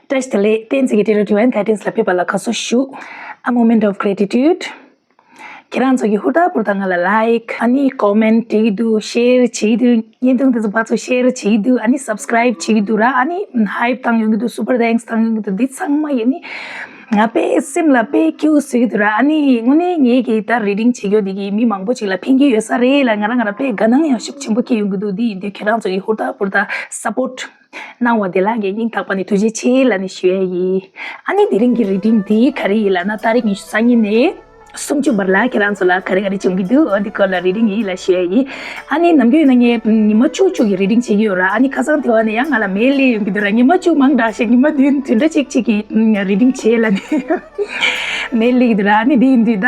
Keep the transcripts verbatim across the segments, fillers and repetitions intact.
བཀྲ་ཤིས་བདེ་ལེགས། བསྟན་འཛིན་གྱི་Tarot Divine Guidance་ལ་ཕེབས་པ་ལ་དགའ་བསུ་ཞུ། A moment of gratitude. ཁྱེད་རང་ཚོ་གིས་ཧུར་ཐག་ཧུར་ཐག་ང་ལ་like ཨ་ནི་comment་བྱེད་ཀྱི་འདུག share་བྱེད་ཀྱི་འདུག་བརྙན་ཐུང་དེ་ཚོ་ཕར་ཚུར་share་བྱེད་ཀྱི་འདུག་ཨ་ནི་subscribe་བྱེད་ཀྱི་འདུག་ར། ཨ་ནི་hype་བཏང་ཡོང་གི་འདུག super thanks་བཏང་ཡོང་གི་འདུག་འདི་ཚང་མ་ཡིན་ནི་ང་དཔེ་སེམས་ལ་དཔེ་སྐྱིད་པོ་བཟོས་ཀྱི་འདུག་ར། ཨ་ནི་དངོས་གནས་ངེད་ཀྱིས་ད་reading་བྱེད་རྒྱུ་འདི་གིས་མི་མང་པོ་ཅིག་ལ་ཕན་གྱི་ཡོད་ས་རེད་ལ། ང་རང་ང་རང་དཔེ་དགའ་སྣང་ཡང་ཤུགས་ཆེན་པོ་སྐྱེ་ཡོང་གི་འདུག་འདི་ཡིན་དུས་ཁྱེད་རང་ཚོ་གིས་ཧུར་ཐག་ཧུར་ཐག་support་གནང་བ་དེ་ལ་ངས་སྙིང་ཐག་པ་ནས་ཐུགས་རྗེ་ཆེ་ལབ་ནས་ཞུ་ཡ་ཡིན། ཨ་ནི་དེ་རིང་གི་reading་འདི་ག་རེ་ཡིན་ལབ་ན། ཏ་རིག་ཉི་ཤུ་རྩ་གཉིས་ནས་སུམ་ཅུ་བར་ལ་ཁྱེད་རང་ཚོ་ལ་ག་རེ་ག་རེ་བྱུང་གི་འདུག་འོ་འདི་སྐོར་ལ་reading་ཡིན་ལབ་ཞུ་ཡ་ཡིན། ཨ་ནི་ནམ་རྒྱུན་ཡིན་ན་ངས་ཉི་མ་བཅུ་བཅུ་གི་reading་བྱེད་ཀྱི་ཡོད་ར། ཨ་ནི་ཁ་སང་དེ་བ་ནས་ཡང་ང་ལ་mail་སླེབས་ཡོང་གི་འདུག་ར། ཉི་མ་བཅུ་མང་དྲགས་ཤག་ཉི་མ་བདུན་བདུན་ཕྲག་གཅིག་གཅིག་གི་reading་བྱེད་ལབ་ནས་mail་སླེབས་ཀྱི་འདུག་ར། ཨ་ནི་འདི་ཡིན་དུས་ད།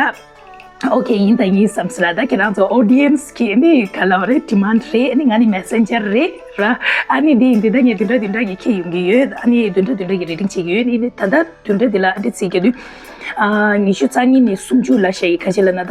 ཨོ་ཁེ། ཡིན་དང་ཡིན་བསམ་སོང་ར། ད་ཁྱེད་རང་ཚོ་audience་གི་ནི་ག་ལབ་རེད། demand་རེད། ཨ་ནི་ང་ནི་messenger་རེད་ར། ཨ་ནི་འདི་ཡིན་དུས་ད་ངས་བདུན་ཕྲག་བདུན་ཕྲག་གི་འཁྱེར་ཡོང་གི་ཡོད། ཨ་ནི་བདུན་ཕྲག་བདུན་ཕྲག་གི་reading་བྱེད་ཀྱི་ཡོད། ཨ་ནི་ད་ལྟ་བདུན་ཕྲག་འདི་ལ་ཨ་འདི་བརྩི་གི་འདུག་ཨ་ཉི་ཤུ་རྩ་གཉིས་ནས་སུམ་ཅུ་ལ་བཤད་ཡི། ཁ་ཅིག་ལབ་ན་ད་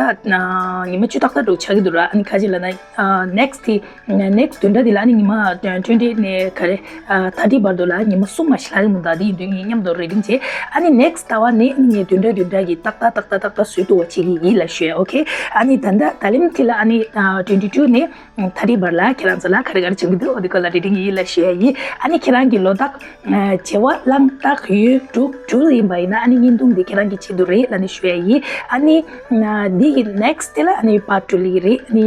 ཉི་མ་བཅུ་ཏག་ཏག་འདྲ་བོ་ཆགས་ཀྱི་འདུག་ར། ཨ་ནི་ཁ་ཅིག་ལབ་ན་next་དེ་next་བདུན་ཕྲག་འདི་ལ་ཨ་ནི་ཉི་མ་twenty་ནས་ག་རེ་ཨ་thirty་བར་དུ་ལ་ཉི་མ་གསུམ་མ་ཞིག་ལྷག་གི་མི་འདུག་འདི་ཡིན་དུས་ངས་མཉམ་དུ་reading་བྱེད། ཨ་ནི་next་ཟླ་བ་ནས་ཨ་ནི་ངས་བདུན་ཕྲག་བདུན་ཕྲག་གི་ཏག་ཏག་ཏག་ཏག་ཏག་ཏག་བཟོ་ཐུབ་པ་བྱེད་ཀྱི་ཡིན་ལབ་ཞུ་ཡ། ཨོ་ཁེ། ཨ་ནི་ད་ལྟ་ད་ལན་དེ་ལ་ཨ་ནི་ཨ་twenty two་ནས་thirty་བར་ལ་ཁྱེད་རང་ཚོ་ལ་ག་རེ་ག་རེ་བྱུང་གི་འདུག་འོ་འདི་སྐོར་ལ་reading་ཡིན་ལབ་ཞུ་ཡ་ཡིན། ཨ་ནི་ཁྱེད་རང་གི་ལོ་རྟགས་ཨ་བྱེ་བ་གླང་སྟག་ཡོས་འབྲུག་སྦྲུལ་ཡིན་པ་ཡིན་ན་ཨ་ནི་བརྙན་ཐུང་འདི་ཁྱེད་རང་གི་ཆེད་དུ་རེད་ལབ་ནས་ཞུ་ཡ་ཡིན། ཨ་ནི་ཨ་འདི་གི་next་དེ་ལ་ཨ་ནི་part two་སླེབས་ཀྱི་རེད། ཨ་ནི་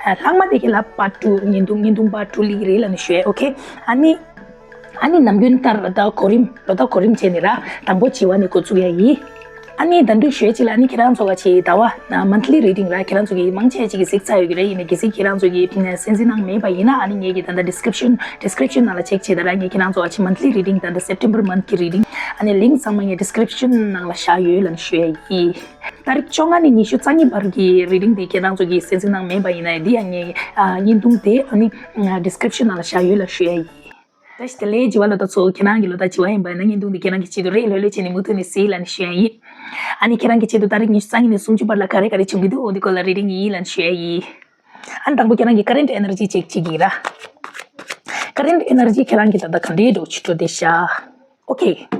ཨ་ལྷག་མ་དེ་གི་ལ་part two་བརྙན་ཐུང་བརྙན་ཐུང་part two་སླེབས་ཀྱི་རེད་ལབ་ནས་ཞུ་ཡ། ཨོ་ཁེ། ཨ་ནི། ཨ་ནི་ནམ་རྒྱུན་ལྟར་ད་གོ་རིམ་ལོ་ད་གོ་རིམ་བྱས་ནས་ར་དང་པོ་བྱི་བ་ནས་འགོ་བཙུགས་ཡ་ཡིན། ཨ་ནི་ད་དུང་ཞུ་ཡ་ཅིག་ལ་ཨ་ནི་ཁྱེད་རང་ཚོ་ག་ཅིག་ཟླ་བ་monthly reading་ར་ཁྱེད་རང་ཚོ་གི་མང་ཆེ་ཅིག་གིས་གཟིགས་ཚར་ཡོད་ཀྱི་རེད། ཡིན་ནའི་གལ་སྲིད་ཁྱེད་རང་ཚོ་གི་གསན་གཟིགས་གནང་མེད་པ་ཡིན་ན་ཨ་ནི་ངེད་ཀྱི་ད་ལྟ་description description་ནང་ལ་check་བྱེད་ད་ར། ངས་ཁྱེད་རང་ཚོ་ག་ཅིག་monthly reading་ད་ལྟ་September month་གི་reading་ཨ་ནི་link་ཚང་མ་ངས་description་ནང་ལ་བཞག་ཡོད་ལབ་ནས་ཞུ་ཡ་ཡིན། ཏ་རིག་བཅོ་ལྔ་ནས་ཉི་ཤུ་རྩ་གཉིས་བར་གྱི་reading་དེ་ཁྱེད་རང་ཚོ་གིས་གསན་གཟིགས་གནང་མེད་པ་ཡིན་ན་འདི་ཡང་ངས་ཨ་བརྙན་ཐུང་དེ་ཨ་ནི་description་ནང་ལ་བཞག་ཡོད་ལབ་ཞུ་ཡ་ཡིན། བཀྲ་ཤིས་བདེ་ལེགས་བྱི་བ་ལོ་ད་ཚོ། ཁྱེད་རང་གི་ལོ་ད་བྱི་བ་ཡིན་པ་ཡིན་ན་བརྙན་ཐུང་འདི་ཁྱེད་རང་གི་ཆེད་དུ་རེད། ལྷོད་ལྷོད་བྱས་ནས་མུ་མཐུད་ནས་གཟིགས་ལབ་ནས་ཞུ་ཡ་ཡིན། ཨ་ནི་ཁྱེད་རང་གི་ཆེད་དུ་ཏ་རིག་ཉི་ཤུ་རྩ་གཉིས་ནས་སུམ་ཅུ་བར་ལ་ག་རེ་ག་རེ་བྱུང་གི་འདུག་འོ་འདི་སྐོར་ལ་reading་ཡིན་ལབ་ནས་ཞུ་ཡ་ཡིན། ཨ་ནི་དང་པོ་ཁྱེད་རང་གི་current energy་check་བྱེད་ཀྱི་ཡིན་ར། Current energy་ཁྱེད་རང་གི་ད་ལྟ་ག་འདྲའི་འགྲོ་ཆུ་འགྲོ་བསྡད་ཤག་ཨོ་ཁེ།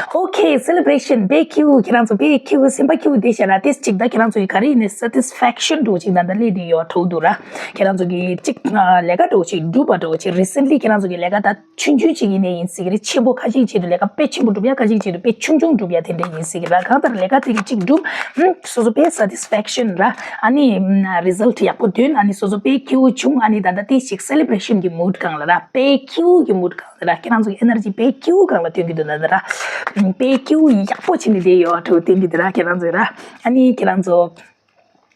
ཨོ་ཁེ། Celebration་དཔེ་ཁྱིའུ། ཁྱེད་རང་ཚོ་དཔེ་ཁྱིའུ་སེམས་པ་ཁྱིའུ་བསྡད་ཤག་ར། ཏེས་གཅིག་ད་ཁྱེད་རང་ཚོ་གི་ག་རེ་ཡིན་ནའི་satisfaction་འདྲ་བོ་ཅིག་ད་ལྟ་སླེབས་བསྡད་ཡོད་འགྲོ་འདུག་ར། ཁྱེད་རང་ཚོ་གི་གཅིག་ལས་ཀ་འདྲ་བོ་ཅིག་འགྲུབ་པ་འདྲ་བོ་ཅིག recently་ཁྱེད་རང་ཚོ་གི་ལས་ཀ་ད་ཆུང་ཆུང་ཅིག་ཡིན་ནའི་ཡིན་སྲིད་ཀྱི་རེད། ཆེན་པོ་ཁ་ཅིག་ཆེད་དུ་ལས་ཀ་དཔེ་ཆེན་པོ་འགྲུབ་ཡ། ཁ་ཅིག་ཆེད་དུ་དཔེ་ཆུང་ཆུང་འགྲུབ་ཡ་དེ་འདྲ་ཡིན་སྲིད་ཀྱི་ར། གང་ལྟར་ལས་ཀ་དེ་གི་གཅིག་འགྲུབ་ཨུམ་སོ་སོ་དཔེ་satisfaction་ར། ཨ་ནི་ཨུམ་result་ཡག་པོ་ཐོན། ཨ་ནི་སོ་སོ་དཔེ་ཁྱིའུ་བྱུང་། ཨ་ནི་ད་ལྟ་ཏེས་གཅིག་celebration་གི་mood་སྒང་ལ་ར། དཔེ་ཁྱིའུ་གི་mood་སྒང་ལ་ར། ཁྱེད་རང་ཚོ་གི་energy་དཔེ་ཁྱིའུ་སྒང་ལ་ཐོན་གྱི་འདུག་ད་ལྟ་ར། ཨུམ་དཔེ་ཁྱིའུ་ཡག་པོ་བྱས་ནས་བསྡད་ཡོད་འགྲོ་བསྡད་ཀྱི་འདུག་ར། ཁྱེད་རང་ཚོ་ར། ཨ་ནི་ཁྱེད་རང་ཚོ་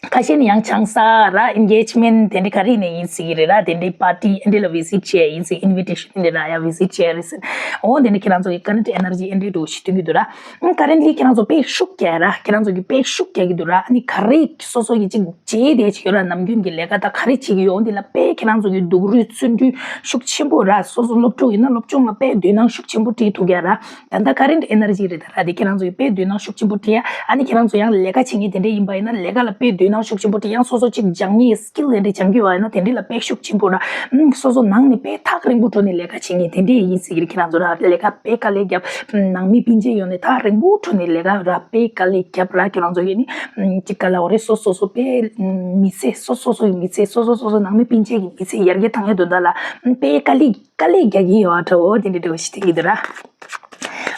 ཁ་ཤས་ནི་ཡང་ཆང་ས་ར་engagement་དེ་འདྲ་ག་རེ་ནས་ཡིན་སྲིད་ཀྱི་རེད་ར། དེ་འདྲའི་party་ཨེ་འདྲ་ལ་visit་བྱས་ཡིན་སྲིད། invitation་ཨེ་འདྲ་ར་ཡ་visit་བྱས་རེད་ཟེར། འོ་དེ་ནས་ཁྱེད་རང་ཚོ་གི་current energy་ཨེ་འདྲའི་འགྲོ་ཞིག་སྟོན་གྱི་འདུག་ར། ཨང་currently་ཁྱེད་རང་ཚོ་དཔེ་ཤུགས་རྒྱག་ར། ཁྱེད་རང་ཚོ་གི་དཔེ་ཤུགས་རྒྱག་གི་འདུག་ར། ཨ་ནི་ག་རེ་སོ་སོ་གི་ཅིག་བྱས་བསྡད་ཅིག་ཡོད་ར། ནམ་རྒྱུན་གྱི་ལས་ཀ་ད་ག་རེ་བྱེད་ཀྱི་ཡོད་འདི་ལ་དཔེ་ཁྱེད་རང་ཚོ་གི་སྡུག་རུས་བརྩོན་འགྲུས་ཤུགས་ཆེན་པོ་ར། སོ་སོ་སློབ་ཕྲུག་ཡིན་ན་སློབ་སྦྱོང་ལ་དཔེ་དོ་སྣང་ཤུགས་ཆེན་པོ་སྤྲད་ཐུབ་ཀྱི་ར། ད་ལྟ་current energy་རེད་ད་ར། དེ་ཁྱེད་རང་ཚོ་ཡི་དཔེ་དོ་སྣང་ཤུགས་ཆེན་པོ་སྤྲད་ཡ། ཨ་ནི་ཁྱེད་རང་ཚོ་ཡང་ལས་ཀ་བྱེད་མཁན་དེ་འདྲས་ཡིན་པ་ཡིན་ན་ལས་ཀ་ལ་དཔེ་དོ་སྣང་ཤུགས་ཆེན་པོ་སྤྲད། ཡང་སོ་སོ་གཅིག་སྦྱང་ངེས་skill་དེ་འདྲས་སྦྱང་གི་ཡོད་པ་ཡིན་ན་དེ་འདྲས་ལ་དཔེ་ཤུགས་ཆེན་པོ་ར། ཨུམ་སོ་སོ་ནང་ནས་དཔེ་ཐག་རིང་པོ་འགྲོ་ནས་ལས་ཀ་བྱེད་མཁན་དེ་འདྲས་ཡིན་སྲིད་ཀྱི་རེད། ཁྱེད་རང་ཚོ་ར་ལས་ཀ་དཔེ་དཀའ་ལས་རྒྱབ། ནང་མི་སྤུན་མཆེད་ཡོང་ནས་ཐག་རིང་པོ་འགྲོ་ནས་ལས་ཀ་ར་དཔེ་དཀའ་ལས་རྒྱབ་ར། ཁྱེད་རང་ཚོ་ཡིན་ནི་ཨུམ་གཅིག་ག་ལ་འོ་རེད། སོ་སོ་སོ་དཔེ་མི་ཚེ་སོ་སོ་སོ་ཡི་མི་ཚེ་སོ་སོ་སོ་སོ་ནང་མི་སྤུན་མཆེད་ཀྱི་མི་ཚེ་ཡར་རྒྱས་བཏང་ཡ་དོན་དག་ལ་ཨུམ་དཔེ་དཀའ་ལས། དཀའ་ལས་རྒྱག་གི་ཡོད་འགྲོ་འོ་དེ་འདྲ་འདྲ་བོ་ཞིག་བསྟན་གྱི་འདུག་ར།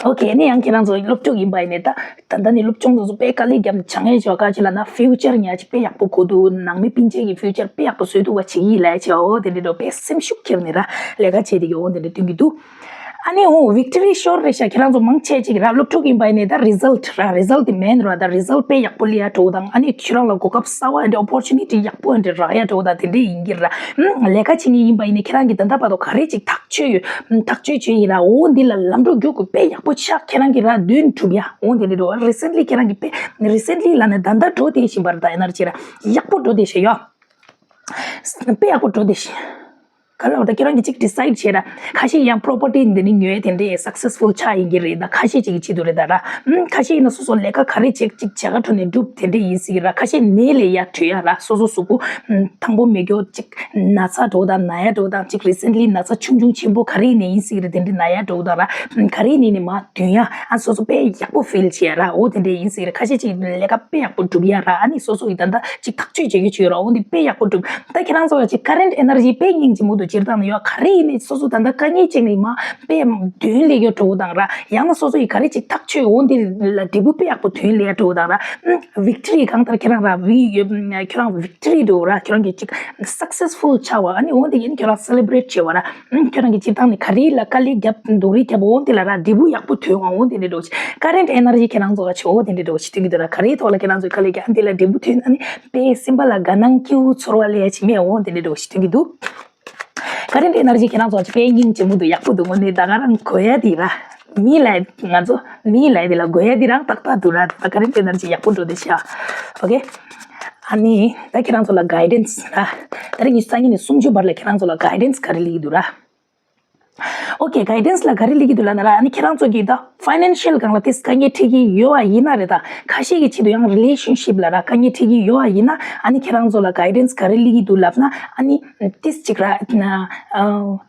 ཨོ་ཁེ། ནི་ཡང་ཁྱེད་རང་ཚོ་སློབ་ཕྲུག་ཡིན་པ་ཡིན་ནས་ད་ད་ལྟ་ནས་སློབ་སྦྱོང་དེ་ཚོ་དཔེ་དཀའ་ལས་རྒྱབ་སྦྱང་ཡས་ཆོག་ག་ཅི་ལབ་ན་future་ཉག་ཅིག་དཔེ་ཡག་པོ་དགོས་འདུག་ནང་མི་སྤུན་མཆེད་ཀྱི་future་དཔེ་ཡག་པོ་བཟོས་འདུག་བ་བྱེད་ཀྱི་ལས་བྱས་འོ་དེ་འདྲ་འདྲ་དཔེ་སེམས་ཤུགས་ཁྱེར་ནས་ར་ལས་ཀ་བྱེད་དེ་གི་འོ་དེ་འདྲ་སྟོན་གྱི་འདུག་ཨ་ནི་འོ་victory sure་རེད་ཤག་ཁྱེད་རང་ཚོ་མང་ཆེ་ཅིག་ར་སློབ་ཕྲུག་ཡིན་པ་ཡིན་ནས་ད་result་ར་result་དེ་main་ར། ད་result་དཔེ་ཡག་པོ་སླེབས་ཡ་འགྲོ་དང་ཨ་ནི་ཁྱོད་རང་ལ་གོ་སྐབས་གསར་བ་འདྲ་opportunity་ཡག་པོ་འདྲ་རག་ཡ་འགྲོ་དང་དེ་འདྲ་ཡིན་གྱི་ར། ལས་ཀ་བྱེད་མཁན་ཡིན་པ་ཡིན་ནས་ཁྱེད་རང་གིས་ད་ལྟ་བར་དུ་ག་རེ་ཅིག་ཐག་ཐག་གཅོད་ཡོད། ཐག་གཅོད་བྱས་ཡིན་ར། འོ་འདི་ལ་ལམ་འགྲོ་རྒྱུག་དགོས་དཔེ་ཡག་པོ་ཆགས་ཁྱེད་རང་གི་ར་དོན་འགྲུབ་ཡ། འོ་འདི་འདྲ་འགྲོ་recently་ཁྱེད་རང་གི་དཔེ་recently་ལ་ནས་ད་ལྟ་འགྲོ་དེ་བཞིན་པར་ད་ཨེ་ནར་ཇི་ར་ཡག་པོ་འགྲོ་དེ་བཞིན་ཡོད། དཔེ་ཡག་པོ་འགྲོ་དེ་བཞིན། ག་ལ་བ་ད་ཁྱེད་རང་གིས་ཅིག་ཌི་སའིཌ་བྱས་ར། ཁ་ཤས་ཡང་པོ་རོ་པར་ཊི་འདི་ནི་ཉོས་དེ་འདྲས་སག་སེ་སི་ཕུལ་ཆགས་ཡིན་གྱི་རེད། ད་ཁ་ཤས་ཅིག་གི་ཆེད་དུ་རེད་ད་ར། ཨུམ། ཁ་ཤས་ཡིན་ན་སོ་སོ་ལས་ཀ་ག་རེ་བྱེད་ཅིག་བྱེད་ག་འགྲོ་ནས་འགྲུབ་དེ་འདྲས་ཡིན་སྲིད་ཀྱི་ར། ཁ་ཤས་ནད་ལས་ཡར་གྲོལ་ཡ་ར། སོ་སོ་གཟུགས་པོ་ཨུམ། ཐང་པོ་མེད་རྒྱུ་ཅིག་ན་ཚ་འགྲོ་དང་ན་ཡ་འགྲོ་དང་ཅིག་རི་སེན་ལི་ན་ཚ་ཆུང་ཆུང་ཆེན་པོ་ག་རེ་ཡིན་ནས་ཡིན་སྲིད་ཀྱི་རེད། དེ་འདྲས་ན་ཡ་འགྲོ་དང་ར། ཨུམ། ག་རེ་ཡིན་ནས་ནས་མར་འདོན་ཡ། ཨ་སོ་སོ་དཔེ་ཡག་པོ་ཕིལ་བྱེད་ཡ་ར། འོ་དེ་འདྲས་ཡིན་སྲིད་ཀྱི་ར། ཁ་ཤས་ཅིག་ལས་ཀ་དཔེ་ཡག་པོ་འགྲུབ་ཡ་ར། ཨ་ནི་སོ་སོ་ཡི་ད་ལྟ་ཅིག་ཐག་གཅོད་བྱེད་རྒྱུ་བྱོས་ར། འོ་འདི་དཔེ་ཡག་པོ་འགྲུབ། ད་ཁྱེད་རང་ཚོ་ལ་ཅིག་ཀ་རེན་ཊི་ཨེ་ནར་ཇི་དཔེ་སྙིང་རྗེ་མོ་འདུག་སྤྱིར་བཏང་ནས་ཡོད། ག་རེ་ཡིན་ནའི་སོ་སོ་ད་ལྟ་དཀའ་ངལ་ཅིག་ནས་མར་དཔེ་འདོན་སླེབས་ཡོད་འགྲོ་དང་ར། ཡང་ན་སོ་སོ་ཡི་ག་རེ་ཅིག་ཐག་ཆོད་འོ་འདི་ལ་འབྲས་བུ་དཔེ་ཡག་པོ་ཐོན་སླེབས་ཡོད་འགྲོ་དང་ར། ཨུམ། བིག་ཊོ་རི་གང་ལྟར་ཁྱེད་རང་ར་བི་ཡོད། ཁྱེད་རང་བིག་ཊོ་རི་འགྲོ་ར། ཁྱེད་རང་གི་ཅིག་སག་སེ་སི་ཕུལ་ཆགས་པ། ཨ་ནི་འོ་འདི་ཡིན་ཁྱེད་རང་སེ་ལེ་བྷི་རེཊ་བྱེད་པ་ར། ཨུམ། ཁྱེད་རང་གི་སྤྱིར་བཏང་ནས་ག་རེ་ལ་དཀའ་ལས་བརྒྱབ་འདུག་རེ་བརྒྱབ་འོ་འདི་ལ་ར་འབྲས་བུ་ཡག་པོ་ཐོན་འོ་འདི་འདྲས་འགྲོ་ཅིག་ཀ་རེན་ཊི་ཨེ་ནར་ཇི་ཁྱེད་རང་ཚོ་ལ་ཆེ་འོ་འདི་འདྲས་འགྲོ་ཅིག་སྟོན་གྱི་འདུག་ར། ག་རེའི་ཐོག་ལ་ཁྱེད་རང་ཚོས་དཀའ་ལས་བརྒྱབ། ཨ་འདི་ལ་འབྲས་བུ་ཐོན། ཨ་ནི་དཔེ་སེམས་པ་ལ་དགའ་སྣང་སྐྱིད་པོ་ཚོར་བ་སླེབས་ཡ་ཅིག་མེད་འོ་འདི་འདྲས་འགྲོ་ཅིག་སྟོན་གྱི་འདུག་ཀ་རེན་ཊི་ཨེ་ནར་ཇི་ཁྱེད་རང་ཚོ་ཅིག་དཔེ་སྙིང་རྗེ་མོ་འདུག་ཡག་པོ་འདུག་དངོས་གནས་ད་ག་རང་དགོས་ཡ་དེ་ར། མི་ལ་ང་ཚོ་མི་ལ་དེ་ལ་དགོས་ཡ་དེ་རང་ཏག་ཏག་འདུག་ར། ད་ཀ་རེན་ཊི་ཨེ་ནར་ཇི་ཡག་པོ་འགྲོ་དེ་ཤག་ཨོ་ཁེ། ཨ་ནི་ད་ཁྱེད་རང་ཚོ་ལ་གའི་ཌན་སི་ར། ད་རེས་ཉི་ཤུ་རྩ་གཉིས་ནས་སུམ་ཅུ་བར་ལ་ཁྱེད་རང་ཚོ་ལ་གའི་ཌན་སི་ག་རེ་སླེབས་ཀྱི་འདུག་ར། ཨོ་ཁེ། གའི་ཌན་སི་ལ་ག་རེ་སླེབས་ཀྱི་འདུག་ལབ་ན་ར། ཨ་ནི་ཁྱེད་རང་ཚོ་གིས་ད་ཕའི་ནན་ཤལ་སྒང་ལ་ཏིས་དཀའ་ངལ་འཕྲད་ཀྱི་ཡོད་པ་ཡིན་ན་རེད། ད་ཁ་ཤས་ཀྱི་ཆེད་དུ་ཡང་རི་ལེ་ཤན་ཤིབ་ལ་ར་དཀའ་ངལ་འཕྲད་ཀྱི་ཡོད་པ་ཡིན་ན། ཨ་ནི་ཁྱེད་རང་ཚོ་ལ་གའི་ཌན་སི་ག་རེ་སླེབས་ཀྱི་འདུག་ལབ་ན། ཨ་ནི་ཏིས་ཅིག་ར། ཨ།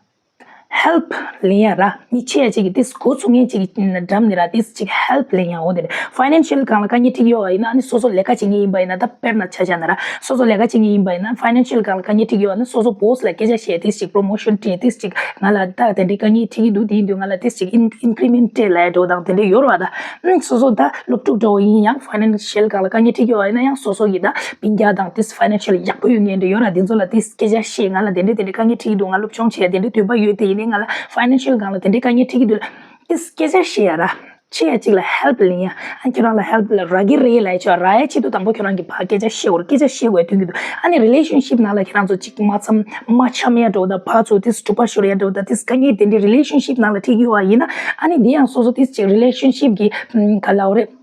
ཧེལ་པ་ལེན་ཡ་ར། མི་ཆེ་ཡ་ཅིག་གིས་ཏིས་འགོ་ཚུགས་མཁན་ཅིག་གི་འགྲམ་ནས་ར་ཏིས་ཅིག་ཧེལ་པ་ལེན་ཡ། འོ་དེ་རེད། ཕའི་ནན་ཤལ་སྒང་ལ་དཀའ་ངལ་འཕྲད་ཀྱི་ཡོད་པ་ཡིན་ན། ཨ་ནི་སོ་སོ་ལས་ཀ་བྱེད་མཁན་ཡིན་པ་ཡིན་ན། ད་དཔེར་ན་ཆ་བཞག་ན་ར། སོ་སོ་ལས་ཀ་བྱེད་མཁན་ཡིན་པ་ཡིན་ན། ཕའི་ནན་ཤལ་སྒང་ལ་དཀའ་ངལ་འཕྲད་ཀྱི་ཡོད་པ་ཡིན་ན། སོ་སོ་བོ་སི་ལ་སྐད་ཆ་བཤད། ཏིས་ཅིག་པོ་རོ་མོ་ཤན་སྤྲད། ཏིས་ཅིག་ང་ལ་ད་དེ་འདྲའི་དཀའ་ངལ་འཕྲད་ཀྱི་འདུག་དེ་ཡིན་དུས་ང་ལ་ཏིས་ཅིག་ཨིན་ཨིན་ཀི་རི་མེན་ཊི་སྤྲད་ལབ་ཡ་འདྲ་བོ་དང་དེ་འདྲ་ཡོད་རེད་པ། ད་སོ་སོ་ད་སློབ་ཕྲུག་འདྲ་བོ་ཡིན་ཡང་ཕའི་ནན་ཤལ་སྒང་ལ་དཀའ་ངལ་འཕྲད་ཀྱི་ཡོད་པ་ཡིན་ན། ཡང་སོ་སོ་གིས་ད་སྤུན་ཀྱག་དང་ཏིས་ཕའི་ནན་ཤལ་ཡག་པོ་ཡོད་མཁན་འདྲ་ཡོད་ར། དེ་ཚོ་ལ་ཏིས་སྐད་ཆ་བཤད། ང་ལ་དེ་འདྲ་དེ་འདྲ་དཀའ་ངལ་འཕྲད་ཀྱི་འདུག་ང་སློབ་སྦྱོང་བྱེད་ཡ་དེ་འདྲ་འདོད་པ་ཡོད། དེ་ཡིན་ནའི་ང་ལ་ཕའི་ནན་ཤལ་སྒང་ལ་དེ་འདྲ་དཀའ་ངལ་འཕྲད་ཀྱི་འདུག་ལབ། ཏིས་སྐད་ཆ་བཤད་ཡ་ར། ཆེ་ཡ་གཅིག་ལ་ཧེལ་པ་ལེན་ཡ། ཨ་ཁྱོད་རང་ལ་ཧེལ་པ་ལ་རག་གི་རེད་ལབ་ཡ་ཆོག་རག་ཡ་ཆེད་དུ་དང་པོ་ཁྱོད་རང་གིས་ཕར་སྐད་ཆ་བཤད་དགོས་རེད། སྐད་ཆ་བཤད་དགོས་དོན་གྱི་འདུག་ཨ་ནི་རི་ལེ་ཤན་ཤིབ་ནང་ལ་ཁྱེད་རང་ཚོ་གཅིག་མ་འཆམ་མ་འཆམ་ཡ་འདྲ་བོ་དང་། ཕར་ཚུར་ཏིས་གྲུ་པ་ཤོར་ཡ་འདྲ་བོ་དང་། ཏིས་དཀའ་ངལ་དེ་འདྲའི་རི་ལེ་ཤན་ཤིབ་ནང་ལ་འཕྲད་ཀྱི་ཡོད་པ་ཡིན་ན། ཨ་ནི་དེ་ཡང་སོ་སོ་ཏིས་གཅིག་རི་ལེ་ཤན་ཤིབ་གི་ཨམ་ག་ལབ་དགོས་རེད།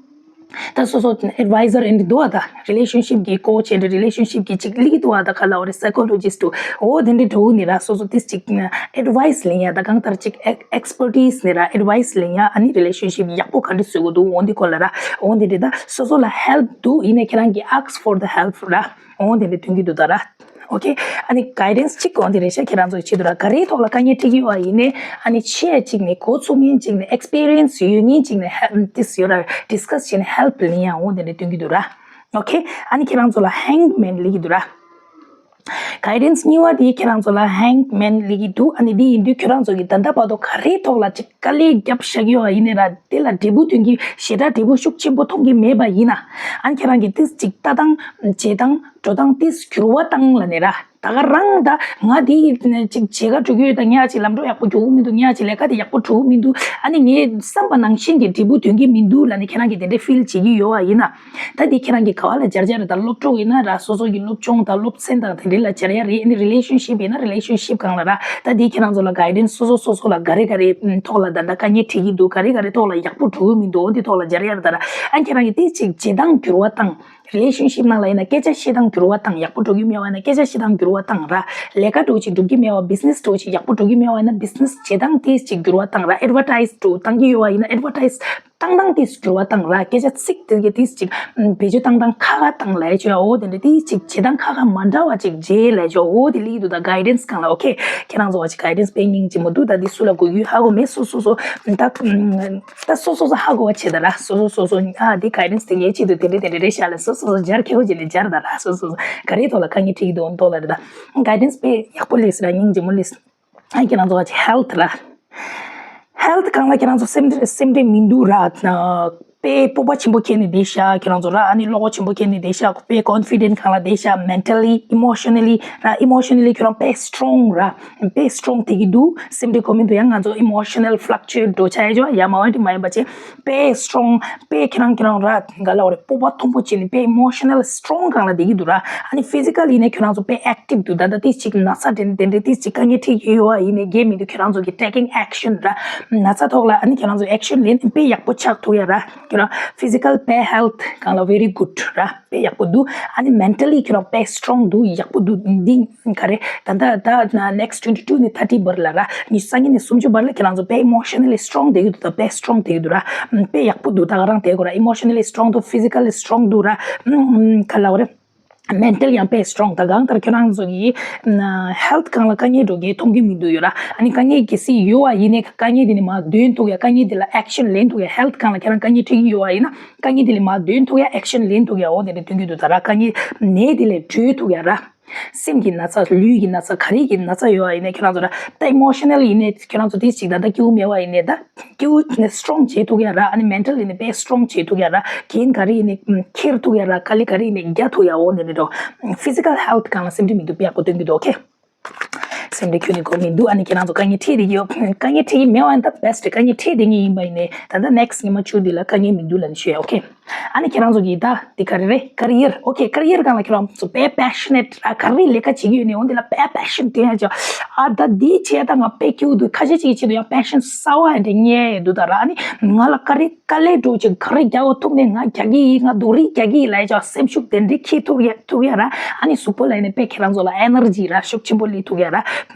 ད་སོ་སོ་ཨེཌ་ཝའི་ཟར་ཨེ་འདྲ་འདུག་པ། ད་རི་ལེ་ཤན་ཤིབ་གི་ཀོ་ཆི་ཨེ་འདྲ། རི་ལེ་ཤན་ཤིབ་གི་ཅིག་ལི་གི་འདུག་པ། ད་ག་ལབ་དགོས་རེད། སའི་ཀོ་ལོ་ཇི་སི་ཊི་འོ་དེ་འདྲ་འདྲ་བོ་ནི་ར། སོ་སོ་ཏིས་ཅིག་ཨེཌ་ཝའི་སི་ལེན་ཡ། ད་གང་ལྟར་ཅིག་ཨེག་ཨེག་སི་པར་ཊི་སི་ནི་ར་ཨེཌ་ཝའི་སི་ལེན་ཡ། ཨ་ནི་རི་ལེ་ཤན་ཤིབ་ཡག་པོ་ག་འདྲ་བཟོ་དགོས་འདུག་འོ་འདི་སྐོར་ལ་ར། འོ་འདི་འདྲ། ད་སོ་སོ་ལ་ཧེལ་པ་འདུག་ཡིན་ནའི་ཁྱེད་རང་གིས་ask for the help ར། འོ་དེ་འདྲ་སྟོན་གྱི་འདུག་ད་ར། ཨོ་ཁེ། ཨ་ནི་གའི་ཌན་སི་གཅིག་འོ་འདི་རེད་ཤག་ཁྱེད་རང་ཚོའི་ཆེད་དུ་ར། ག་རེའི་ཐོག་ལ་དཀའ་ངལ་འཕྲད་ཀྱི་ཡོད་པ་ཡིན་ནའི། ཨ་ནི་ཆེ་ཡ་གཅིག་ནས་འགོ་ཚུགས་མཁན་གཅིག་ནས་ཨེག་སི་པི་རི་ཡན་སི་ཡོད་མཁན་གཅིག་ནས་ཧེ་ཏིས་ཡོད་ར། ཌིས་ཀ་སི་བྱས་ནས་ཧེལ་པ་ལེན་ཡ། འོ་དེ་འདྲ་སྟོན་གྱི་འདུག་ར། ཨོ་ཁེ། ཨ་ནི་ཁྱེད་རང་ཚོ་ལ་ཧེང་མེན་སླེབས་ཀྱི་འདུག་ར། གའི་ཌན་སི་གཉིས་པ་དེ་ཁྱེད་རང་ཚོ་ལ་ཧེང་མེན་སླེབས་ཀྱི་འདུག་ཨ་ནི་དེ་ཡིན་དུས་ཁྱེད་རང་ཚོ་གིས་ད་ལྟ་བར་དུ་ག་རེའི་ཐོག་ལ་ཅིག་དཀའ་ལས་བརྒྱབ་བཞག་གི་ཡོད་པ་ཡིན་ནའི་ར། དེ་ལ་འབྲས་བུ་ཐོན་གྱི། ཞེ་དྲག་འབྲས་བུ་ཤུགས་ཆེན་པོ་མཐོང་གི་མེད་པ་ཡིན་ན། ཨ་ནི་ཁྱེད་རང་གིས་ཏིས་ཅིག་ལྟ་སྟངས་བྱེད་སྟངས་འགྲོ་སྟངས་ཏིས་འགྱུར་བ་བཏང་ལབ་ནས་ར། ད་ག་རང་ད་ང་དེ་ཅིག་བྱེད་ག་འགྲོ་གི་ཡོད། ད་ངས་ཅིག་ལམ་འགྲོ་ཡག་པོ་འགྲོ་གི་མི་འདུག་ངས་ཅིག་ལས་ཀ་དེ་ཡག་པོ་འགྲོ་གི་མི་འདུག་ཨ་ནི་ངས་བསམ་པ་ནང་བཞིན་གྱི་འབྲས་བུ་ཐོན་གྱི་མི་འདུག་ལབ་ནས་ཁྱེད་རང་གིས་དེ་འདྲའི་ཕིལ་བྱེད་ཀྱི་ཡོད་པ་ཡིན་ན། ད་འདི་ཁྱེད་རང་གིས་ག་བ་ལ་སྦྱར་སྦྱར་རེད། ད་སློབ་གྲོགས་ཡིན་ན་ར། སོ་སོ་གི་སློབ་སྦྱོང་དང་སློབ་ཚན་དང་དེ་འདྲའི་ལ་སྦྱར་ཡ་རེད། ཨ་ནི་རི་ལེ་ཤན་ཤིབ་ཡིན་ན་རི་ལེ་ཤན་ཤིབ་སྒང་ལ་ར། ད་འདི་ཁྱེད་རང་ཚོ་ལ་གའི་ཌན་སི་སོ་སོ་སོ་སོ་ལ་ག་རེ་ག་རེ་ཐོག་ལ་ད་ལྟ་དཀའ་ངལ་འཕྲད་ཀྱི་འདུག་ག་རེ་ག་རེ་ཐོག་ལ་ཡག་པོ་འགྲོ་གི་མི་འདུག་འོ་འདི་ཐོག་ལ་སྦྱར་ཡ་རེད་ད་ར། ཨ་ཁྱེད་རང་གིས་ཏིས་ཅིག་བྱེད་སྟངས་འགྱུར་བ་བཏང་། རི་ལེ་ཤན་ཤིབ་ནང་ལ་ཡིན་ན་སྐད་ཆ་བཤད་སྟངས་འགྱུར་བ་བཏང་། ཡག་པོ་འགྲོ་གི་མེད་པ་ཡིན་ན་སྐད་ཆ་བཤད་སྟངས་འགྱུར་བ་བཏང་ར། ལས་ཀ་འདྲ་བོ་ཅིག་འགྲུབ་ཀྱི་མེད་པ། བི་ཛི་ནེ་སི་འདྲ་བོ་ཅིག་ཡག་པོ་འགྲོ་གི་མེད་པ་ཡིན་ན་བི་ཛི་ནེ་སི་བྱེད་སྟངས་ཏིས་ཅིག་འགྱུར་བ་བཏང་ར། ཨེཌ་ཝར་ཊའིཛ་འདྲ་བོ་བཏང་གི་ཡོད་པ་ཡིན་ན་ཨེཌ་ཝར་ཊའིཛ་བཏང་སྟངས་ཏིས་འགྱུར་བ་བཏང་ར། སྐད་ཆ་ཚིག་དེ་གི་ཏིས་ཅིག་ཨམ་བེད་སྤྱོད་བཏང་སྟངས་ཁག་ཁག་བཏང་ལབ་ཡ་ཅིག་འོ་དེ་འདྲ་ཏིས་ཅིག་བྱེད་སྟངས་ཁག་ཁག་མ་འདྲ་བ་ཅིག་བྱེད་ལབ་ཡ་ཅིག་འོ་དེ་སླེབས་ཀྱི་འདུག་ད་གའི་ཌན་སི་སྒང་ལ། ཨོ་ཁེ། ཁྱེད་རང་ཚོ་བ་ཅིག་གའི་ཌན་སི་དཔེ་སྙིང་རྗེ་མོ་འདུག་ད་འདི་སུ་ལ་དགོས་ཀྱི་ཡོད་ཧ་གོ་མེད། སོ་སོ་སོ་ད་ཨམ་ད་སོ་སོ་སོ་ཧ་གོ་བ་བྱེད་ད་ར། སོ་སོ་སོ་སོ་ཨ་འདི་གའི་ཌན་སི་དེ་ངའི་ཆེད་དུ་དེ་འདྲ་དེ་འདྲ་རེད་ཤག་ལབ། སོ་སོ་སོ་སྦྱར་མཁས་པོ་བྱས་ནས་སྦྱར་ད་ར། སོ་སོ་སོ་ག་རེའི་ཐོག་ལ་དཀའ་ངལ་འཕྲད་ཀྱི་འདུག་འོ་ཐོག་ལ་རེད་ད། གའི་ཌན་སི་དཔེ་ཡག་པོ་སླེབས་སི་ར། སྙིང་རྗེ་མོ་སླེབས་སི། ཨ་ཁྱེད་རང་ཚོ་བ་ཅིག་ཧེལ་ཐི་ར། ཧེལ་ཐི་སྒང་ལ་ཁྱེད་རང་ཚོ་སེམས་སེམས་ཁྲལ་མི་འདུག་ར། དཔེ་སྤོབས་པ་ཆེན་པོ་འཁྱེར་ནས་བསྡད་ཤག་ཁྱེད་རང་ཚོ་ར། ཨ་ནི་བློ་ཁོག་ཆེན་པོ་འཁྱེར་ནས་བསྡད་ཤག་དཔེ་ཀོན་ཕི་ཌེན་ཊི་སྒང་ལ་བསྡད་ཤག་མེན་ཊལ་ལི། ཨི་མོ་ཤ་ན་ལི་ར། ཨི་མོ་ཤ་ན་ལི་ཁྱེད་རང་དཔེ་སི་ཊོང་ར། དཔེ་སི་ཊོང་བསྡད་ཀྱི་འདུག་སེམས་ཁྲལ་དགོས་མི་འདུག་ཡང་ང་ཚོ་ཨི་མོ་ཤ་ན་ལི་ཕ་ལག་ཅུ་ཨེཊ་འགྲོ་ཆགས་ཡ་ཅོ་ཡ་མ་འོན་ཏེ་མ་ཡིན་པ་བྱས། དཔེ་སི་ཊོང་། དཔེ་ཁྱེད་རང་ཁྱེད་རང་ར་ག་ལ་བ་རེད། སྤོབས་པ་མཐོན་པོ་བྱས་ནས་དཔེ་ཨི་མོ་ཤ་ན་ལི་སི་ཊོང་སྒང་ལ་བསྡད་ཀྱི་འདུག་ར། ཨ་ནི་ཕི་ཛི་ཀལ་ཡིན་ནའི་ཁྱོད་རང་ཚོ་དཔེ་ཨེག་ཊིབ་འདུག་ད་ལྟ་ཏིས་ཅིག་ན་ཚ་དེ་འདྲ་དེ་འདྲ་ཏིས་ཅིག་དཀའ་ངལ་འཕྲད་ཀྱི་ཡོད་པ་ཡིན་ནའི་འགན་མི་འདུག་ཁྱོད་རང་ཚོ་གིས་ཊེ་ཀིང་ཨེག་ཤན་ར། ན་ཚ་ཐོག་ལ་ཨ་ནི་ཁྱོད་རང་ཚོ་ཨེག་ཤན་ལེན་དཔེ་ཡག་པོ་ཆགས་ཐུབ་ཡ་ར། ཁྱོད་རང་physical དཔེ་health སྒང་ལ་very good ར། དཔེ་ཡག་པོ་འདུག་ཨ་ནི་mentally ཁྱོད་རང་དཔེ་strong འདུག་ཡག་པོ་འདུག་འདི་ག་རེ། ད་ལྟ་ད་next twenty two ནས thirty བར་ལ་ར། ཉི་ཤུ་རྩ་གཉིས་ནས་སུམ་ཅུ་བར་ལ་ཁྱེད་རང་ཚོ་དཔེ་emotionally strong བསྡད་ཀྱི་འདུག་ད་དཔེ་strong བསྡད་ཀྱི་འདུག་ར། དཔེ་ཡག་པོ་འདུག་ད་ག་རང་བསྡད་དགོས་ར། emotionally strong འདུག physically strong འདུག་ར། ག་ལབ་དགོས་རེད། mental ཡང་དཔེ་strong ད་གང་ལྟར་ཁྱོད་རང་ཚོ་གི་health སྒང་ལ་དཀའ་ངལ་འགྲོ་གི་མཐོང་གི་མི་འདུག་ཡོད་ར། ཨ་ནི་དཀའ་ངལ་གལ་སྲིད་ཡོད་པ་ཡིན་ནའི་དཀའ་ངལ་དེ་ནི་མར་འདོན་ཐུབ་ཡ། དཀའ་ངལ་དེ་ལ་action ལེན་ཐུབ་ཡ། health སྒང་ལ་ཁྱེད་རང་དཀའ་ངལ་འཕྲད་ཀྱི་ཡོད་པ་ཡིན་ན་དཀའ་ངལ་དེ་ལ་མར་འདོན་ཐུབ་ཡ། action ལེན་ཐུབ་ཡ། འོ་དེ་འདྲ་སྟོན་གྱི་འདུག་ད་ར་དཀའ་ངལ་ནད་དེ་ལས་གྲོལ་ཐུབ་ཡ་ར། སེམས་ཀྱི་ན་ཚ་ལུས་ཀྱི་ན་ཚ་ག་རེ་གི་ན་ཚ་ཡོད་པ་ཡིན་ནའི་ཁྱེད་རང་ཚོ་ར་ད་emotional ཡིན་ནའི་ཁྱེད་རང་ཚོ་དེ་ཅིག་ད་ལྟ་སྐྱིད་པོ་མེད་པ་ཡིན་ནའི་ད། སྐྱིད་པོ་ནས་strong བྱེད་ཐུབ་ཡ་ར། ཨ་ནི་mental ཡིན་ནའི་དཔེ་strong བྱེད་ཐུབ་ཡ་ར། འགན་ག་རེ་ཡིན་ནའི་འཁྱེར་ཐུབ་ཡ་ར། དཀའ་ལས་ག་རེ་ཡིན་ནའི་རྒྱག་ཐུབ་ཡ། འོ་འདི་འདྲ་འགྲོ། physical health སྒང་ལ་སེམས་ཁྲལ་མི་འདུག་དཔེ་ཡག་པོ་སྟོན་གྱི་འདུག okay སེམས་ཁྲལ་ཁྱོན་ནས་དགོས་མི་འདུག་ཨ་ནི་ཁྱེད་རང་ཚོ་དཀའ་ངལ་འཕྲད་བསྡད་ཀྱི་ཡོད། དཀའ་ངལ་འཕྲད་ཀྱི་མེད་པ་ཡིན་ད་best རེད། དཀའ་ངལ་འཕྲད་བསྡད་མཁན་ཡིན་པ་ཡིན་ནའི་ད་ལྟ་next ཉི་མ་བཅུ་འདི་ལ་དཀའ་ངལ་མི་འདུག་ལབ་ནས་ཞུ་ཡ། okay ཨ་ནི་ཁྱེད་རང་ཚོ་གི་ད་འདི་ག་རེ་རེད། career okay career སྒང་ལ་ཁྱེད་རང་ཚོ་དཔེ་passionate ར། ག་རེ་ལས་ཀ་བྱེད་ཀྱི་ཡོད་ནའི་འོ་འདི་ལ་དཔེ་passion སྟོན་ཡ་ཅོ། ཨ་ད་འདི་བྱས་ད་ང་དཔེ་སྐྱིད་པོ་འདུག་ཁ་ཤས་ཅིག་གི་ཆེད་དུ་ཡང་passion གསར་པ་འདྲ་རྙེད་ཡོད་འདུག་ད་ར། ཨ་ནི་ང་ལ་ག་རེ་དཀའ་ལས་འགྲོ་ཅིག་ག་རེ་རྒྱག་ཐུབ་ནའི་ང་རྒྱག་གི་ཡིན། ང་སྡུག་རུས་རྒྱག་གི་ཡིན་ལབ་ཡ་ཅོ། སེམས་ཤུགས་དེ་འདྲ་འཁྱེར་ཐུབ་ཡ་ཐུབ་ཡ་ར། ཨ་ནི་གཟུགས་པོ་ལ་ཡིན་ནའི་དཔེ་ཁྱེད་རང་ཚོ་ལ་energy ར་ཤུགས་ཆེན་པོ་སླེབས་ཐུབ་ཡ་ར།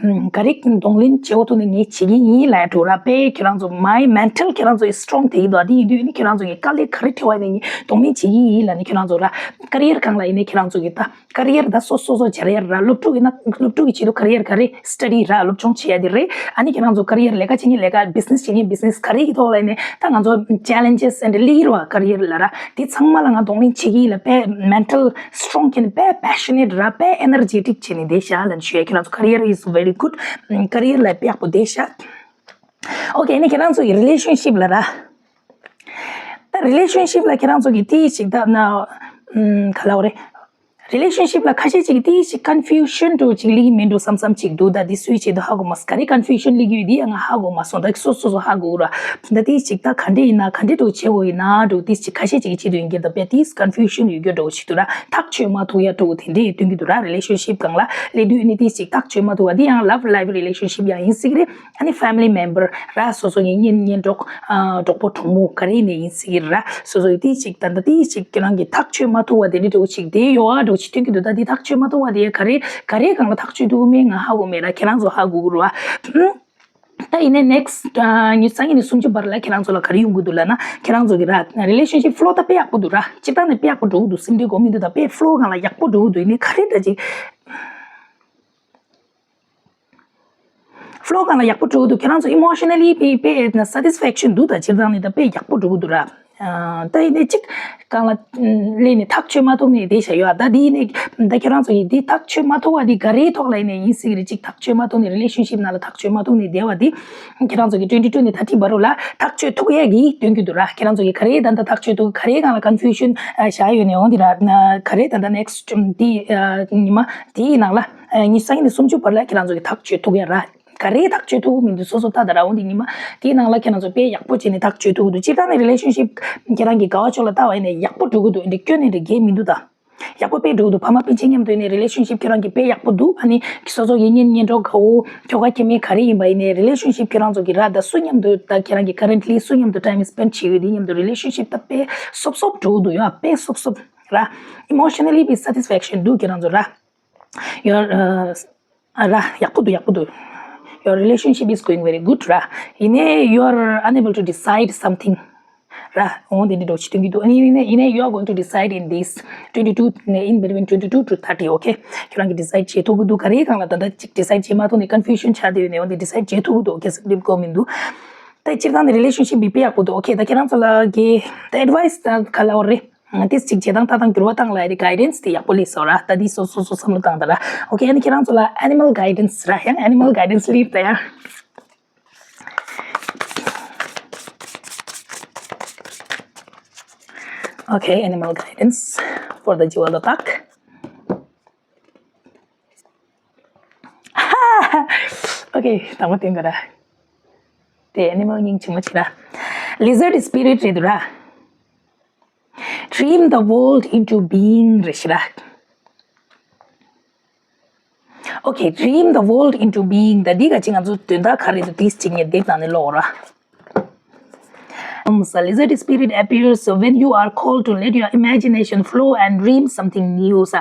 ག་རེ་གདོང་ལེན་བྱེད་འོ་ཐུབ་ནའི་ངས་བྱེད་ཀྱི་ཡིན་ལབ་ཡ་འགྲོ་ར། དཔེ་ཁྱེད་རང་ཚོ་my mental ཁྱེད་རང་ཚོ་strong དེ་ཡིན་འདུག་ཨ་དེ་ཡིན་དུས་ཨ་ནི་ཁྱེད་རང་ཚོ་གི་དཀའ་ལས་ག་རེ་འཕྲད་པ་ཡིན་ནའི་ངས་གདོང་ལེན་བྱེད་ཀྱི་ཡིན་ལབ་ནས་ཁྱེད་རང་ཚོ་ར། career སྒང་ལ་ཡིན་ནའི་ཁྱེད་རང་ཚོ་གི་ད་career ད་སོ་སོ་སོ་སྦྱར་ཡ་ར། སློབ་ཕྲུག་ཡིན་ན་སློབ་ཕྲུག་གི་ཆེད་དུ་career ག་རེ། study ར། སློབ་སྦྱོང་བྱེད་ཡ་དེ་རེད། ཨ་ནི་ཁྱེད་རང་ཚོ་career ལས་ཀ་བྱེད་མཁན་ལས་ཀ། business བྱེད་མཁན་business ག་རེ་གི་ཐོག་ལ་ཡིན་ནའི་ད་ང་ཚོ་challenges and སླེབས་ཀྱི་རེད་པ། career ལ་ར་དེ་ཚང་མ་ལ་ང་གདོང་ལེན་བྱེད་ཀྱི་ཡིན་ལབ་དཔེ་mental strong མཁན་དཔེ་passionate ར། དཔེ་energetic བྱས་ནས་བསྡད་ཤག་ལབ་ནས་ཞུ་ཡ། ཁྱེད་རང་ཚོ་career is very good career ལ་དཔེ་ཡག་པོ་བསྡད་ཤག okay ཨ་ནི་ཁྱེད་རང་ཚོ་ཡི་relationship ལ་ར། ད་relationship ལ་ཁྱེད་རང་ཚོ་གི་དེ་ཞིག་ད་ན་ག་ལབ་དགོས་རེད། relationship ལ་ཁ་ཤས་ཅིག་དེ་ཞིག་confusion འགྲོ་ཅིག་སླེབས་ཀྱི་མིན་འགྲོ་བསམ་བསམ་ཅིག་འདུག་ད་དེ་སུའི་ཆེད་དུ་ཧ་གོ་མ་སོང་། ག་རེ་confusion སླེབས་ཀྱི་ཡོད་དེ་ཡང་ང་ཧ་གོ་མ་སོང་། ད་སོ་སོ་སོ་ཧ་གོ་ར། ད་དེ་ཞིག་ད་ག་འདྲས་ཡིན་ན་ག་འདྲས་འགྲོ་བྱེད་དགོས་ཡིན་ན་འགྲོ་དེ་ཞིག་ཁ་ཤས་ཅིག་གི་ཆེད་དུ་ཡིན་གྱི་ད་དཔེ་དེ་confusion ཡོད་རྒྱུ་འགྲོ་ཞིག་འདུག་ར། ཐག་ཆོད་མ་ཐུབ་ཡ་འགྲོ་དེ་འདྲས་སྟོན་གྱི་འདུག་ར། relationship སྒང་ལ་སླེབས་དུས་ནི་དེ་ཞིག་ཐག་ཆོད་མ་ཐུབ་པ་དེ་ཡང་love life relationship ཡང་ཡིན་སྲིད་ཀྱི་རེད། ཨ་ནི་family member ར། སོ་སོ་གི་གཉེན་གཉེན་གྲོགས་ཨ་གྲོགས་པོ་གྲོགས་མོ་ག་རེ་ནས་ཡིན་སྲིད་ཀྱི་ར། སོ་སོ་གི་དེ་ཅིག་ད་ལྟ་དེ་ཅིག་ཁྱེད་རང་གི་ཐག་ཆོད་མ་ཐུབ་པ་དེ་འདྲ་འགྲོ་ཅིག་དེ་ཡོད་ཨ་འགྲོ་ཅིག་སྟོན་གྱི་འདུག་ད་དེ་ཐག་ཆོད་མ་ཐུབ་པ་དེ་ག་རེ་ག་རེ་སྒང་ལ་ཐག་ཆོད་ཐུབ་མེད་ང་ཧ་གོ་མེད་ར། ཁྱེད་རང་ཚོ་ཧ་གོ་གི་རེད་བ། ད་ཡིན་ནའི་next ཉི་ཤུ་རྩ་གཉིས་ནས་སུམ་ཅུ་བར་ལ་ཁྱེད་རང་ཚོ་ལ་ག་རེ་ཡོང་གི་འདུག་ལབ་ན་ཁྱེད་རང་ཚོ་གི་ར་relationship flow ད་དཔེ་ཡག་པོ་འདུག་ར། སྤྱིར་བཏང་ནས་དཔེ་ཡག་པོ་འགྲོ་གི་འདུག་སེམས་ཁྲལ་དགོས་མི་འདུག་ད་དཔེ་flow སྒང་ལ་ཡག་པོ་འགྲོ་གི་འདུག་ཡིན་ནའི་ག་རེ་ད་ཅིག flow སྒང་ལ་ཡག་པོ་འགྲོ་གི་འདུག་ཁྱེད་རང་ཚོ་emotionally དཔེ་དཔེ་satisfaction འདུག་ད་སྤྱིར་བཏང་ནས་ད་དཔེ་ཡག་པོ་འགྲོ་གི་འདུག་ར། ཨ་ད་ཡིན་ནའི་གཅིག་སྒང་ལ་སླེབས་ནས་ཐག་ཆོད་མ་ཐུབ་ནས་བསྡད་བཞག་ཡོད་ཨ། ད་འདི་ཡིན་ནའི་ད་ཁྱེད་རང་ཚོ་ཡིས་འདི་ཐག་ཆོད་མ་ཐུབ་པ་འདི་ག་རེའི་ཐོག་ལ་ཡིན་ནའི་ཡིན་སྲིད་ཀྱི་རེད། གཅིག་ཐག་ཆོད་མ་ཐུབ་ནས་relationship ནང་ལ་ཐག་ཆོད་མ་ཐུབ་ནས་བསྡད་པ་འདི་ཁྱེད་རང་ཚོ་གི་twenty two ནས་thirty བར་རུ་ལ་ཐག་ཆོད་ཐུབ་ཡས་ཀྱི་སྟོན་གྱི་འདུག་ར། ཁྱེད་རང་ཚོ་གི་ག་རེའི་ད་ལྟ་ཐག་ཆོད་ཐུབ་ག་རེའི་སྒང་ལ་confusion བཞག་ཡོད་ནའི་འོང་འདི་ར་ག་རེ་ད་ལྟ་next འདི་ཉི་མ་དེའི་ནང་ལ་ཉི་ཤུ་རྩ་གཉིས་ནས་སུམ་ཅུ་བར་ལ་ཁྱེད་རང་ཚོ་གི་ཐག་གཅོད་ཐུབ་ཡ་ར། ག་རེ་ཐག་གཅོད་ཐུབ་མི་འདུག་སོ་སོ་ལྟ་ད་ར། འོ་འདི་ཉི་མ་དེའི་ནང་ལ་ཁྱེད་རང་ཚོ་དཔེ་ཡག་པོ་བྱས་ནས་ཐག་གཅོད་ཐུབ་འདུག་སྤྱིར་བཏང་ནས་relationship ཁྱེད་རང་གི་དགའ་བ་ཕྱོགས་ལ་ལྟ་བ་ཡིན་ནའི་ཡག་པོ་འགྲོ་གི་འདུག་འདི་སྐྱོན་ནས་འདི་འགལ་མི་འདུག་ད། ཡག་པོ་དཔེ་འགྲོ་གི་འདུག་ཕ་མ་སྤུན་མཆེད་མཉམ་དུ་ཡིན་ནའི་relationship ཁྱེད་རང་གི་དཔེ་ཡག་པོ་འདུག་ཨ་ནི་སོ་སོ་གི་གཉེན་ཉེ་གྲོགས་དགའ་བོ་ཁྱོ་ག་ཁྱེད་མེད་ག་རེ་ཡིན་པ་ཡིན་ནའི་relationship ཁྱེད་རང་ཚོ་གི་ར་ད་སུ་མཉམ་དུ་ད་ཁྱེད་རང་གི་currently སུ་མཉམ་དུ་time spend བྱེད་ཡོད་དེ་མཉམ་དུ་relationship ད་དཔེ་སོབ་སོབ་འགྲོ་གི་འདུག་ཡ། དཔེ་སོབ་སོབ་ར། emotionally དཔེ་satisfaction འདུག་ཁྱེད་རང་ཚོ་ར། Your uh, ར་ཡག་པོ་འདུག་ཡག་པོ་འདུག Your relationship is going very good ར། ཡིན་ནའི་you are unable to decide something ར། འོ་འདི་འདྲ་འགྲོ་ཅི་སྟོན་གྱི་འདུག་ཨ་ནི་ཡིན་ནའི་ཡིན་ནའི་you are going to decide in this twenty two ནས་in between twenty two to thirty okay ཁྱོད་རང་གི་decide བྱེད་ཐུབ་ཀྱི་འདུག་ག་རེའི་སྒང་ལ་ད་ལྟ་ཅིག་decide བྱེད་མ་ཐུབ་ནས་confusion ཆགས་བསྡད་ཡོད་ནའི་འོ་འདི་decide བྱེད་ཐུབ་ཀྱི་འདུག okay སེམས་ཁྲལ་དགོས་མི་འདུག་ད་སྤྱིར་བཏང་ནས་relationship དཔེ་ཡག་པོ་འདུག okay ད་ཁྱེད་རང་ཚོ་ལ་གི་ད་advice ད་ག་ལབ་དགོས་རེད། ཏིས་གཅིག་བྱེད་སྟངས་ལྟ་སྟངས་འགྱུར་བ་བཏང་ལ་ཡ་དེ་guidance དེ་ཡག་པོ་སླེབས་སོང་ར། ད་དེ་སོ་སོ་སོ་བསམ་བློ་བཏང་ད་ར། okay ཨ་ནི་ཁྱེད་རང་ཚོ་ལ་animal guidance ར། ཡང་animal guidance སླེབས་ད་ཡ། okay animal guidance for the Jiwalo Park. okay དང་པོ་དེ་འགའ་ར། དེ་animal སྙིང་རྗེ་མོ་ཅིག་ར། lizard spirit རེད་འདུག་ར། Dream the world into being རེད་ཤི་ར། Okay, dream the world into being ད་འདི་ག་ཅི་ང་ཚོ་དོན་དག་ག་རེ་འདུག་ཏིས་ཅིག་ངས་དེབ་ནང་ནས་ཀློག་ར། So, lizard spirit appears when you are called to let your imagination flow and dream something new. So,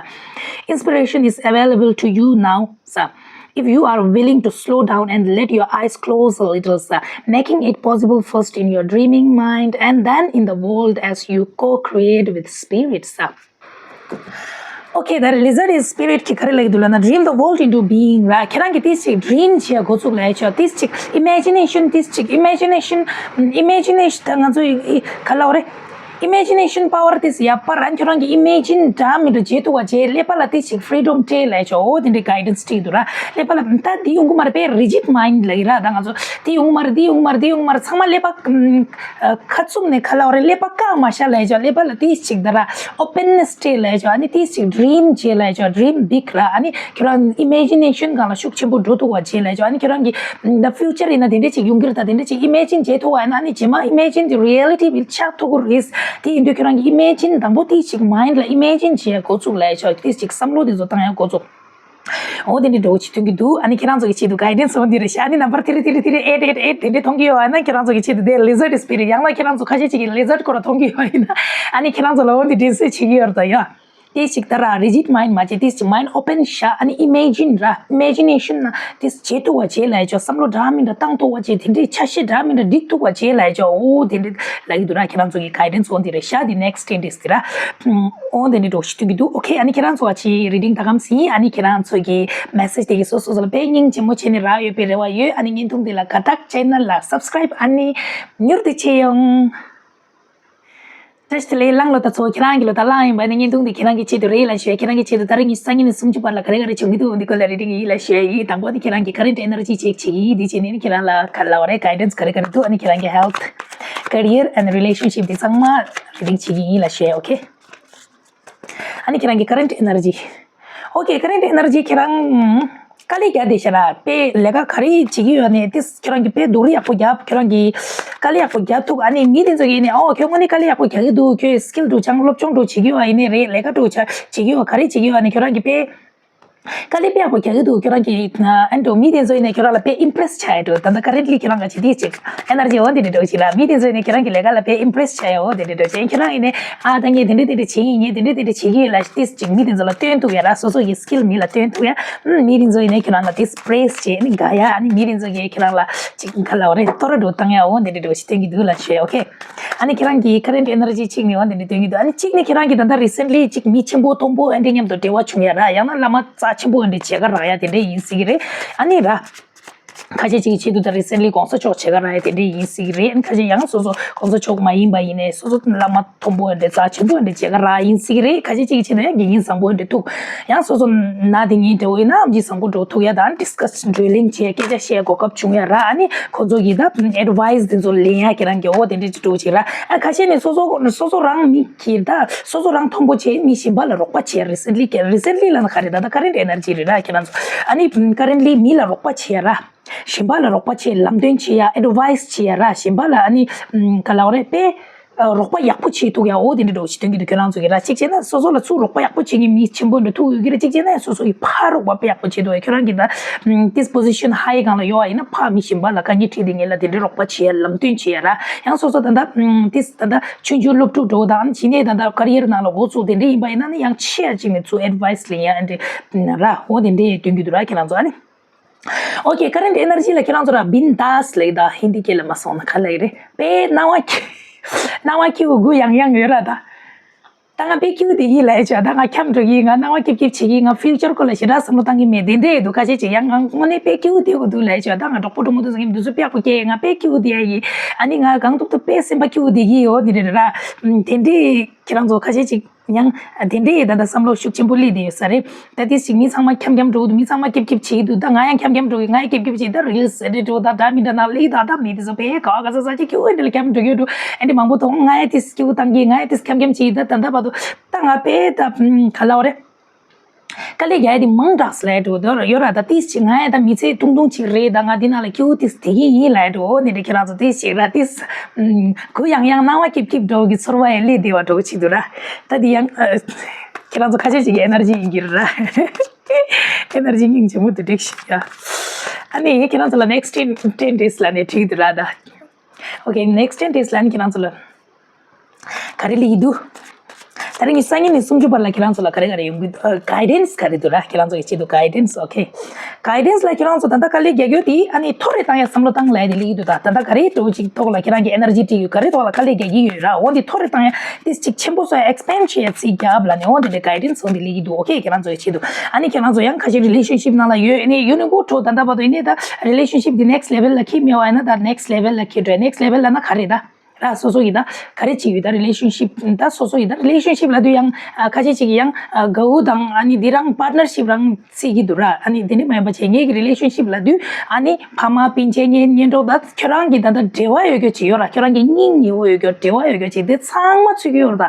inspiration is available to you now. So, if you are willing to slow down and let your eyes close a little, so, making it possible first in your dreaming mind and then in the world as you co-create with spirits. So, okay, the lizard is spirit གི་ག་རེ་ལབ་ཀྱི་འདུག་ལབ་ན། dream the world into being ར། ཁྱེད་རང་གིས་ཏིས་ཅིག་dream བྱེད་འགོ་བཙུགས་ལབ་ཡ་ཆོག་ཏིས་ཅིག་imagination ཏིས་ཅིག་imagination imagination ད་ང་ཚོ་ཡི་ག་ལབ་རེད། imagination power ཏིས་ཡག་པ་རང་ཁྱོད་རང་གི་imagine འདྲ་མི་འདྲ་བྱེད་ཐུབ་པ་བྱེད། ཀླད་པ་ལ་ཏིས་ཅིག་freedom སྤྲད་ལབ་ཡ་ཆོག་འོ་དེ་འདྲའི་guidance སྤྲད་འདུག་ར། ཀླད་པ་ལ་ད་འདི་ཡོང་གི་མ་རེད་པས། rigid mind ལབ་ཀྱི་ར། ད་ང་ཚོ་འདི་ཡོང་གི་མ་རེད། འདི་ཡོང་གི་མ་རེད། འདི་ཡོང་གི་མ་རེད། ཚང་མ་ཀླད་པ་ཁ་བཙུམ་ནས་ག་ལབ་རེད། ཀླད་པ་བཀག་མ་བཞག་ལབ་ཡ་ཆོག་ཀླད་པ་ལ་ཏིས་ཅིག་ད་ར་openness སྤྲད་ལབ་ཡ་ཆོག་ཨ་ནི་ཏིས་ཅིག་dream བྱེད་ལབ་ཡ་ཆོག dream big ར། ཨ་ནི་ཁྱོད་རང་imagination སྒང་ལ་ཤུགས་ཆེན་པོ་འགྲོ་ཐུབ་པ་བྱེད་ལབ་ཡ་ཆོག་ཨ་ནི་ཁྱོད་རང་གི་the future ཡིན་ན་དེ་འདྲ་ཅིག་ཡོང་གི་རེད། ད་དེ་འདྲ་ཅིག་imagine བྱེད་ཐུབ་པ་ཡིན་ན། ཨ་ནི་རྗེས་མ་imagine དེ་reality ལ་ཆགས་ཐུབ་ཀྱི་རེད། དེ་ཡིན་དུས་ཁྱོད་རང་གི་imagine དང་པོ་ཏིས་ཅིག་mind ལ་imagine བྱེད་ཡ་འགོ་བཙུགས་ལབ་ཡ་ཆོག་ཏིས་ཅིག་བསམ་བློ་དེ་ཚོ་བཏང་ཡ་འགོ་བཙུགས། འོ་དེ་འདྲའི་འགྲོ་གི་ཐོན་གྱི་འདུག་ཨ་ནི་ཁྱེད་རང་ཚོ་གི་ཆེད་དུ་guidance འོ་འདི་རེད་ཤག་ཨ་ནི་number three three three eight eight eight དེ་འདྲའི་མཐོང་གི་ཡོད་ཨ་ན། ཁྱེད་རང་ཚོ་གི་ཆེད་དུ་དེ་lizard spirit ཡང་ན་ཁྱེད་རང་ཚོ་ཁ་ཤས་ཅིག་གིས་lizard སྐོར་ལ་མཐོང་གི་ཡོད་ཡིན་ན། ཨ་ནི་ཁྱེད་རང་ཚོ་ལ་འོ་འདི་འདྲའི་སེ་བྱེད་ཀྱི་ཡོད་རེད་ད་ཡ། དེ་ཞིག་ད་ར་rigid mind མ་བྱེད། དེ་ཞིག་mind open བཞག་ཨ་ནི་imagine ར། imagination ན་དེ་བྱེད་ཐུབ་པ་བྱེད་ལབ་ཡ་ཆོག་བསམ་བློ་འདྲ་མི་འདྲ་བཏང་ཐུབ་པ་བྱེད། དེ་འདྲའི་ཆ་ཤས་འདྲ་མི་འདྲ་སྒྲིག་ཐུབ་པ་བྱེད་ལབ་ཡ་ཆོག་འོ་དེ་འདྲའི་ལབ་ཀྱི་འདུག་ར། ཁྱེད་རང་ཚོ་གི་guidance འོ་འདི་རེད་ཤག་དེ་next ten days དེ་ར། འོ་དེ་འདྲའི་འགྲོ་ཞིག་ཐོན་གྱི་འདུག okay ཨ་ནི་ཁྱེད་རང་ཚོ་ཨ་ཅེ་reading ད་གམ་ཟིན། ཨ་ནི་ཁྱེད་རང་ཚོ་གི་message དེ་གི་སོ་སོ་སོ་ལ་དཔེ་སྙིང་རྗེ་མོ་བྱས་ནས་རག་ཡོད་པའི་རེ་བ་ཡོད། ཨ་ནི་བརྙན་ཐུང་འདི་ལ་དགའ་རྟགས། channel ལ་subscribe ཨ་ནི་མྱུར་དུ་བྱེད་ཡོང་། བཀྲ་ཤིས་བདེ་ལེགས། གླང་ལོ་ད་ཚོ་ཁྱེད་རང་གི་ལོ་ད་གླང་ཡིན་པ་ནི་བརྙན་ཐུང་འདི་ཁྱེད་རང་གི་ཆེད་དུ་རེད་ལ་ཞུ། ཁྱེད་རང་གི་ཆེད་དུ་ད་རེས་ཉི་ཤུ་རྩ་གཉིས་ནས་སུམ་ཅུ་བར་ལ་ག་རེ་ག་རེ་བྱུང་གི་འདུག་འདི་སྐོར་ལ་reading ཡིན་ལ་ཞུ་ཡིན། དང་པོ་ནི་ཁྱེད་རང་གི་current energy check བྱེད་ཀྱི་ཡིན། འདི་བྱས་ནས་ནི་ཁྱེད་རང་ལ་ག་ལབ་རེད་guidance ག་རེ་ག་རེ་འདུག་ཨ་ནི་ཁྱེད་རང་གི་health career and relationship འདི་ཚང་མ་reading བྱེད་ཀྱི་ཡིན་ལ་ཞུ། okay ཨ་ནི་ཁྱེད་རང་གི་current energy okay current energy ཁྱེད་རང་དཀའ་ལས་རྒྱག་བསྡད་ཤག་ར། དཔེ་ལས་ཀ་ག་རེ་བྱེད་ཀྱི་ཡོད་ནས་དེ་ཁྱོད་རང་གིས་དཔེ་སྡུག་རུས་ཡག་པོ་བརྒྱབ། ཁྱོད་རང་གིས་དཀའ་ལས་ཡག་པོ་རྒྱག་ཐུབ། ཨ་ནི་མི་དེ་ཚོ་གིས་ནི་ཨོ་ཁྱོད་དངོས་གནས་དཀའ་ལས་ཡག་པོ་རྒྱག་གི་འདུག་ཁྱོད་skill འགྲོ་སྦྱང་སློབ་སྦྱོང་འགྲོ་བྱེད་ཀྱི་ཡོད་ཨ་ཡིན་ནི་རེད། ལས་ཀ་འགྲོ་བྱ་བྱེད་ཀྱི་ཡོད་ག་རེ་བྱེད་ཀྱི་ཡོད་ཨ་ནི་ཁྱོད་རང་གིས་དཔེ་དཀའ་ལས་དཔེ་ཡག་པོ་རྒྱག་གི་འདུག་ཁྱོད་རང་གིས་ཨ་འགྲོ་མི་དེ་ཚོ་ཡིན་ནས་ཁྱོད་རང་ལ་དཔེ་impress བྱ་ཡ་འགྲོ། ད་ལྟ་currently ཁྱོད་རང་ག་བྱེད་དེ་ཅིག་energy འོ་དེ་འདྲ་འགྲོ་ཞིག་ལ་མི་དེ་ཚོ་ཡིན་ནས་ཁྱོད་རང་གི་ལས་ཀ་ལ་དཔེ་impress བྱ་ཡ་འོ་དེ་འདྲ་འགྲོ་ཅན་ཁྱོད་རང་ཡིན་ནས་ཨ་ད་ངས་དེ་འདྲ་དེ་འདྲ་བྱེད་ཡིན། ངས་དེ་འདྲ་དེ་འདྲ་བྱེད་ཀྱི་ཡོད་ལ་ཏིས་ཅིག་མི་དེ་ཚོ་ལ་སྟོན་ཐུབ་ཡ་ར། སོ་སོ་གི་skill མི་ལ་སྟོན་ཐུབ་ཡ། ཨུམ་མི་དེ་ཚོ་ཡིན་ནས་ཁྱོད་རང་ལ་ཏིས་praise བྱེད་ནི་དགའ་ཡ། ཨ་ནི་མི་དེ་ཚོ་གིས་ཁྱོད་རང་ལ་ཅིག་ག་ལབ་རེད་ཏོ་ར་འགྲོ་བཏང་ཡ་འོ་དེ་འདྲ་འགྲོ་ཞིག་སྟོན་གྱི་འདུག་ལ་ཞུ། okay ཨ་ནི་ཁྱེད་རང་གི་current energy གཅིག་ནི་འོ་དེ་འདྲ་སྟོན་གྱི་འདུག་ཨ་ནི་གཅིག་ནི་ཁྱེད་རང་གི་ད་ལྟ་recently གཅིག་མི་ཆེན་པོ་མཐོན་པོ་ཨ་འདྲ་མཉམ་དུ་འབྲེལ་བ་བྱུང་ཡ་ར། ཡང་ན་བླ་མ་རྩ་ཆེན་པོ་ཨ་འདྲ་མཇལ་ཁ་རག་ཡ་དེ་འདྲ་ཡིན་སྲིད་ཀྱི་རེད། ཨ་ནི་ར། ཁ་ཤས་ཅིག་གི་ཆེད་དུ་ད་recently གོང་ས་མཆོག་མཇལ་ཁ་རག་ཡ་དེ་འདྲ་ཡིན་སྲིད་ཀྱི་རེད། ཨ་ནི་ཁ་ཤས་ཡང་སོ་སོ་གོང་ས་མཆོག་མ་ཡིན་པ་ཡིན་ནའི་སོ་སོ་བླ་མ་མཐོན་པོ་ཨ་འདྲ་རྩ་ཆེན་པོ་ཨ་འདྲ་མཇལ་ཁ་རག་ཡིན་སྲིད་ཀྱི་རེད། ཁ་ཤས་ཅིག་གི་ཆེད་དུ་ཡང་དགེ་རྒན་བཟང་པོ་ཨ་འདྲ་ཐུག་ཡང་སོ་སོ་ན་དེ་ངའི་འདྲ་བོ་ཡིན་ན་ཨམ་ཆི་བཟང་པོ་འགྲོ་ཐུག་ཡ་དང་discuss drilling བྱས་སྐད་ཆ་བཤད་གོ་སྐབས་བྱུང་ཡ་ར། ཨ་ནི་ཁོ་ཚོ་གི་ད་advice དེ་ཚོ་ལེན་ཡ་ཁྱེད་རང་གི་འོ་དེ་འདྲ་ཅིག་འགྲོ་ཅིག་ར། ཨ་ཁ་ཤས་ནི་སོ་སོ་སོ་སོ་རང་མི་གི་ད་སོ་སོ་རང་མཐོན་པོ་བྱས་མི་གཞན་པ་ལ་རོགས་པ་བྱས་recently ག་recently ལབ་ན་ག་རེ་ད་ད་current energy རེད་ར་ཁྱེད་རང་ཚོ། ཨ་ནི་currently མི་ལ་རོགས་པ་བྱས་ཡ་ར། གཞན་པ་ལ་རོགས་པ་བྱས་ལམ་སྟོན་བྱས་ཡ་advice བྱས་ཡ་ར། གཞན་པ་ལ་ཨ་ནི་ག་ལབ་རེད་དཔེ། རོགས་པ་ཡག་པོ་བྱེད་ཐུབ་ཡ་འོ་དེ་འདྲ་འགྲོ་ཞིག་སྟོན་གྱི་འདུག་ཁྱོད་རང་ཚོ་གི་ར། གཅིག་བྱས་ན་སོ་སོ་ལ་ཚུར་རོགས་པ་ཡག་པོ་བྱེད་མཁན་མི་ཆེན་པོ་འདྲ་ཐུག་ཡོད་ཀྱི་རེད། གཅིག་བྱས་ན་སོ་སོ་ཡི་ཕར་རོགས་པ་དཔེ་ཡག་པོ་བྱེད་ཐུབ་ཡ། ཁྱོད་རང་གི་ད་this position high སྒང་ལ་ཡོད་པ་ཡིན་ན་ཕར་མི་གཞན་པ་ལ་དཀའ་ངལ་འཕྲད་དེ་ངེད་ལ་དེ་འདྲའི་རོགས་པ་བྱེད་ཡ་ལམ་སྟོན་བྱེད་ཡ་ར། ཡང་སོ་སོ་ད་ལྟ་this ད་ལྟ་ཆུང་ཆུང་སློབ་ཕྲུག་འགྲོ་དང་ཕྱི་ནས་ད་ལྟ་career ནང་ལ་འགོ་བཙུགས་དེ་འདྲ་ཡིན་པ་ཡིན་ན་ནི་ཡང་ཆེ་ཡ་གཅིག་ནས་ཚུར་advice ལེན་ཡ་ཨ་འདྲ་ར། འོ་དེ་འདྲ་སྟོན་གྱི་འདུག་ར་ཁྱོད་རང་ཚོ་ཨ་ནི། Okay, current energy ལ་ཁྱེད་རང་ཚོ་ར་བིན་དཱས་ལབ་ད་ཧིན་དི་སྐད་ལ་མ་སོང་ན་ག་ལབ་རེད། དཔེ་སྣང་བ་སྐྱིད། སྣང་བ་སྐྱིད་པོ་གུ་ཡངས་ཡངས་ཡོད་ར་ད། ད་ང་དཔེ་སྐྱིད་པོ་བསྡད་ཀྱི་ལབ་ཡ་ཆོག་ད་ང་འཁྱམས་འགྲོ་གི། ང་སྣང་བ་སྐྱིད་སྐྱིད་བྱེད་ཀྱི། ང་future སྐོར་ལ་ཞེ་དྲག་བསམ་བློ་བཏང་གི་མེད། དེ་འདྲས་འདུག་ཁ་ཤས་ཅིག་ཡང་ང་དངོས་གནས་དཔེ་སྐྱིད་པོ་བསྡད་དགོས་འདུག་ལབ་ཡ་ཆོག་ད་ང་གྲོགས་པོ་གྲོགས་མོ་དེ་ཚོ་ངས་འདི་ཚོ་དཔེ་ཡག་པོ་སྐྱེ། ང་དཔེ་སྐྱིད་པོ་བསྡད་ཡ་ཡིན། ཨ་ནི་ང་གང་ཐུབ་ཐུབ་དཔེ་སེམས་པ་སྐྱིད་པོ་བསྡད་ཀྱི་ཡོད། དེ་འདྲས་ར། དེ་འདྲས་ཁྱེད་རང་ཚོ་ཁ་ཤས་ཅིག་ཡང་དེ་འདྲའི་ད་ལྟ་བསམ་བློ་ཤུགས་ཆེན་པོ་སླེབས་བསྡད་ཡོད་ས་རེད། ད་དེ་ཞིག་མི་ཚང་མ་འཁྱམ་འཁྱམ་འགྲོ་གི་འདུག་མི་ཚང་མ་སྐྱིད་སྐྱིད་བྱེད་ཀྱི་འདུག་ད་ང་ཡང་འཁྱམ་འཁྱམ་འགྲོ་གི། ང་ཡང་སྐྱིད་སྐྱིད་བྱེད། ད་reels ཨེ་འདྲ་འགྲོ་ད་ད་མི་འདྲ་ནང་སླེབས་ད་ད་མི་དེ་ཚོ་བས་ག་བ་ག་ས་ས་ཅིག་ཁྱོད་ཨེ་འདྲ་ལ་འཁྱམ་འགྲོ་གི་འདུག་ཨེ་འདྲ་མང་པོ་མཐོང་། ང་ཡང་དེ་སྐྱིད་པོ་བཏང་གི། ང་ཡང་དེ་འཁྱམ་འཁྱམ་བྱེད་ཀྱི། ད་ད་ད་བར་དུ་ད་ང་དཔེ་ད་ག་ལབ་རེད། དཀའ་ལས་རྒྱག་ཡ་དེ་མང་དྲགས་ལས་འགྲོ་དོ་ཡོད་ར། ད་ཏིས་ཅིག་ང་ཡ་ད་མི་ཚེ་ཐུང་ཐུང་ཅིག་རེད། ད་ང་འདི་ནང་ལ་སྐྱིད་པོ་ཏིས་བསྡད་ཀྱི་ཡིན་ལས་འགྲོ་ནི་རེད། ཁྱེད་རང་ཚོ་ཏིས་ཅིག་ར་ཏིས་གུ་ཡང་ཡང་སྣང་བ་སྐྱིད་སྐྱིད་འགྲོ་གི་ཚོར་བ་ཡ་སླེབས་བསྡད་པ་འགྲོ་གི་ཆེད་དུ་ར། ད་འདི་ཡང་ཁྱེད་རང་ཚོ་ཁ་ཤས་ཅིག་གི་energy ཡིན་གྱི་ར། energy སྙིང་རྗེ་མོ་དེ་འགྲིག་ཤིག་ཡ། ཨ་ནི་ཁྱེད་རང་ཚོ་ལ་next ten ten days ལ་ནས་འགྲིག་འདུག་ར་ད། Okay, next ten days ལ་ནི་ཁྱེད་རང་ཚོ་ལ་ག་རེ་ལི་འདུག་ད་རིང་གི་སང་ཉིན་ནས་སུམ་ཅུ་བར་ལ་ཁྱེད་རང་ཚོ་ལ་ག་རེ་ག་རེ་ཡོང་གི་འདུག guidance ག་རེ་འདུག་ར། ཁྱེད་རང་ཚོ་གི་ཆེད་དུ་guidance, okay. guidance ལ་ཁྱེད་རང་ཚོ་ད་ལྟ་དཀའ་ལས་རྒྱག་རྒྱུ་དེ་ཨ་ནི་མཐོ་རུ་བཏང་ཡ་བསམ་བློ་བཏང་ལ་ཡ་དེ་ལི་འདུག་ད་ད་ལྟ་ག་རེ་འགྲོ་ཅིག་ཐོག་ལ་ཁྱེད་རང་གི་energy སྤྲད་ཡོད། ག་རེ་ཐོག་ལ་དཀའ་ལས་རྒྱག་གི་ཡོད་ར། འོ་འདི་མཐོ་རུ་བཏང་ཡ་དེ་ཅིག་ཆེན་པོ་བཟོ་ཡ་expand བྱེད་ཡ་ཚིག་རྒྱབ་ལ་ནི་འོ་འདི་འདྲའི་guidance འོ་འདི་ལི་འདུག okay. ཁྱེད་རང་ཚོ་གི་ཆེད་དུ་ཨ་ནི་ཁྱེད་རང་ཚོ་ཡང་ཁ་ཤས་relationship ནང་ལ་ཡོད་ཨ་ནི་ཡུ་ནི་བུ་ཁྲོ་ད་ལྟ་བར་དུ་ཨ་ནི་ད་relationship འདི་next level ལ་ཁྱེར་མེད་པ་ཡིན་ན་ད་next level ལ་ཁྱེར་འགྲོ་next level ལ་ན་ག་རེ་ད། ར་སོ་སོ་ཡི་ད་ག་རེ་བྱེད་ཡོད་ད་relationship ད་སོ་སོ་ཡི་ད་relationship ལ་དུ་ཡང་ཨ་ཁ་ཤས་ཅིག་ཡང་ཨ་དགའ་བོ་དང་ཨ་ནི་འདི་རང་partnership རང་བརྩི་གི་འདུག་ར། ཨ་ནི་འདི་ནི་མ་ཡིན་པ་བྱས་ངེད་ཀྱི་relationship ལ་དུ་ཨ་ནི་ཕ་མ་སྤུན་མཆེད་གཉེན་གཉེན་གྲོགས་ད་ཁྱོད་རང་གི་ད་ད་འབྲེལ་བ་ཡོད་རྒྱུ་ཅིག་ཡོད་ར། ཁྱོད་རང་གི་སྙིང་ཉེ་བོ་ཡོད་རྒྱུ་འབྲེལ་བ་ཡོད་རྒྱུ་ཅིག་དེ་ཚང་མ་ཚུད་ཀྱི་ཡོད་ར། ད་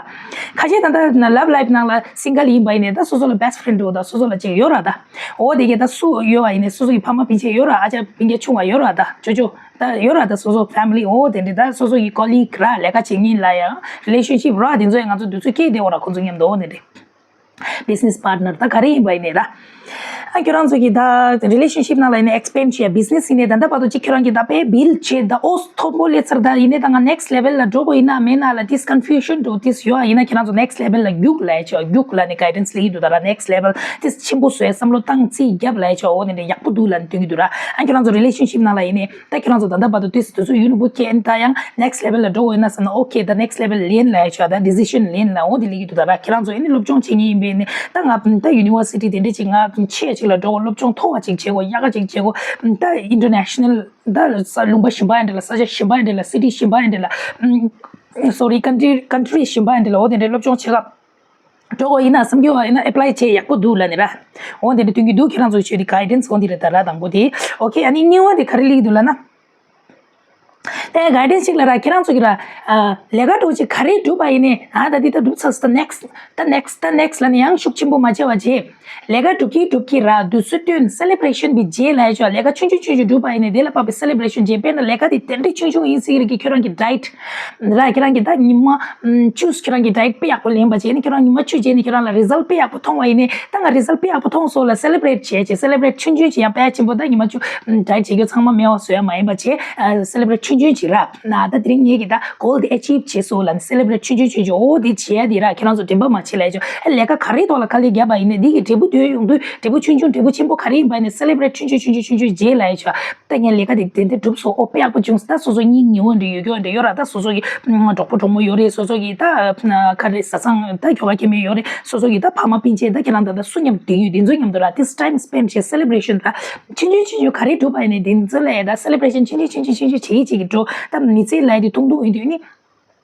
ཁ་ཤས་ད་ད་love life ནང་ལ་single ཡིན་པ་ཡིན་ནས་ད་སོ་སོ་ལ་best friend འདུག་ད་སོ་སོ་ལ་ཅིག་ཡོད་ར། ད་འོ་དེ་གས་ད་སུ་ཡོད་པ་ཡིན་ནས་སོ་སོ་གི་ཕ་མ་སྤུན་མཆེད་ཡོད་ར། ཨ་ཅག་སྤུན་ཀྱག་ཆུང་བ་ཡོད་ར། ད་ཅོ་ཅོ། ད་ཡོད་ར། ད་སོ་སོ་family འོ་དེ་འདྲ་ད་སོ་སོ་ཡི་colleague ར་ལས་ཀ་བྱེད་མཁན་ལ་ཡང་relationship ར་དེ་ཚོ་ཡང་ང་ཚོ་དུས་ཚོད་སྐྱེལ་བསྡད་འོ་ར། ཁོང་ཚོ་མཉམ་དུ་འོ་དེ་འདྲ་business partner ད་ག་རེ་ཡིན་པ་ཡིན་ནའི་ར། ཨ་ཁྱོད་རང་ཚོ་གི་ད་relationship ནང་ལ་ཡིན་ན་expand བྱེད་business ཡིན་ནའི་ད་ལྟ་བར་དུ་ཅིག་ཁྱོད་རང་གི་ད་དཔེ་build བྱེད་ད་ཨོ་མཐོན་པོ་སླེབས་ཚར་ད་ཡིན་ནའི་ད་ང་next level ལ་འགྲོ་དགོས་ཡིན་ན་མེད་ན་ལ་this confusion འགྲོ་this ཡོད་ཨ་ཡིན་ན་ཁྱོད་རང་ཚོ་next level ལ་རྒྱུགས་ལ་ཡ་ཆོག་རྒྱུགས་ལ་ནི་guidance སླེབས་ཀྱི་འདུག་ད་ར་next level this ཆེན་པོ་བཟོས་བསམ་བློ་བཏང་རྩིས་རྒྱབ་ལ་ཡ་ཆོག་འོ་དེ་འདྲ་ཡག་པོ་འདུག་ལ་ནི་སྟོན་གྱི་འདུག་ར། ཨ་ཁྱོད་རང་ཚོ་relationship ནང་ལ་ཡིན་ནའི། ད་ཁྱེད་རང་ཚོ་ད་ལྟ་བར་དུ་དུས་སུ་དུས་ཚོད་ཡུན་རིང་པོ་ཁྱེར་ད་ཡང་next level ལ་འགྲོ་དགོས་ན་བསམ་ན་okay ད་next level ལེན་ལ་ཡ་ཆོག་ད་decision ལེན་ལ་འོ་དེ་ལེགས་ཀྱི་འདུག་ད་ར་ཁྱེད་རང་ཚོ་ཨ་ནི་སློབ་སྦྱོང་བྱེད་མཁན་ཡིན་པས་ནི་ད་ང་ད་university དེ་འདྲ་ཅིག་ང་ཆེ་ཅིག་ལ་འགྲོ་དགོས་སློབ་སྦྱོང་མཐོ་བ་ཅིག་བྱེད་དགོས་ཡག་ག་ཅིག་བྱེད་དགོས་ད་international ད་ས་ལུང་པ་གཞན་པ་ཡིན་འདྲ་ལ་ས་ཆ་གཞན་པ་ཡིན་འདྲ་ལ་city གཞན་པ་ཡིན་འདྲ་ལ་sorry country country གཞན་པ་ཡིན་འདྲ་ལ་འོ་དེ་འདྲ་སློབ་སྦྱོང་བྱེད་སྐབས། འགྲོ་དགོས་ཡིན་ན་བསམ་རྒྱུ་བ་ཡིན་ན་apply བྱེད་ཡག་པོ་འདུག་ལ་ནི་ར། འོ་འདི་འདྲ་སྟོན་གྱི་འདུག་ཁྱེད་རང་ཚོ་ཆོས་དེ་guidance འོ་འདི་རེད་ད་ར་དང་པོ་དེ། okay ཨ་ནི་གཉིས་པ་དེ་ག་རེ་ལེགས་འདུག་ལ་ན། དེ་guidance ཅིག་ལ་ར་ཁྱེད་རང་ཚོ་གི་ར། ལས་ཀ་འགྲོ་ཅིག་ག་རེ་སྒྲུབ་པ་ཡིན་ནི་ཨ་ད་འདི་ད་སྒྲུབ་ཚར་ད་next ད་next ད་next ལ་ནི་ཡང་ཤུགས་ཆེན་པོ་མ་བྱེད་པ་བྱེད། ལས་ཀ་སྒྲུབ་ཀྱི་སྒྲུབ་ཀྱི་ར་དུས་ཚོད་བཏོན་celebration བི་རྗེས་ལ་ཡ་ཆོག་ལས་ཀ་ཆུང་ཆུང་ཆུང་ཆུང་སྒྲུབ་པ་ཡིན་ནི་དེ་ལ་དཔག་པའི་celebration བྱེད་དཔེར་ན་ལས་ཀ་དེ་དེ་འདྲ་ཆུང་ཆུང་ཡིན་སྲིད་ཀྱི་རེད་ཀྱི་ཁྱོད་རང་གི་diet ར་ཁྱེད་རང་གི་ད་ཉི་མ་ཨམ་choose ཁྱེད་རང་གི་diet དཔེ་ཡག་པོ་ལེན་པ་བྱས་ནས་ཁྱེད་རང་ཉི་མ་བཅུ་བྱས་ནས་ཁྱེད་རང་ལ་result དཔེ་ཡག་པོ་མཐོང་བ་ཡིན་ནའི་ད་ང་result དཔེ་ཡག་པོ་མཐོང་སོང་ལ་celebrate བྱས་བྱས་celebrate ཆུང་ཆུང་བྱས་ཡང་དཔེ་ཆེན་པོ་ད་ཉི་མ་བཅུ་diet བྱེད་རྒྱུ་ཚང་མ་མེད་པ་བཟོ་ཡ་མ་ཡིན་པ་བྱས་celebrate ཆུང་ཆུང་བྱས་ར་ན་ད་དེ་རིང་ངེད་ཀྱི་ད་goal དེ་achieve བྱས་སོང་ལ་ནི་celebrate ཆུང་ཆུང་ཆུང་ཆུང་འོ་དེ་བྱས་ཡ་དེ་ར་ཁྱེད་རང་ཚོ་དྲན་པ་མ་བྱེད་ལ་ཡ་ཆོག་ཨ་ལས་ཀ་ག་རེའི་ཐོག་ལ་དཀའ་ལས་བརྒྱབ་པ་ཡིན་ནའི་འདི་གི་འབྲས་བུ་དོན་ཡོང་དུས་འབྲས་བུ་ཆུང་ཆུང་འབྲས་བུ་ཆེན་པོ་ག་རེ་ཡིན་པ་ཡིན་ནའི་celebrate ཆུང་ཆུང་ཆུང་ཆུང་ཆུང་ཆུང་བྱས་ལ་ཡ་ཆོག་ད་ངས་ལས་ཀ་དེ་དེ་འདྲ་གྲུབ་སོང་ཨོ་དཔེ་ཡག་པོ་བྱུང་སོང་། ད་སོ་སོ་སྙིང་ཉེ་བོ་འདྲ་ཡོད་རྒྱུ་འདྲ་ཡོད་ར། ད་སོ་སོ་གི་གྲོགས་པོ་གྲོགས་མོ་ཡོད་རེད། སོ་སོ་གི་ད་ག་རེ་བཟའ་ཚང་ད་ཁྱོ་ག་ཁྱེད་མེད་ཡོད་རེད། སོ་སོ་གི་ད་ཕ་མ་སྤུན་མཆེད་ད་ཁྱེད་རང་ད་ད་སུ་མཉམ་དུ་ཡོད་དེ་ཚོ་མཉམ་དུ་ར་this time spend བྱས་celebration ད་ཆུང་ཆུང་ཆུང་ཆུང་ག་རེ་གྲུབ་པ་ཡིན་ནའི་དེ་ཚོ་ལ་ད་celebration ཆུང་ཆུང་ཆུང་ཆུང་ཆུང་ཆུང་བྱེད་ཀྱི་འགྲོ། ད་མི་ཚེ་ལ་དེ་ཐུང་ཐུང་ཡིན་དུས་ནི།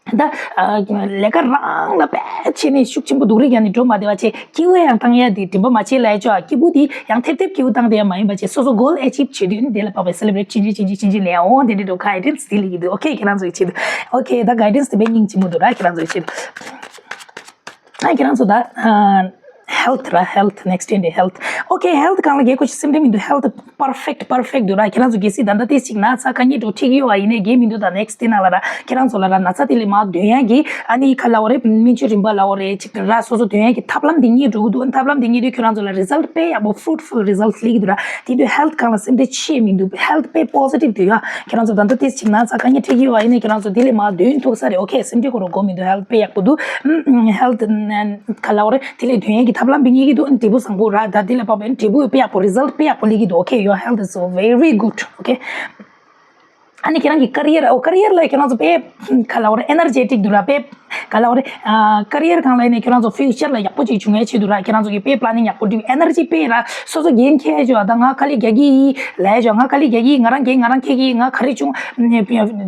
ད་ལས་ཀ་རང་ལ་དཔེ་བྱས་ནས་ཤུགས་ཆེན་པོ་སྡུག་རུས་རྒྱག་ནས་འགྲོ་མ་བདེ་བ་བྱས་སྐྱིད་པོ་ཡང་བཏང་ཡ་དེ་དྲན་པ་མ་བྱེད་ལ་ཡ་ཆོག་སྐྱིད་པོ་དེ་ཡང་ཐེབས་ཐེབས་སྐྱིད་པོ་བཏང་དེ་ཡང་མ་ཡིན་པ་བྱས་སོ་སོ་goal achieve བྱེད་དུས་ནི་དེ་ལ་བབས་པའི་celebrate ཆུང་ཆུང་ཆུང་ཆུང་ཆུང་ཆུང་ལས་ཡ་འོ་དེ་འདྲ་འགྲོ་guidance དེ་ལས་ཀྱི་འདུག okay ཁྱེད་རང་ཚོའི་ཆེད་དུ། okay ད་guidance དེ་དཔེ་སྙིང་རྗེ་མོ་འདུག་ར་ཁྱེད་རང་ཚོའི་ཆེད་དུ། ཨ་ཁྱེད་རང་ཚོ་ད་health ར་health next day health okay health གང་ལ་རྒྱལ་ཁོ་ཞིག་སེམས་ཁྲལ་མི་འདུག health perfect perfect འདུག་ར། ཁྱེད་རང་ཚོ་གལ་སྲིད་ད་ལྟ་ཏེ་ཞིག་ན་ཚ་དཀའ་ངལ་འགྲོ་ཁྲིད་ཀྱི་ཡོད་པ་ཡིན་ནའི་རྒྱལ་མི་འདུག་ད་next day ནང་ལ་ར་ཁྱེད་རང་ཚོ་ལ་ར་ན་ཚ་དེ་ལས་མར་འདོན་ཡ་གི་ཨ་ནི་ཁ་ལ་འོ་རེ་སྨན་བཅོས་རིམ་པ་ལ་འོ་རེ་ཅིག་ར་སོ་སོ་འདོན་ཡ་གི་ཐབས་ལམ་འདི་ངེས་འགྲོ་གི་འདུག་ཐབས་ལམ་འདི་ངེས་དུས་ཁྱེད་རང་ཚོ་ལ་result དཔེ་ཡག་པོ་fruitful results སླེབས་ཀྱི་འདུག་ར། དེ་དུས་health གང་ལ་སེམས་ཁྲལ་ཆེ་མི་འདུག health དཔེ་positive འདུག་ཡ། ཁྱེད་རང་ཚོ་ད་ལྟ་ཏེ་ཞིག་ན་ཚ་དཀའ་ངལ་འཕྲད་ཀྱི་ཡོད་པ་ཡིན་ནའི་ཁྱེད་རང་ཚོ་དེ་ལས་མར་འདོན་ཐུབ་ས་རེད། okay སེམས་ཁྲལ་ཁོ་རང་དགོས་མི་འདུག health དཔེ་ཡག་པོ་འདུག health ཁ་ལ་འོ་རེ་དེ་ལས་འདོན་ཡ་གི་ཐབས་ལམ་འདི་ངེས་ཀྱི་འདུག་འབྲས་བུ་བཟང་པོ་ར་ད་དེ་ལས་བབས་པའི་འབྲས་བུ་དཔེ་ཡག་པོ་result དཔེ་ཡག་པོ་སླེབས་ཀྱི་འདུག okay your health is so very good okay ཨ་ནི་ཁྱེད་རང་གི་career ཨོ་career ལ་ཁྱེད་རང་ཚོ་དཔེ་ཁ་ལ་འོ་རེ་energetic འདུག་ར། དཔེ་ཁ་ལ་འོ་རེ་career གང་ལ་ཡིན་ནའི་ཁྱེད་རང་ཚོ་future ལ་ཡག་པོ་ཅིག་བྱུང་ཡ་ཆེད་དུ་ར་ཁྱེད་རང་ཚོ་གི་དཔེ་planning ཡག་པོ་འདུག energy དཔེ་ར་སོ་སོ་འགན་འཁྱེར་ཡ་ཆེད་ད་ང་དཀའ་ལས་རྒྱག་གི་ཡིན་ལ་ཡ་ཆོག་ང་དཀའ་ལས་རྒྱག་གི་ཡིན། ང་རང་འགན་ང་རང་འཁྱེར་གི་ཡིན། ང་ག་རེ་བྱུང་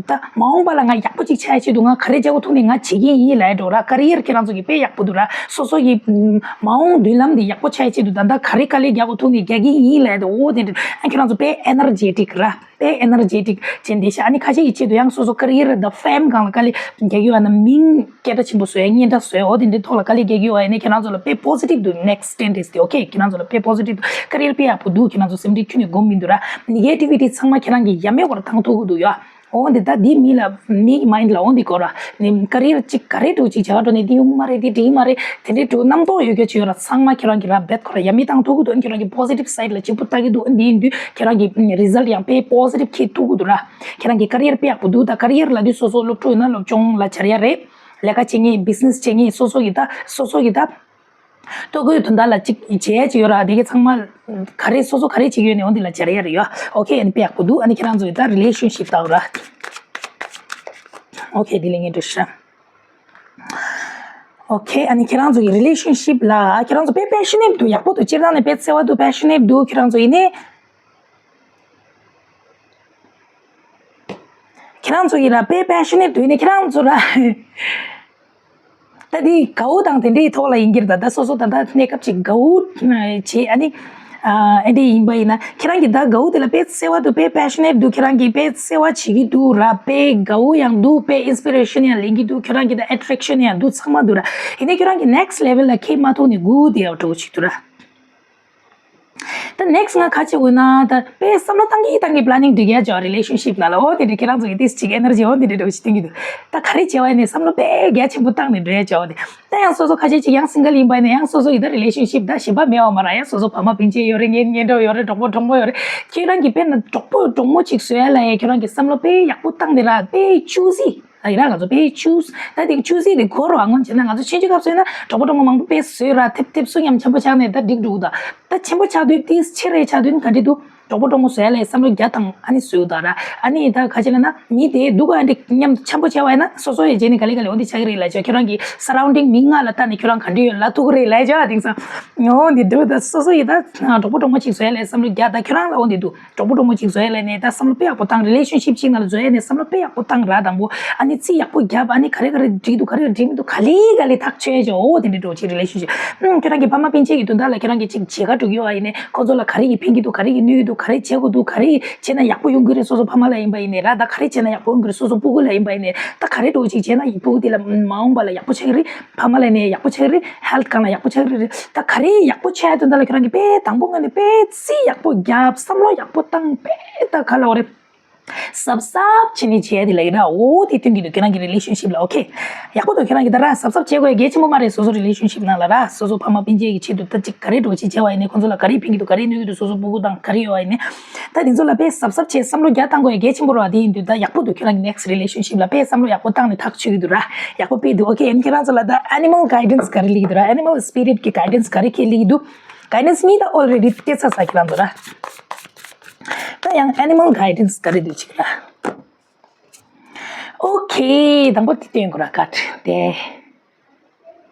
ད་མ་འོངས་པ་ལ་ང་ཡག་པོ་ཅིག་ཆགས་ཡ་ཆེད་དུ་ང་ག་རེ་བྱ་དགོས་ཐུག་ནས་ང་བྱེད་ཀྱི་ཡིན་ལ་ཡ་འགྲོ་ར། career ཁྱེད་རང་ཚོ་གི་དཔེ་ཡག་པོ་འདུག་ར། སོ་སོ་གི་མ་འོངས་མདུན་ལམ་འདི་ཡག་པོ་ཆགས་ཡ་ཆེད་དུ་ད་ལྟ་ག་རེ་དཀའ་ལས་རྒྱག་དགོས་ཐུག་ནས་རྒྱག་གི་ཡིན་ལ་ཡ་འོ་དེ་འདྲ་ཁྱེད་རང་ཚོ་དཔེ་energetic ར། དཔེ་energetic ཅན་དེ་ཤ་ཨ་ནི་ཁ་ཤས་ཀྱི་ཆེད་དུ་ཡང་སོ་སོ་career དང་fame གང་ལ་དཀའ་ལས་རྒྱག་གི་ཡོད་ན་མིང་སྐད་གྲགས་ཆེན་པོ་བཟོ་ཡ་སྙན་གྲགས་བཟོ་ཡ་འོ་དེ་འདྲའི་ཐོག་ལ་དཀའ་ལས་རྒྱག་གི་ཡོད་ཨ་ནི་ཁྱེད་རང་ཚོ་ལ་དཔེ་positive འདུག next ten days དེ་okay ཁྱེད་རང་ཚོ་ལ་དཔེ་positive འདུག career དཔེ་ཡག་པོ་འདུག་ཁྱེད་རང་ཚོ་སེམས་ཁྲལ་ཁྱོན་ནས་སྒོམ་མི་འདུག་ར། negativity ཚང་མ་ཁྱེད་རང་གི་ཡ་མེད་བར་བཏང་ཐུབ་ཀྱི་འདུག་ཡ། འོ་འདི་ད་འདི་མི་ལ་མིའི་མའིན་ཌི་ལ་འོ་འདི་གོ་ར། ནི་ཀ་རི་ཡར་གཅིག་ག་རེ་འགྲོ་གཅིག་བྱ་བ་འགྲོ་ནི་འདི་ཡོང་མ་རེད། འདི་འགྲིག་མ་རེད། དེ་འདྲའི་འགྲོ་རྣམ་རྟོག་ཡོད་རྒྱུ་ཅིག་ཡོད་ར། ཚང་མ་ཁྱེད་རང་གི་ར་བེད་ཁོ་ར་ཡ་མི་བཏང་ཐུབ་ཀྱི་འདུག་ཁྱེད་རང་གི་པོ་སི་ཊིབ་སའིཌ་ལ་གཅིག་པུ་ལྟ་གི་འདུག་འདི་ཡིན་དུས་ཁྱེད་རང་གི་རི་ཛལ་ཊི་ཡང་དཔེ་པོ་སི་ཊིབ་འཁྱེར་ཐུབ་ཀྱི་འདུག་ར། ཁྱེད་རང་གི་ཀ་རི་ཡར་དཔེ་ཡག་པོ་འདུག་ད་ཀ་རི་ཡར་ལབ་དུས་སོ་སོ་སློབ་ཕྲུག་ཡིན་ན་སློབ་སྦྱོང་ལ་སྦྱར་ཡ་རེད། ལས་ཀ་བྱེད་མཁན་བི་ཛི་ནེ་སི་བྱེད་མཁན་སོ་སོ་གི་ད་སོ་སོ་གི་ད། ལྟོ་གོས་དོན་དག་ལ་གཅིག་བྱས་ཅིག་ཡོད་ར། དེ་གའི་ཚང་མ་ག་རེ་སོ་སོ་ག་རེ་བྱེད་ཀྱི་ཡོད་ནས་འོ་འདི་ལ་སྦྱར་ཡ་རེད་ཡ། ཨོ་ཁེ། ཨ་ནི་དཔེ་ཡག་པོ་འདུག་ཨ་ནི་ཁྱེད་རང་ཚོ་ཡི་ད་རི་ལེ་ཤན་ཤིབ་ལྟ་བུ་ར། ཨོ་ཁེ། དེ་ལས་ངས་འགྲོ་ཤ། ཨོ་ཁེ། ཨ་ནི་ཁྱེད་རང་ཚོ་གི་རི་ལེ་ཤན་ཤིབ་ལ་ཁྱེད་རང་ཚོ་དཔེ་པེ་ཤ་ནེཊ་འདུག་ཡག་པོ་འདུག་སྤྱིར་བཏང་ནས་དཔེ་བརྩེ་བ་འདུག་པེ་ཤ་ནེཊ་འདུག་ཁྱེད་རང་ཚོ་ཡིན་ནས། ཁྱེད་རང་ཚོ་ཡིན་ར་དཔེ་པེ་ཤ་ནེཊ་འདུག་ཡིན་ནས་ཁྱེད་རང་ཚོ་ར། ད་འདི་དགའ་བོ་དང་དེ་འདྲའི་ཐོག་ལ་ཡིན་གྱི་རེད། ད་ད་སོ་སོ་ད་ལྟ་གནས་སྐབས་ཅིག་དགའ་བོ་བྱེད་ཨ་ནི། ཨ་འདྲ་ཡིན་པ་ཡིན་ན་ཁྱེད་རང་གི་ད་དགའ་བོ་དེ་ལ་དཔེ་བརྩེ་བ་འདུག་དཔེ་པེ་ཤ་ནེཊ་འདུག་ཁྱེད་རང་གིས་དཔེ་བརྩེ་བ་བྱེད་ཀྱི་འདུག་ར། དཔེ་དགའ་བོ་ཡང་འདུག་དཔེ་ཨིན་སི་པི་རེ་ཤན་ཡང་ལེན་གྱི་འདུག་ཁྱེད་རང་གི་ད་ཨེ་ཊེག་ཤན་ཡང་འདུག་ཚང་མ་འདུག་ར། ཡིན་ནའི་ཁྱེད་རང་གི་ནེག་སི་ཊི་ལེ་ཝལ་ལ་འཁྱེར་མ་ཐུབ་ནས་སྒུག་བསྡད་ཡོད་འདྲ་བོ་ཞིག་འདུག་ར། ད་ནེག་སི་ཊི་ང་ག་བྱེད་དགོས་ན་ད་དཔེ་བསམ་བློ་བཏང་གི་བཏང་གི་པི་ལེ་ནིང་སྒྲིག་ཡ་ཅོ་རི་ལེ་ཤན་ཤིབ་ནང་ལ་འོ་དེ་འདྲ་ཁྱེད་རང་ཚོ་གི་ཏིས་ཅིག་ཨེ་ནར་ཇི་འོ་དེ་འདྲ་འདྲ་བོ་ཞིག་བསྟན་གྱི་འདུག་ད་ག་རེ་བྱེད་བ་ཡིན་ནས་བསམ་བློ་དཔེ་རྒྱ་ཆེན་པོ་བཏང་ནས་འགྲོ་ཡ་ཅོ་དེ། ད་ཡང་སོ་སོ་ཁ་ཤས་ཅིག་ཡང་སིང་གལ་ཡིན་པ་ཡིན་ན་ཡང་སོ་སོ་ཡི་ད་རི་ལེ་ཤན་ཤིབ་ད་ཞེན་པ་མེད་བ་མ་ར། ཡང་སོ་སོ་ཕ་མ་སྤུན་མཆེད་ཡོད་རེད། གཉེན་གཉེན་གྲོགས་ཡོད་རེད། གྲོགས་པོ་གྲོགས་མོ་ཡོད་རེད། ཁྱེད་རང་གི་དཔེར་ན་གྲོགས་པོ་གྲོགས་མོ་ཅིག་བཟོ་ཡ་ལ་ཡ་ཁྱེད་རང་གི་བསམ་བློ་དཔེ་ཡག་པོ་བཏང་ནས་ར་དཔེ་ཅུ་སི། ཨ་ཡིན་ན་ང་ཚོ་དཔེ་ཆུ་ད་དེ་ཆུ་སྲིད་དེ་གོ་རུ་ཨང་ངོ་བྱས་ན་ང་ཚོ་ཆུང་ཆུང་སྐབས་སུ་ཡིན་ན་གྲོགས་པོ་གྲོགས་མོ་མང་པོ་དཔེ་བཟོས་ར་ཐེབས་ཐེབས་སུ་མཉམ་འཆམ་པོ་ཆགས་ནས་ད་འགྲིག་འགྲོ་གི་ད། ད་ཆེན་པོ་ཆགས་དུས་དེ་ཆེ་རེ་ཆགས་དུས་ག་འདྲི་འདུག་གྲོགས་པོ་གྲོགས་མོ་བཟོ་ཡ་ལས་བསམ་བློ་རྒྱ་བཏང་ཨ་ནི་བཟོས་ད་ར། ཨ་ནི་ད་ག་ཅི་ལ་ན་མི་དེ་སྡུག་ག་འདྲི་མཉམ་འཆམ་པོ་བྱས་པ་ཡིན་ན་སོ་སོ་ཡི་རྗེས་ནས་ག་ལེ་ག་ལེ་འོ་འདི་ཆགས་ཀྱི་རེད་ལ་ཆོ་ཁྱོད་རང་གི་སར་རའུན་ཌིང་མི་ལྔ་ལ་ལྟ་ནས་ཁྱོད་རང་ག་འདྲི་ཡོད་ལ་ཐུག་གི་རེད་ལ་ཆོ་དེང་སང་འོ་འདི་འདུག་ད་སོ་སོ་ཡི་ད་གྲོགས་པོ་གྲོགས་མོ་ཅིག་བཟོ་ཡ་ལས་བསམ་བློ་རྒྱ་ད་ཁྱོད་རང་ལ་འོ་འདི་འདུག་གྲོགས་པོ་གྲོགས་མོ་གཅིག་བཟོ་ཡ་ལས་ནས་ད་བསམ་བློ་དཔེ་ཡག་པོ་བཏང་། རི་ལེ་ཤན་ཤིབ་གཅིག་ནང་ལ་བཟོ་ཡ་ནས་བསམ་བློ་དཔེ་ཡག་པོ་བཏང་ར། དང་པོ་ཨ་ནི་རྩིས་ཡག་པོ་བརྒྱབ། ཨ་ནི་ག་རེ་ག་རེ་འགྲིག་འདུག་ག་རེ་འགྲིག་མི་འདུག་ག་ལེ་ག་ལེ་ཐག་ཆོད་ཡ་ཅིག་འོ་དེ་འདྲ་འགྲོ་ཅིག་རི་ལེ་ཤན་ཤིབ། ཨུམ་ཁྱོད་རང་གི་ཕ་མ་སྤུན་མཆེད་ཀྱི་དོན་དག་ལ་ཁྱོད་རང་གི་ཅིག་བྱེད་ག་འགྲོ་གི་ཡོད་ཨ་ཡིན་ནས་ཁོ་ཚོ་ལ་ག་རེ་ཡི་ཕན་གྱི་འདུག་ག་རེ་ཡི་གནོད་ཀྱི་འདུག་ག་རེ་བྱེད་དགོས་འདུག་ག་རེ་བྱས་ན་ཡག་པོ་ཡོང་གི་རེད། སོ་སོ་ཕ་མ་ལ་ཡིན་པ་ཡིན་ནས་ར། ད་ག་རེ་བྱས་ན་ཡག་པོ་ཡོང་གི་རེད། སོ་སོ་སྤུ་གུ་ལ་ཡིན་པ་ཡིན་ནས་ད་ག་རེ་འགྲོ་ཅིག་བྱས་ན་ཡི་སྤུ་གུ་དེ་ལ་མ་འོངས་པ་ལ་ཡག་པོ་ཆགས་ཀྱི་རེད། ཕ་མ་ལ་ནས་ཡག་པོ་ཆགས་ཀྱི་རེད། ཧེལ་ཐི་སྒང་ལ་ཡག་པོ་ཆགས་ཀྱི་རེད། ད་ག་རེ་ཡག་པོ་ཆགས་ཡ་དོན་དག་ལ་ཁྱོད་རང་གི་དཔེ་དང་པོ་ངོས་ནས་དཔེ་རྩིས་ཡག་པོ་བརྒྱབ། བསམ་བློ་ཡག་པོ་བཏང་། དཔེ་ད་ག་ལ་འོ་རེད། གཟབ་གཟབ་བྱས་ནས་བྱས་ཏེ་ལ་ཡིན་ར། འོ་དེ་སྟོན་གྱི་འདུག་ཁྱེད་རང་གི་རི་ལེ་ཤན་ཤིབ་ལ། ཨོ་ཁེ། ཡག་པོ་འདུག་ཁྱེད་རང་གི་ད་ར་གཟབ་གཟབ་བྱེད་དགོས་ཡ་གལ་ཆེན་པོ་མ་རེད། སོ་སོ་རི་ལེ་ཤན་ཤིབ་ནང་ལ་ར་སོ་སོ་ཕ་མ་སྤུན་མཆེད་ཀྱི་ཆེད་དུ་ད་ཅིག་ག་རེ་འགྲོ་ཅིག་བྱས་པ་ཡིན་ནའི་ཁོང་ཚོ་ལ་ག་རེ་ཕན་གྱི་འདུག་ག་རེ་གནོད་ཀྱི་འདུག་སོ་སོ་སྤུ་གུ་དང་ག་རེ་ཡོད་པ་ཡིན་ནའི་ད་དེ་ཚོ་ལ་དཔེ་གཟབ་གཟབ་བྱས་བསམ་བློ་རྒྱ་བཏང་དགོས་ཡ་གལ་ཆེན་པོ་རེད་བ། དེ་ཡིན་དུས་ད་ཡག་པོ་འདུག་ཁྱེད་རང་གི་ནེག་སི་ཊི་རི་ལེ་ཤན་ཤིབ་ལ་དཔེ་བསམ་བློ་ཡག་པོ་བཏང་ནས་ཐག་ཆོད་ཀྱི་འདུག་ར། ཡག་པོ་དཔེ་འདུག་ཨོ་ཁེ། ཨ་ནི་ཁྱེད་རང་ཚོ་ལ་ད་ཨེ་ནི་མལ་གའི་ཌེན་སི་ག་རེ་སླེབས་ཀྱི་འདུག་ར། ཨེ་ནི་མལ་སི་པི་རི་ཊི་གི་གའི་ཌེན་སི་ག་རེ་ཁྱེད་སླེབས་ཀྱི་འདུག་གའི་ཌེན་སི་གཉིས་ད་ཨོལ་རེ་ཌི་སྤྲད་ཚར་ས་ཁྱེད་རང་ཚོ་ར། ད་ཡང་ཨེ་ནི་མལ་གའི་ཌེན་སི་ག་རེ་འདུག་ཅིག་ར། ཨོ་ཁེ། དང་པོ་དེ་སྟོན་དགོས་ར་ཀ་ཊི་དེ།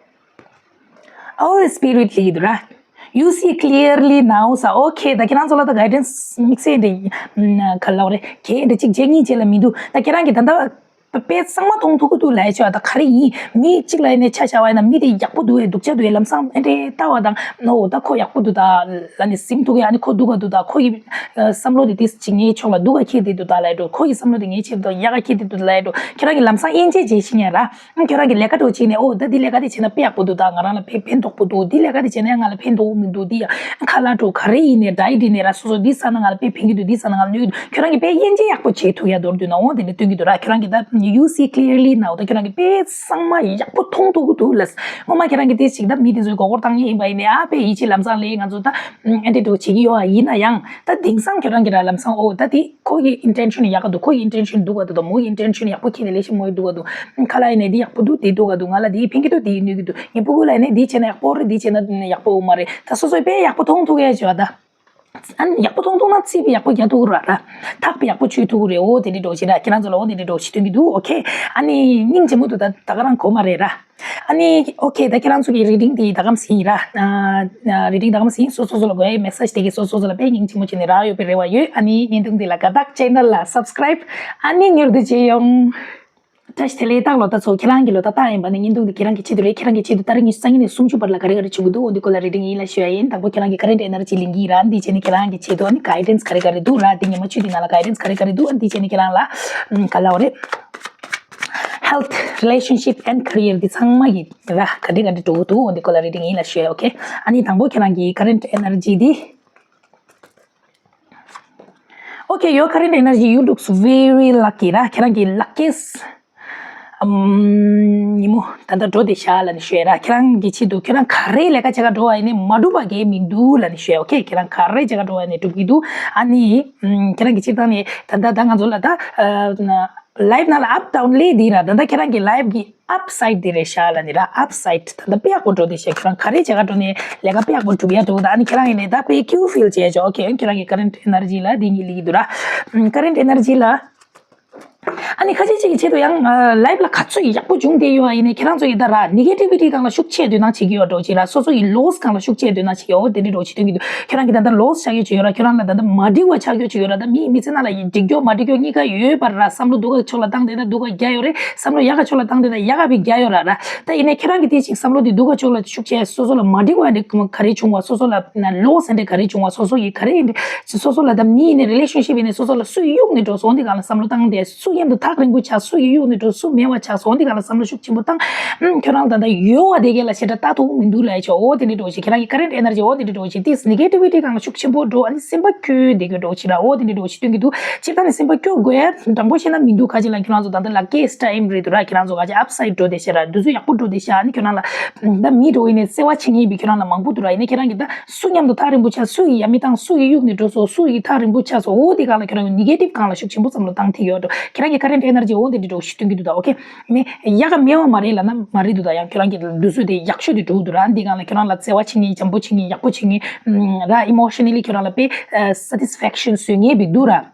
All spirit lead ར། You see clearly now ས། ཨོ་ཁེ། ད་ཁྱེད་རང་ཚོ་ལ་ད་གའི་ཌེན་སི་དམིགས་བསལ་འདྲ་ག་ལ་འོ་རེད་གལ་འདྲ་གཅིག་རྗེས་གཉིས་རྗེས་ལ་མི་འདུག་ད་ཁྱེད་རང་གི་ད་ལྟ་དཔེ་གཙང་མ་མཐོང་ཐུབ་ཀྱི་འདུག་ལབ་ཡ་ཆོག་ད་ག་རེ་ཡིན། མི་གཅིག་ལ་ཡིན་ནའི་ཆ་བཞག་པ་ཡིན་ན་མི་དེ་ཡག་པོ་འདུག་གས། སྡུག་ཅག་འདུག་གས། ལམ་སང་ཨེ་འདྲས་ལྟ་བ་དང་ཨོ་ད་ཁོ་ཡག་པོ་འདུག་ད་ལབ་ནས་ཟིན་ཐུབ་གས། ཨ་ནི་ཁོ་སྡུག་ག་འདུག་ད་ཁོ་ཡི་བསམ་བློ་དེ་དེ་ཅིག་ངའི་ཕྱོགས་ལ་སྡུག་ག་འཁྱེར་བསྡད་འདུག་ད་ལབ་འགྲོ། ཁོ་ཡི་བསམ་བློ་དེ་ངའི་ཕྱོགས་ལ་ཡག་ག་འཁྱེར་བསྡད་འདུག་ད་ལབ་འགྲོ། ཁྱེད་རང་གིས་ལམ་སང་དབྱེ་འབྱེད་བྱེད་ཤེས་ཡ་ར། ཁྱོད་རང་གིས་ལས་ཀ་འདྲ་བྱས་ནས་ཨོ་ད་འདི་ལས་ཀ་འདི་བྱས་ན་དཔེ་ཡག་པོ་འདུག་ད་ང་རང་ལ་ཕན་ཕན་ཐོགས་པོ་འདུག་འདི་ལས་ཀ་འདི་བྱས་ན་ང་ལ་ཕན་ཐོགས་མི་འདུག་འདི་ཡ་ཁ་ལག་འགྲོ་ག་རེ་ཡིན་ནའི་ཌའེ་ཊི་ཡིན་ནའི་ར་སོ་སོ་འདི་ཟ་ན་ང་ལ་དཔེ་ཕན་གྱི་འདུག་འདི་ཟ་ན་ང་ལ་གནོད་ཀྱི་འདུག་ཁྱོད་རང་གིས་དཔེ་དབྱེ་འབྱེད་ཡག་པོ་བྱེད་ཐུབ་ཡ་མདོར་བསྡུས་ན་འོ་དེ་འདྲ་སྟོན་གྱི་འདུག་ར། ཁྱོད་རང་གིས་ད་you see clearly now ད་ཁྱོད་རང་གིས་དཔེ་གཙང་མ་ཡག་པོ་མཐོང་ཐུབ་ཀྱི་འདུག་ལ། སྔོན་མ་ཁྱོད་རང་གིས་དེ་ཞིག་ད་མི་དེ་ཚོའི་མགོ་སྐོར་བཏང་མཁན་ཡིན་པ་ཡིན་ནའི་ཨ་དཔེ་ཡིད་ཆེས་ལམ་སང་ལས་ང་ཚོ་ད་ཨ་འདྲ་འགྲོ་བྱེད་ཀྱི་ཡོད་ཨ། ཡིན་ན་ཡང་ད་དེང་སང་ཁྱོད་རང་གིས་ར་ལམ་སང་ཨོ་ད་དེ། ཁོ་གི་ཨིན་ཊེན་ཤན་ཡག་ག་འདུག་ཁོ་གི་ཨིན་ཊེན་ཤན་སྡུག་ག་འདུག་དང་མོ་གི་ཨིན་ཊེན་ཤན་ཡག་པོ་ཁྱེར་ནས་ལས་ཤིག་མོ་གི་སྡུག་ག་འདུག་ཁ་ལག་ཡིན་ནའི་འདི་ཡག་པོ་འདུག་འདི་སྡུག་ག་འདུག་ང་ལ་འདི་ཕན་གྱི་འདུག་འདི་གནོད་ཀྱི་འདུག་ངའི་སྤུ་གུ་ལ་ཡིན་ནའི་འདི་བྱས་ན་ཡག་པོ་རེད། འདི་བྱས་ན་ཡག་པོ་ཡོད་མ་རེད། ད་སོ་སོས་དཔེ་ཡག་པོ་མཐོང་ཐུབ་ཡ་བྱས་པ་ད། ཨ་ནི་ཡག་པོ་མཐོང་ཐུབ་ན་རྩིས་པ་ཡག་པོ་རྒྱག་ཐུབ་ཀྱི་རེད་ར། ཐག་པ་ཡག་པོ་ཆོད་ཐུབ་ཀྱི་རེད། འོ་དེ་འདྲའི་འགྲོ་བྱེད་ར། ཁྱེད་རང་ཚོ་ལ་འོ་དེ་འདྲའི་འགྲོ་བྱེད་སྟོན་གྱི་འདུག་ཨོ་ཁེ། ཨ་ནི་སྙིང་རྗེ་མོ་འདུག་ད་ད་ག་རང་གོ་མ་རེད་ར། ཨ་ནི་ཨོ་ཁེ། ད་ཁྱེད་རང་ཚོ་གི་རི་ཌིང་དེ་ད་གམ་ཟིན་ར། ཨ་རི་ཌིང་ད་གམ་ཟིན། སོ་སོ་སོ་ལ་དགོས་ཡའི་མེ་སེཇ་དེ་གི་སོ་སོ་སོ་ལ་དཔེ་སྙིང་རྗེ་མོ་བྱས་ནས་རག་ཡོད་པའི་རེ་བ་ཡོད། ཨ་ནི་བརྙན་ཐུང་འདི་ལ་དགའ་རྟགས་ཅེ་ནལ་ལ་སབ་སི་ཀ་རའིབ། ཨ་ནི་མྱུར་དུ་མཇལ་ཡོང་། བཀྲ་ཤིས་བདེ་ལེགས། ད་ལོ་ད་ཚོ་ཁྱེད་རང་གི་ལོ་ད་ད་ཡིན་པ་ནི་བརྙན་ཐུང་འདི་ཁྱེད་རང་གི་ཆེད་དུ་རེད། ཁྱེད་རང་གི་ཆེད་དུ་ཏ་རིག་ཉི་ཤུ་རྩ་གཉིས་ནས་སུམ་ཅུ་བར་ལ་ག་རེ་ག་རེ་བྱུང་གི་འདུག་འོ་འདི་སྐོར་ལ་རི་ཌིང་ཡིན་ལ་ཞུ་ཡ་ཡིན། དང་པོ་ཁྱེད་རང་གི་ཀ་རེན་ཊི་ཨེ་ནར་ཇི་ལེན་གྱི་ར། འདི་བྱས་ནས་ཁྱེད་རང་གི་ཆེད་དུ་ཨ་ནི་གའི་ཌེན་སི་ག་རེ་ག་རེ་འདུག་ར། འདི་ཉི་མ་བཅུ་འདི་ནང་ལ་གའི་ཌེན་སི་ག་རེ་ག་རེ་འདུག་ཨ་འདི་བྱས་ནས་ཁྱེད་རང་ལ་ཨམ་ག་ལབ་དགོས་རེད། Health, relationship and career འདི་ཚང་མ་གི་ར་ག་འདྲ་ག་འདྲ་འགྲོ་གི་འདུག་འོ་འདི་སྐོར་ལ་རི་ཌིང་ཡིན་ལ་ཞུ་ཡ། ཨོ་ཁེ། ཨ་ནི་དང་པོ་ཁྱེད་རང་གི་ཀ་རེན་ཊི་ཨེ་ནར་ཇི་འདི། ཨོ། Okay, your current energy, you looks very lucky ར། ཁྱེད་རང་གི་luckiest ཉིན་མོ་ད་ལྟ་འགྲོ་བསྡད་ཤག་ལབ་ནས་ཞུ་ཡ་ར། ཁྱེད་རང་གི་ཆེད་དུ་ཁྱེད་རང་ག་རེ་ལས་ཀ་བྱེད་ག་འགྲོ་བ་ཡིན་ནའི་མ་འགྲུབ་པ་གང་ཡང་མི་འདུག་ལབ་ནས་ཞུ་ཡ། Okay, ཁྱེད་རང་ག་རེ་བྱེད་ག་འགྲོ་བ་ཡིན་ནའི་འགྲུབ་ཀྱི་འདུག་ཨ་ནི་ཁྱེད་རང་གི་སྤྱིར་བཏང་ནས་ད་ལྟ་ད་ང་ཚོ་ལ་ད་life ནང་ལ་up down སླེབས་བསྡད་ར། ད་ལྟ་ཁྱེད་རང་གི་life གི་upside དེ་རེད་ཤག་ལབ་ནས་ར། Upside ད་ལྟ་དཔེ་ཡག་པོ་འགྲོ་བསྡད་ཤག་ཁྱེད་རང་ག་རེ་བྱེད་ག་འགྲོ་ནའི་ལས་ཀ་དཔེ་ཡག་པོ་འགྲུབ་ཡ་འདུག་ད་ཨ་ནི་ཁྱེད་རང་ཡིན་ནའི་ད་དཔེ་སྐྱིད་པོ་feel བྱས་ཤག Okay, ཁྱེད་རང་གི་current energy ལ་འདི་གཉིས་སླེབས་ཀྱི་འདུག་ར། Current energy ལ། ཨ་ནི་ཁ་ཤས་ཅིག་གི་ཆེད་དུ་ཡང་life ལ་ག་ཚོད་ཡག་པོ་བྱུང་བསྡད་ཡོད་པ་ཡིན་ནའི་ཁྱེད་རང་ཚོ་ཡི་ད་ར་negativity སྒང་ལ་ཤུགས་ཆེ་འདོད་སྣང་བྱེད་ཀྱི་ཡོད་འགྲོ་ཅིག་ར། སོ་སོ་ཡི་loss སྒང་ལ་ཤུགས་ཆེ་འདོད་སྣང་བྱེད་ཀྱི་ཡོད། དེ་འདྲ་འགྲོ་བྱེད་སྟོན་གྱི་འདུག་ཁྱེད་རང་གི་ད་ལྟ་loss ཆགས་ཡོད་ཅིག་ཡོད་ར། ཁྱེད་རང་ལ་ད་ལྟ་མ་འགྲིག་པ་ཆགས་ཡོད་ཅིག་ཡོད་ར། ད་མི་མི་ཚེ་ནང་ལ་འགྲིག་རྒྱུ་མ་འགྲིག་རྒྱུ་གཉིས་ཀ་ཡོད་པ་ར། བསམ་བློ་སྡུག་ག་ཕྱོགས་ལ་བཏང་བསྡད་ན་སྡུག་ག་རྒྱག་ཡོད་རེད། བསམ་བློ་ཡག་ག་ཕྱོགས་ལ་བཏང་བསྡད་ན་ཡག་ག་བི་རྒྱག་ཡོད་ར་ར། ད་ཡིན་ནའི་ཁྱེད་རང་གི་དེ་ཅིག་བསམ་བློ་དེ་སྡུག་ག་ཕྱོགས་ལ་ཤུགས་ཆེ། སོ་སོ་ལ་མ་འགྲིག་པ་འདྲ་ག་རེ་བྱུང་བ། སོ་སོ་ལ་loss འདྲ་ག་རེ་བྱུང་བ། སོ་སོ་ཡི་ག་རེ་འདྲ་སོ་སོ་ལ་ད་མི་ཡིན་ནའི་relationship ཡིན་ནའི་སོ་སོ་ལ་སུ་ཡིས་གཡུགས་ནས་འགྲོ་སོང་འདི་སྒང་ལ་བསམ་བློ་བཏང་སྟེ། སུ་མཉམ་དུ་ཐག་རིང་པོ་ཆགས། སུ་ཡིས་གཡུགས་ནས་འགྲོ། སུ་མེད་པ་ཆགས་སོང་འདི་སྒང་ལ་བསམ་བློ་ཤུགས་ཆེན་པོ་བཏང་། ཨུམ། ཁྱོད་རང་ད་ལྟ་ཡོད་པ་དེ་གས་ལ་ཞེ་དྲག་ལྟ་ཐུབ་མི་འདུག་ལབ་ཡ་ཆོག་འོ་དེ་འདྲ་འགྲོ་ཞིག་ཁྱེད་རང་གི་current energy འོ་དེ་འདྲ་འགྲོ་ཞིག་དེས་negativity སྒང་ལ་ཤུགས་ཆེན་པོ་འགྲོ། ཨ་ནི་སེམས་པ་སྐྱོ་བསྡད་རྒྱུ་འགྲོ་ཞིག་ར། འོ་དེ་འདྲ་འགྲོ་ཞིག་སྟོན་གྱི་འདུག་སྤྱིར་བཏང་ནས་སེམས་པ་སྐྱོ་དགོས་ཡ་དྲང་པོ་བཤད་ན་མི་འདུག་ག་ཅི་ལབ་ན་ཁྱོད་རང་ཚོ་ད་ལྟ་luckiest time རེད་འདུག་ར། ཁྱེད་རང་ཚོ་ག་ཅི་upside འགྲོ་བསྡད་ཤག་ར། དུས་ཚོད་ཡག་པོ་འགྲོ་བསྡད་ཤག་ཨ་ནི་ཁྱོད་རང་ལ་ད་མི་འགྲོ་ཡིན་ནའི་བརྩེ་བ་བྱེད་མཁན་ཡིན་པའི་ཁྱོད་རང་ལ་མང་པོ་འདུག་ར། ཡིན་ནའི་ཁྱེད་རང་གི་ད་སུ་མཉམ་དུ་ཐག་རིང་པོ་ཆགས། སུ་ཡིས་ཡ་མི་བཏང་། སུ་ཡིས་གཡུགས་ནས་འགྲོ་སོང་། སུ་ཡིས་ཐག་རིང་པོ་ཆགས་སོང་། འོ་དེ་སྒང་ལ་ཁྱོད་རང་negative སྒང་ལ་ཤུགས་ཆེན་པོ་བསམ་བློ་བཏང་ཐིག་ཡོད་འགྲོ། ཁྱེད་རང་གི་current energy འོ་དེ་འདྲ་འགྲོ་ཞིག་སྟོན་གྱི་འདུག་ད། Okay, ནི་ཡག་ག་མེད་པ་མ་རེད་ལབ་ན་མ་རེད་འདུག་ད། ཡང་ཁྱོད་རང་གི་དུས་ཚོད་དེ་ཡག་ཤོས་དེ་འགྲོ་འདུག་ར། འདི་སྒང་ལ་ཁྱོད་རང་ལ་བརྩེ་བ་བྱེད་མཁན། བྱམས་པོ་བྱེད་མཁན། ཡག་པོ་བྱེད་མཁན་ར། Emotionally ཁྱོད་རང་ལ་དཔེ་satisfaction བཟོ་མཁན་བི་འདུག་ར།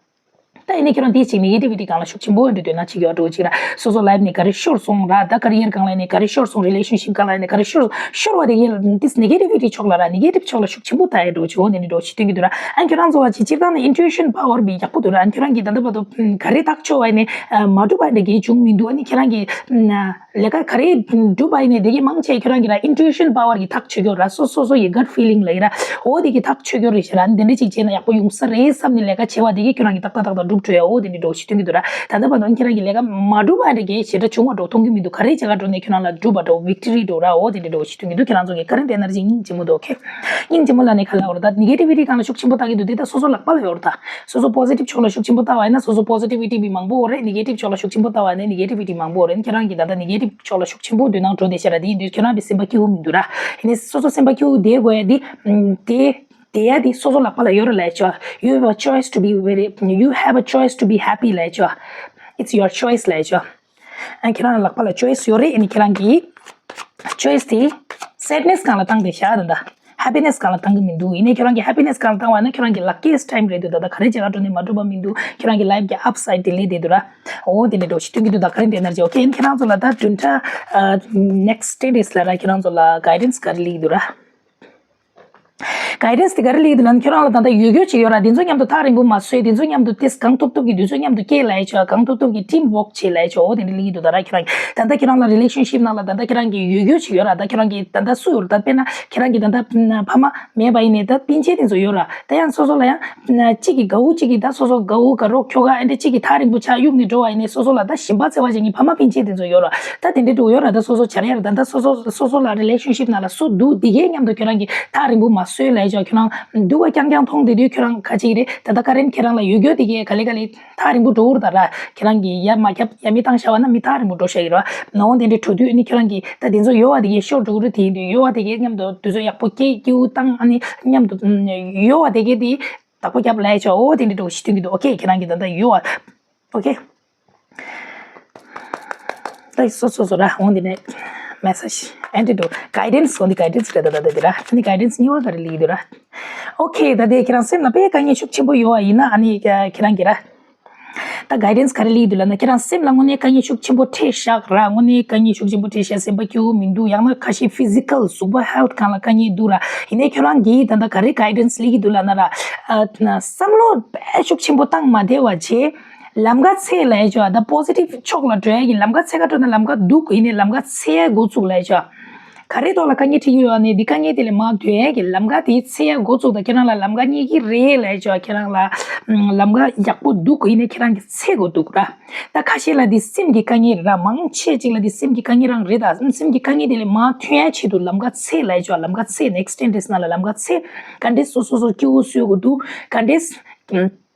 ད་ཡིན་ནའི་ཁྱོད་རང་དེ་ཅིག་negativity སྒང་ལ་ཤུགས་ཆེན་པོ་འདྲ་འདོད་སྣང་བྱེད་ཀྱི་ཡོད་འགྲོ་ཅིག་ར། སོ་སོ་life ནས་ག་རེ་ཤོར་སོང་ར། ད་career སྒང་ལ་ནས་ག་རེ་ཤོར་སོང་། relationship སྒང་ལ་ནས་ག་རེ་ཤོར་ཤོར་བ་དེ་ཡིན་ལ་this negativity ཕྱོགས་ལ་ར། negative ཕྱོགས་ལ་ཤུགས་ཆེན་པོ་ད་ཡ་འགྲོ་ཅིག་འོ་དེ་འདྲ་འགྲོ་ཞིག་སྟོན་གྱི་འདུག་ར། ཨ་ཁྱོད་རང་ཚོ་བ་ཅིག་སྤྱིར་བཏང་ནས་intuition power བི་ཡག་པོ་འདུག་ར། ཨ་ཁྱོད་རང་གིས་ད་ལྟ་བར་དུ་ག་རེ་ཐག་ཆོད་བ་ནས་མ་འགྲུབ་པ་འདྲ་གས་བྱུང་མི་འདུག་ཨ་ནི་ཁྱེད་རང་གིས་ལས་ཀ་ག་རེ་འགྲུབ་པ་ཡིན་ནའི་དེ་གའི་མང་ཆེ་ཁྱོད་རང་གི་ར་intuition power གི་ཐག་ཆོད་ཀྱི་ཡོད་ར། སོ་སོ་སོ་ཡི་gut feeling ལ་ཡི་ར། འོ་དེ་གི་ཐག་ཆོད་ཀྱི་ཡོད་རེད་ཤག་ར། འདི་འདྲ་ཅིག་བྱས་ན་ཡག་པོ་ཡོང་ས་རེད་བསམ་ནས་ལས་ཀ་བྱས་པ་དེ་གི་ཁྱོད་རང་གི་ཏག་ཏག་ཏག་ཏག་འགྲུབ་འགྲོ་ཡ། འོ་དེ་འདྲ་འགྲོ་ཞིག་སྟོན་གྱི་འདུག་ར། ད་ལྟ་བར་དུ་ཁྱེད་རང་གི་ལས་ཀ་མ་འགྲུབ་པ་འདྲ་གས་ཞེ་དྲག་བྱུང་བ་འགྲོ་མཐོང་གི་མི་འདུག་ག་རེ་བྱས་ག་འགྲོ་ནས་ཁྱོད་རང་ལ་འགྲུབ་པ་འགྲོ་victory འགྲོ་ར། འོ་དེ་འདྲ་འགྲོ་ཞིག་སྟོན་གྱི་འདུག་ཁྱེད་རང་ཚོ་གི་current energy སྙིང་རྗེ་མོ་འདུག Okay, སྙིང་རྗེ་མོ་ལབ་ནས་ག་ལབ་དགོས་རེད། ད་negativity སྒང་ལ་ཤུགས་ཆེན་པོ་བཏང་གི་འདུག་དེ་ད་སོ་སོ་ལག་པ་ལ་ཡོད་རེད། ད་སོ་སོ་positive ཕྱོགས་ལ་ཤུགས་ཆེན་པོ་བཏང་བ་ཡིན་ན་སོ་སོ་positivity བི་མང་པོ་ཡོད་རེད། negative ཕྱོགས་ལ་ཤུགས་ཆེན་པོ་བཏང་བ་ཡིན་ན་negativity མང་པོ་ཡོད་རེད། ཁྱེད་རང་གིས་ད་ལྟ་negative ཕྱོགས་ལ་ཤུགས་ཆེན་པོ་འདོད་སྣང་འགྲོ་བསྡད་ཤག་ར། དེ་ཡིན་དུས་ཁྱོད་རང་གི་སེམས་པ་སྐྱིད་པོ་མི་འདུག་ར། ཡིན་ནའི་སོ་སོ་སེམས་པ་སྐྱིད་པོ་བསྡད་དགོས་ཡ་དེ་དེ་བསྡད་ཡ་དེ་སོ་སོ་ལག་པ་ལ་ཡོད་རེད་ལབ་ཡ་ཆོག You have a choice to be very, you have a choice to be happy ལབ་ཡ་ཆོག It's your choice ལབ་ཡ་ཆོག་ཨ་ཁྱེད་རང་ལག་པ་ལ་choice ཡོད་རེད། ཨ་ནི་ཁྱེད་རང་གིས་choice དེ་sadness སྒང་ལ་བཏང་བསྡད་ཤག་ད་ལྟ་happiness སྒང་ལ་བཏང་གི་མི་འདུག་ཡིན་ནའི་ཁྱོད་རང་གིས་happiness སྒང་ལ་བཏང་བ་ན་ཁྱོད་རང་གི་luckiest time རེད་འདུག་ད་ལྟ་ག་རེ་བྱེད་ག་འགྲོ་ནའི་མ་འགྲུབ་པ་མི་འདུག་ཁྱོད་རང་གི་life གི་upside དེ་སླེབས་བསྡད་འདུག་ར། འོ་དེ་འདྲ་འགྲོ་ཞིག་སྟོན་གྱི་འདུག་ད་current energy Okay, ཨ་ནི་ཁྱེད་རང་ཚོ་ལ་ད་བདུན་ཕྲག་next ten days ལ་ར་ཁྱེད་རང་ཚོ་ལ་guidance ག་རེ་སླེབས་ཀྱི་འདུག་ར། guidance དེ་ག་རེ་སླེབས་ཀྱི་འདུག་ལབ་ན་ཁྱོད་རང་ལ་ད་ལྟ་ཡོད་རྒྱུ་ཅིག་ཡོད་ར། དེ་ཚོ་མཉམ་དུ་ཐག་རིང་པོ་མ་བཟོས། དེ་ཚོ་མཉམ་དུ་ཏིས་གང་ཐུབ་ཐུབ་ཀྱིས་དེ་ཚོ་མཉམ་དུ་སྐྱེལ་ལབ་ཡ་ཆོག་གང་ཐུབ་ཐུབ་ཀྱིས་team work བྱེད་ལབ་ཡ་ཆོག་འོ་དེ་འདྲ་སླེབས་ཀྱི་འདུག་ད་ར་ཁྱོད་རང་ད་ལྟ་ཁྱོད་རང་ལ་relationship ནང་ལ་ད་ལྟ་ཁྱོད་རང་གི་ཡོད་རྒྱུ་ཅིག་ཡོད་ར། ད་ཁྱོད་རང་གི་ད་ལྟ་སུ་ཡོད་ར། ད་དཔེར་ན་ཁྱོད་རང་གི་ད་ལྟ་ཕ་མ་མེད་པ་ཡིན་ནའི་ད་སྤུན་མཆེད་དེ་ཚོ་ཡོད་ར། ད་ཡང་སོ་སོ་ལ་ཡང་གཅིག་གི་དགའ་བོ་གཅིག་གི་ད་སོ་སོ་དགའ་བོ་དགའ་རོགས་ཁྱོ་ག་ཨེ་འདྲ་གཅིག་གི་ཐག་རིང་པོ་ཆགས་གཡུགས་ནས་འགྲོ་བ་ཡིན་ནའི་སོ་སོ་ལ་ད་ཞེན་པ་འཚེར་བ་བྱེད་མཁན་ཕ་མ་སྤུན་མཆེད་དེ་ཚོ་ཡོད་ར། ད་དེ་འདྲ་འགྲོ་ཡོད་ར། ད་སོ་སོ་བྱ་ར་ཡ་ར། ད་ད་སོ་སོ་སོ་སོ་ལ་relationship ནང་ལ་སུ་འདུག་དེ་གའི་མཉམ་དུ་ཁྱོད་རང་གི་ཐག་རིང་པོ་མ་བཟོས་ལབ་ཡ་ཆོག་ཁྱོད་རང་སྡུག་པ་རྐྱང་རྐྱང་མཐོང་བསྡད་དུས་ཁྱོད་རང་ཁ་ཅིག་རེད། ད་ལྟ་ཀ་རན་ཁྱེད་རང་ལ་ཡོད་རྒྱུ་དེ་གའི་ག་ལེ་ག་ལེ་ཐག་རིང་པོ་འགྲོ་གི་རེད་ད་ར། ཁྱེད་རང་གིས་ཡར་མ་བརྒྱབ་ཡར་མི་བཏང་བཞག་པ་ན་མི་ཐག་རིང་པོ་འགྲོ་བཞག་གི་རེད་བ། ནོ་དེ་འདྲ་འགྲོ་དུས་ཨ་ནི་ཁྱེད་རང་གིས་ད་དེ་ཚོ་ཡོད་བ་དེ་གའི་ཤོར་འགྲོ་གི་རེད། དེ་ཡིན་དུས་ཡོད་བ་དེ་གའི་མཉམ་དུ་དུས་ཚོད་ཡག་པོ་སྐྱེལ་སྐྱིད་པོ་བཏང་ཨ་ནི་མཉམ་དུ་ཡོད་བ་དེ་གའི་དེ་བདག་པོ་རྒྱབ་ལབ་ཡ་ཆོག་འོ་དེ་འདྲ་འགྲོ་ཞིག་སྟོན་གི་འདུག་ཨོ་ཁེ། ཁྱེད་རང་གིས་ད་ལྟ་ཡོད་བ། ཨོ་ཁེ། ད་སོ་སོ་སོ་ར་འོང་འདི་ནས་message and to guidance འོང་འདི་guidance རེད་ད་ད་ད་འདི་ར། ཨ་ནི་guidance གཉིས་པ་ག་རེ་ལི་འདི་ར། ཨོ་ཁེ། ད་དེ་ཁྱེད་རང་སེམས་ལ་དཔེ་དཀའ་ངལ་ཤུགས་ཆེན་པོ་ཡོད་བ་ཡིན་ན་ཨ་ནི་ཁྱེད་རང་གི་ར། ད་guidance ག་རེ་ལི་འདི་ལ་ན་ཁྱེད་རང་སེམས་ལ་དངོས་གནས་དཀའ་ངལ་ཤུགས་ཆེན་པོ་འཕྲད་ཤག་ར། དངོས་གནས་དཀའ་ངལ་ཤུགས་ཆེན་པོ་འཕྲད་ཤག་སེམས་པ་སྐྱིད་པོ་མི་འདུག་ཡང་ན་ཁ་ཤས་physical གཟུགས་པོ་health སྒང་ལ་དཀའ་ངལ་འདུག་ར། ཡིན་ནའི་ཁྱོད་རང་གིས་ད་ལྟ་ག་རེ་guidance ལི་གི་འདུག་ལ་ན་ར། བསམ་བློ་དཔེ་ཤུགས་ཆེན་པོ་བཏང་མ་བསྡད་པ་བྱས། ལམ་ཁ་འཚོལ་ལབ་ཡ་ཆོག་ད་positive ཕྱོགས་ལ་འགྲོ་ཡ་གི་ལམ་ཁ་འཚོལ་ག་འགྲོ་ན་ལམ་ཁ་སྡུག་ཡིན་ནའི་ལམ་ཁ་འཚོལ་ཡ་འགོ་བཙུགས་ལབ་ཡ་ཆོག་ག་རེ་ཐོག་ལ་དཀའ་ངལ་འཕྲད་ཀྱི་ཡོད་ཨ་ནི་འདི་དཀའ་ངལ་དེ་ལས་མར་ཐོན་ཡ་གི་ལམ་ཁ་དེ་འཚོལ་ཡ་འགོ་བཙུགས། ད་ཁྱེད་རང་ལ་ལམ་ཁ་རྙེད་ཀྱི་རེད་ལབ་ཡ་ཆོག་ཁྱེད་རང་ལ་ལམ་ཁ་ཡག་པོ་འདུག་ཡིན་ནའི་ཁྱེད་རང་གི་འཚོལ་དགོས་འདུག་ར། ད་ཁ་ཤས་ལ་འདི་སེམས་ཀྱི་དཀའ་ངལ་རེད་ར། མང་ཆེ་ཅིག་ལ་འདི་སེམས་ཀྱི་དཀའ་ངལ་རང་རེད། ད་སེམས་ཀྱི་དཀའ་ངལ་དེ་ལས་མར་ཐོན་ཡ་ཆེད་དུ་ལམ་ཁ་འཚོལ་ལབ་ཡ་ཆོག་ལམ་ཁ་འཚོལ་next ten days ནང་ལ་ལམ་ཁ་འཚོལ་ག་འདྲས་སོ་སོ་སོ་སྐྱིད་པོ་བཟོ་དགོས་འདུག་ག་འདྲས།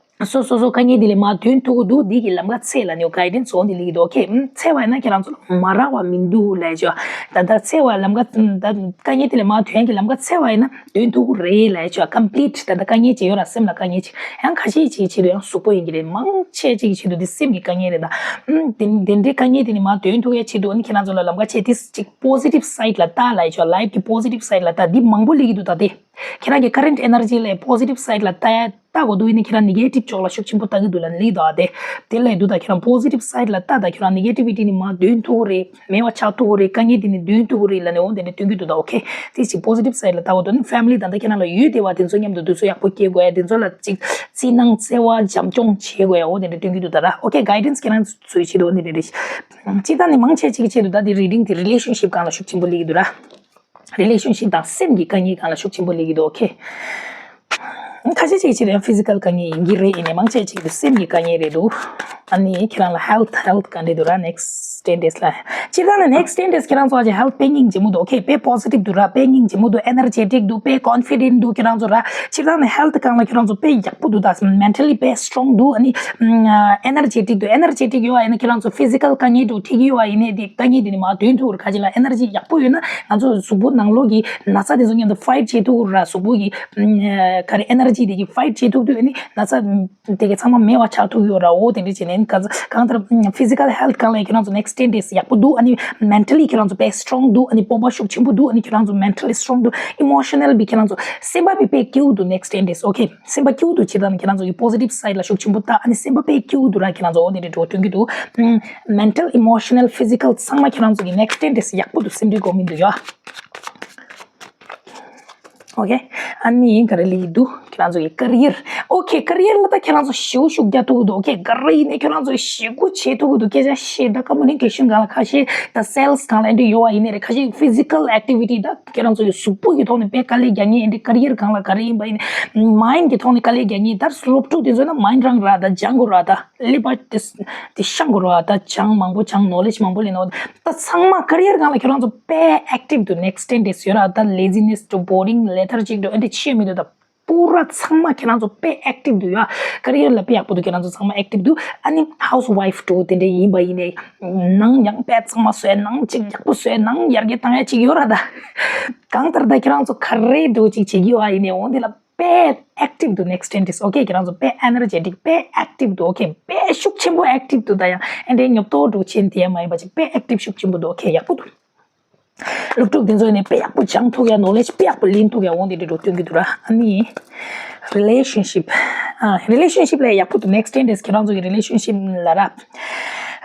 སོ་སོ་སོ་དཀའ་ངལ་དེ་ལས་མར་དོན་ཐུབ་ཀྱི་འདུག་འདི་གི་ལམ་ཁ་འཚོལ་ལབ་ནས་གའི་ཌེན་སི་འོ་འདི་སླེབས་ཀྱི་འདུག་ཨོ་ཁེ། ཨམ། འཚོལ་བ་ཡིན་ན་ཁྱེད་རང་ཚོ་ལ་མ་རག་པ་མི་འདུག་ལབ་ཆོག་ད་ལྟ་འཚོལ་བ་ལམ་ཁ་ད་ལྟ་དཀའ་ངལ་དེ་ལས་མར་དོན་གྱི་ལམ་ཁ་འཚོལ་བ་ཡིན་ན་དོན་ཐུབ་ཀྱི་རེད་ལབ་ཆོག་ཀམ་པི་ལིཊ་ད་ལྟ་དཀའ་ངལ་ཅིག་ཡོད་ར། སེམས་ལ་དཀའ་ངལ་ཅིག་ཡང་ཁ་ཤས་ཅིག་ཆེད་དུ་ཡང་གཟུགས་པོ་ཡིན་གྱི་རེད། མང་ཆེ་ཅིག་ཆེད་དུ་འདི་སེམས་ཀྱི་དཀའ་ངལ་རེད་ད། ཨམ། དེ་དེ་འདྲའི་དཀའ་ངལ་དེ་ནི་མར་དོན་ཐུབ་ཡ་ཆེད་དུ་ཨ་ནི་ཁྱེད་རང་ཚོ་ལ་ལམ་ཁ་ཆེ་དེ་ཅིག་པོ་སི་ཊིབ་སའིཌ་ལ་ལྟ་ལབ་ཆོག་ལའིཕ་གི་པོ་སི་ཊིབ་སའིཌ་ལ་ལྟ་འདི་མང་པོ་སླེབས་ཀྱི་འདུག་ད་དེ། ཁྱེད་རང་གི་ཁ་རེན་ཊི་ཨེ་ནར་ཇི་ལ་པོ་སི་ཊིབ་སའིཌ་ལ་ལྟ་ཡ་ལྟ་དགོས་འདུག་ཡིན་ན་ཁྱེད་རང་ནེ་གེ་ཊིབ་ཕྱོགས་ལ་ཤུགས་ཆེན་པོ་ལྟ་གི་འདུག་ལབ་ནས་ལེགས་འདུག་ཨ། དེ་དེ་ལས་འདུག་ད་ཁྱེད་རང་པོ་སི་ཊིབ་སའིཌ་ལ་ལྟ་ད་ཁྱེད་རང་ནེ་གེ་ཊི་བི་ཊི་ནི་མར་དོན་ཐུབ་ཀྱི་རེད། མེད་པ་ཆགས་ཐུབ་ཀྱི་རེད། དཀའ་ངལ་དེ་ནི་དོན་ཐུབ་ཀྱི་རེད་ལབ་ནས་འོ་དེ་འདྲ་སྟོན་གྱི་འདུག་ད་ཨོ་ཁེ། དེ་ཅིག་པོ་སི་ཊིབ་སའིཌ་ལ་ལྟ་དགོས་འདུག་ནི་ཕེ་མི་ལི་དང་ད་ཁྱེད་རང་ལ་ཡོད་བདེ་བ་དེ་ཚོ་མཉམ་དུ་དུས་ཚོད་ཡག་པོ་སྐྱེལ་དགོས་ཡ། དེ་ཚོ་ལ་ཅིག་རྩིས་གནང་བརྩེ་བ་བྱམས་སྐྱོང་བྱེད་དགོས་ཡ། འོ་དེ་འདྲ་སྟོན་གྱི་འདུག་ད་ར་ཨོ་ཁེ། གའི་ཌེན་སི་ཁྱེད་རང་ཚོའི་ཆེད་དུ་འོ་དེ་འདྲ་རེད། སྤྱིར་བཏང་ནི་མང་ཆེ་ཅིག་གི་ཆེད་དུ་ད་དེ་རི་ཌིང་དེ་རི་ལེ་ཤན་ཤིབ་སྒང་ལ་ཤུགས་ཆེན་པོ་སླེབས་ཀྱི་འདུག་ར། རི་ལེ་ཤན་ཤིབ་དང་སེམས་ཀྱི་དཀའ་ངལ་སྒང་ལ་ཤུགས་ཆེན་པོ་སླེབས་ཀྱི་འདུག་ཨོ་ཁེ། ཁ་ཤས་ཅིག་ཕྱིར་ཡང་ཕི་ཟི་ཀལ་དཀའ་ངལ་ཡིན་གྱི་རེད། ཡིན་ནའི་མང་ཆེ་ཅིག་ཏུ་སེམས་ཀྱི་དཀའ་ངལ་རེད་འདུག་ཨ་ནི་ཁྱེད་རང་ལ་ཧེལ་ཐི་ཧེལ་ཐི་ག་འདྲ་འདུག་ར་ནེག་སི་ཊེན་ཌེ་སི་ལ། སྤྱིར་བཏང་ནི་ནེག་སི་ཊེན་ཌེ་སི་ཁྱེད་རང་ཚོ་ཨ་ཅེ་ཧེལ་ཐི་དཔེ་སྙིང་རྗེ་མོ་འདུག་ཨོ་ཁེ། དཔེ་པོ་སི་ཊིབ་འདུག་ར། དཔེ་སྙིང་རྗེ་མོ་འདུག་ཨེ་ནར་ཇེ་ཊིག་འདུག་དཔེ་ཀོན་ཕི་ཌེན་ཊི་འདུག་ཁྱེད་རང་ཚོ་ར། སྤྱིར་བཏང་ནི་ཧེལ་ཐི་སྒང་ལ་ཁྱེད་རང་ཚོ་དཔེ་ཡག་པོ་འདུག་ད་མེན་ཊལ་ལི་དཔེ་སི་ཊོང་འདུག་ཨ་ནི་ཨེ་ནར་ཇེ་ཊིག་འདུག་ཨེ་ནར་ཇེ་ཊིག་ཡོད་པ་ཡིན་ན་ཁྱེད་རང་ཚོ་ཕི་ཟི་ཀལ་དཀའ་ངལ་འདྲ་འཕྲད་ཀྱི་ཡོད་པ་ཡིན་ནའི་དེ་དཀའ་ངལ་དེ་ནི་མར་དོན་ཐུབ་ར། ཁ་ཅིག་ལ་ཨེ་ནར་ཇི་ཡག་པོ་ཡོད་ན་ང་ཚོ་གཟུགས་པོ་ནང་ལོགས་ཀྱི་ན་ཚ་དེ་ཚོ་མཉམ་དུ་ཕའིཊ་བྱེད་ཐུབ་ར། གཟུགས་པོ་གི་ཨ་ག་རེ་ཨེ་ནར་ཇི་དེ་གི་ཕའིཊ་བྱེད་ཐུབ་དུས་ཨ་ནི་ན་ཚ་དེ་ག་ཚང་མ་མེད་པ་ཆགས་ཐུབ་ཡོད་ར། འོ་དེ་འདྲ་བྱས་ནས་གང་གང་ལྟར་ཕི་ཟི་ཀལ་ཧེལ་ཐི་སྒང་ལ་ཁྱེད་རང་ཚོ་ནེག་སི་ཊེན་ཌེ་སི་ཡག་པོ་འདུག་ཨ་ནི་མེན་ཊལ་ལི་ཁྱེད་རང་ཚོ་དཔེ་སི་ཊོང་འདུག་ཨ་ནི་དཔུང་པ་ཤུགས་ཆེན་པོ་འདུག་ཨ་ནི་ཁྱེད་རང་ཚོ་མེན་ཊལ་ལི་སི་ཊོང་འདུག་ཨི་མོ་ཤ་ནལ་བི་ཁྱེད་རང་ཚོ་སེམས་པ་བི་དཔེ་སྐྱིད་པོ་འདུག་ནེག་སི་ཊེན་ཌེ་སི་ཨོ་ཁེ། སེམས་པ་སྐྱིད་པོ་འདུག་བྱེད་སྟངས་ནི་ཁྱེད་རང་ཚོ་གི་པོ་སི་ཊིབ་སའིཌ་ལ་ཤུགས་ཆེན་པོ་ལྟ། ཨ་ནི་སེམས་པ་དཔེ་སྐྱིད་པོ་འདུག་ར། ཁྱེད་རང་ཚོ་འོ་དེ་འདྲ་འགྲོ་སྟོན་གྱི་འདུག་ཨམ། མེན་ཊལ་ཨི་མོ་ཤ་ནལ་ཕི་ཟི་ཀལ་ཚང་མ་ཁྱེད་རང་ཚོ་གི་ནེག་སི་ཊེན་ཌེ་སི་ཡག་པོ་འདུག་སེམས་ཁྲལ་དགོས་མི་འདུག་ཡ། ཨོ་ཁེ། ཨ་ནི་ག་རེ་ལབ་ཀྱི་འདུག་ཁྱེད་རང་ཚོ་གི་ཀེ་རི་ཡར། ཨོ་ཁེ། ཀེ་རི་ཡར་ལ་ད་ཁྱེད་རང་ཚོ་ཞེ་པོ་ཤུགས་རྒྱག་ཐུབ་ཀྱི་འདུག་ཨོ་ཁེ། ག་རེ་ཡིན་ནའི་ཁྱེད་རང་ཚོ་ཞེ་པོ་བྱེད་ཐུབ་ཀྱི་འདུག་སྐད་ཆ་བཤད་ད་ཀམ་མུ་ནི་ཀེ་ཤན་སྒང་ལ་ཁ་ཤས་ད་སེལ་སི་སྒང་ལ་ཨེ་འདྲ་ཡོད་པ་ཡིན་ནའི་རེད། ཁ་ཤས་ཕི་ཟི་ཀལ་ཨེག་ཊི་བི་ཊི་ད་ཁྱེད་རང་ཚོ་གི་གཟུགས་པོ་གི་ཐོག་ནས་དཔེ་དཀའ་ལས་རྒྱག་མཁན་ཨེ་འདྲ། ཀེ་རི་ཡར་སྒང་ལ་ག་རེ་ཡིན་པ་ཡིན་ནའི་མའིན་ཌི་གི་ཐོག་ནས་དཀའ་ལས་རྒྱག་མཁན། ད་སློབ་ཕྲུག་དེ་ཚོ་ན་མའིན་ཌི་རང་ར་ད་སྦྱང་དགོས་ར། ད་ཀླད་པ་དེ་དེ་བཤང་དགོས་ར། ད་སྦྱང་མང་པོ་སྦྱང་ནོ་ལེཇ་མང་པོ་ལེན་ནོ། ད་ཚང་མ་ཀེ་རི་ཡར་སྒང་ལ་ཁྱེད་རང་ཚོ་དཔེ་ཨེག་ཊིབ་འདུག་ནེག་སི་ཊེན་ཌེ་སི་ཡོད་ར། ད་ལེ་ཛི་ནེ་སི་འདྲ་བོ་རིང་ལེ་ཐར་ཇིག་འདྲ་ཨེ་འདྲ་བྱེད་མི་འདུག་ད་པུ་ར་ཚང་མ་ཁྱེད་རང་ཚོ་དཔེ་ཨེག་ཊིབ་འདུག་ཡ། ཀེ་རི་ཡར་ལ་དཔེ་ཡག་པོ་འདུག་ཁྱེད་རང་ཚོ་ཚང་མ་ཨེག་ཊིབ་འདུག་ཨ་ནི་ཧའུ་སི་ཝའིཕ་འདྲ་དེ་འདྲ་ཡིན་པ་ཡིན་ནའི་ནང་ཡང་དཔེ་གཙང་མ་བཟོས། ནང་ཅིག་ཡག་པོ་བཟོས། ནང་ཡར་རྒྱས་བཏང་ཡ་ཅིག་ཡོད་ར། ད་གང་ལྟར་ད་ཁྱེད་རང་ཚོ་ག་རེ་འདྲ་ཅིག་བྱེད་ཀྱི་ཡོད་པ་ཡིན་ནའི་འོ་འདི་ལ་དཔེ་ཨེག་ཊིབ་འདུག་ནེག་སི་ཊེན་ཌེ་སི་ཨོ་ཁེ། ཁྱེད་རང་ཚོ་དཔེ་ཨེ་ནར་ཇེ་ཊིག་དཔེ་ཨེག་ཊིབ་འདུག་ཨོ་ཁེ། དཔེ་ཤུགས་ཆེན་པོ་ཨེག་ཊིབ་འདུག་ད་ཡང་ཨེ་འདྲའི་ཉོབ་ཏོ་འདྲ་བྱེད་དེ་ཡ་མ་ཡིན་པ་ཅིག་དཔེ་ཨེག་ཊིབ་ཤུགས་ཆེན་པོ་འདུག་ཨོ་ཁེ། ཡག་པོ་འདུག་སློབ་ཕྲུག་དེ་ཚོ་ནས་དཔེ་ཡག་པོ་སྦྱང་ཐུབ་ཡ། ནོ་ལེཇ་དཔེ་ཡག་པོ་ལེན་ཐུབ་ཡ་འོ་འདི་འདྲ་འདྲ་སྟོན་གྱི་འདུག་ར། ཨ་ནི་རི་ལེ་ཤན་ཤིབ། ཨ་རི་ལེ་ཤན་ཤིབ་ལ་ཡག་པོ་འདུག་ནེག་སི་ཊེན་ཌེ་སི་ཁྱེད་རང་ཚོ་གི་རི་ལེ་ཤན་ཤིབ་ལ་ར།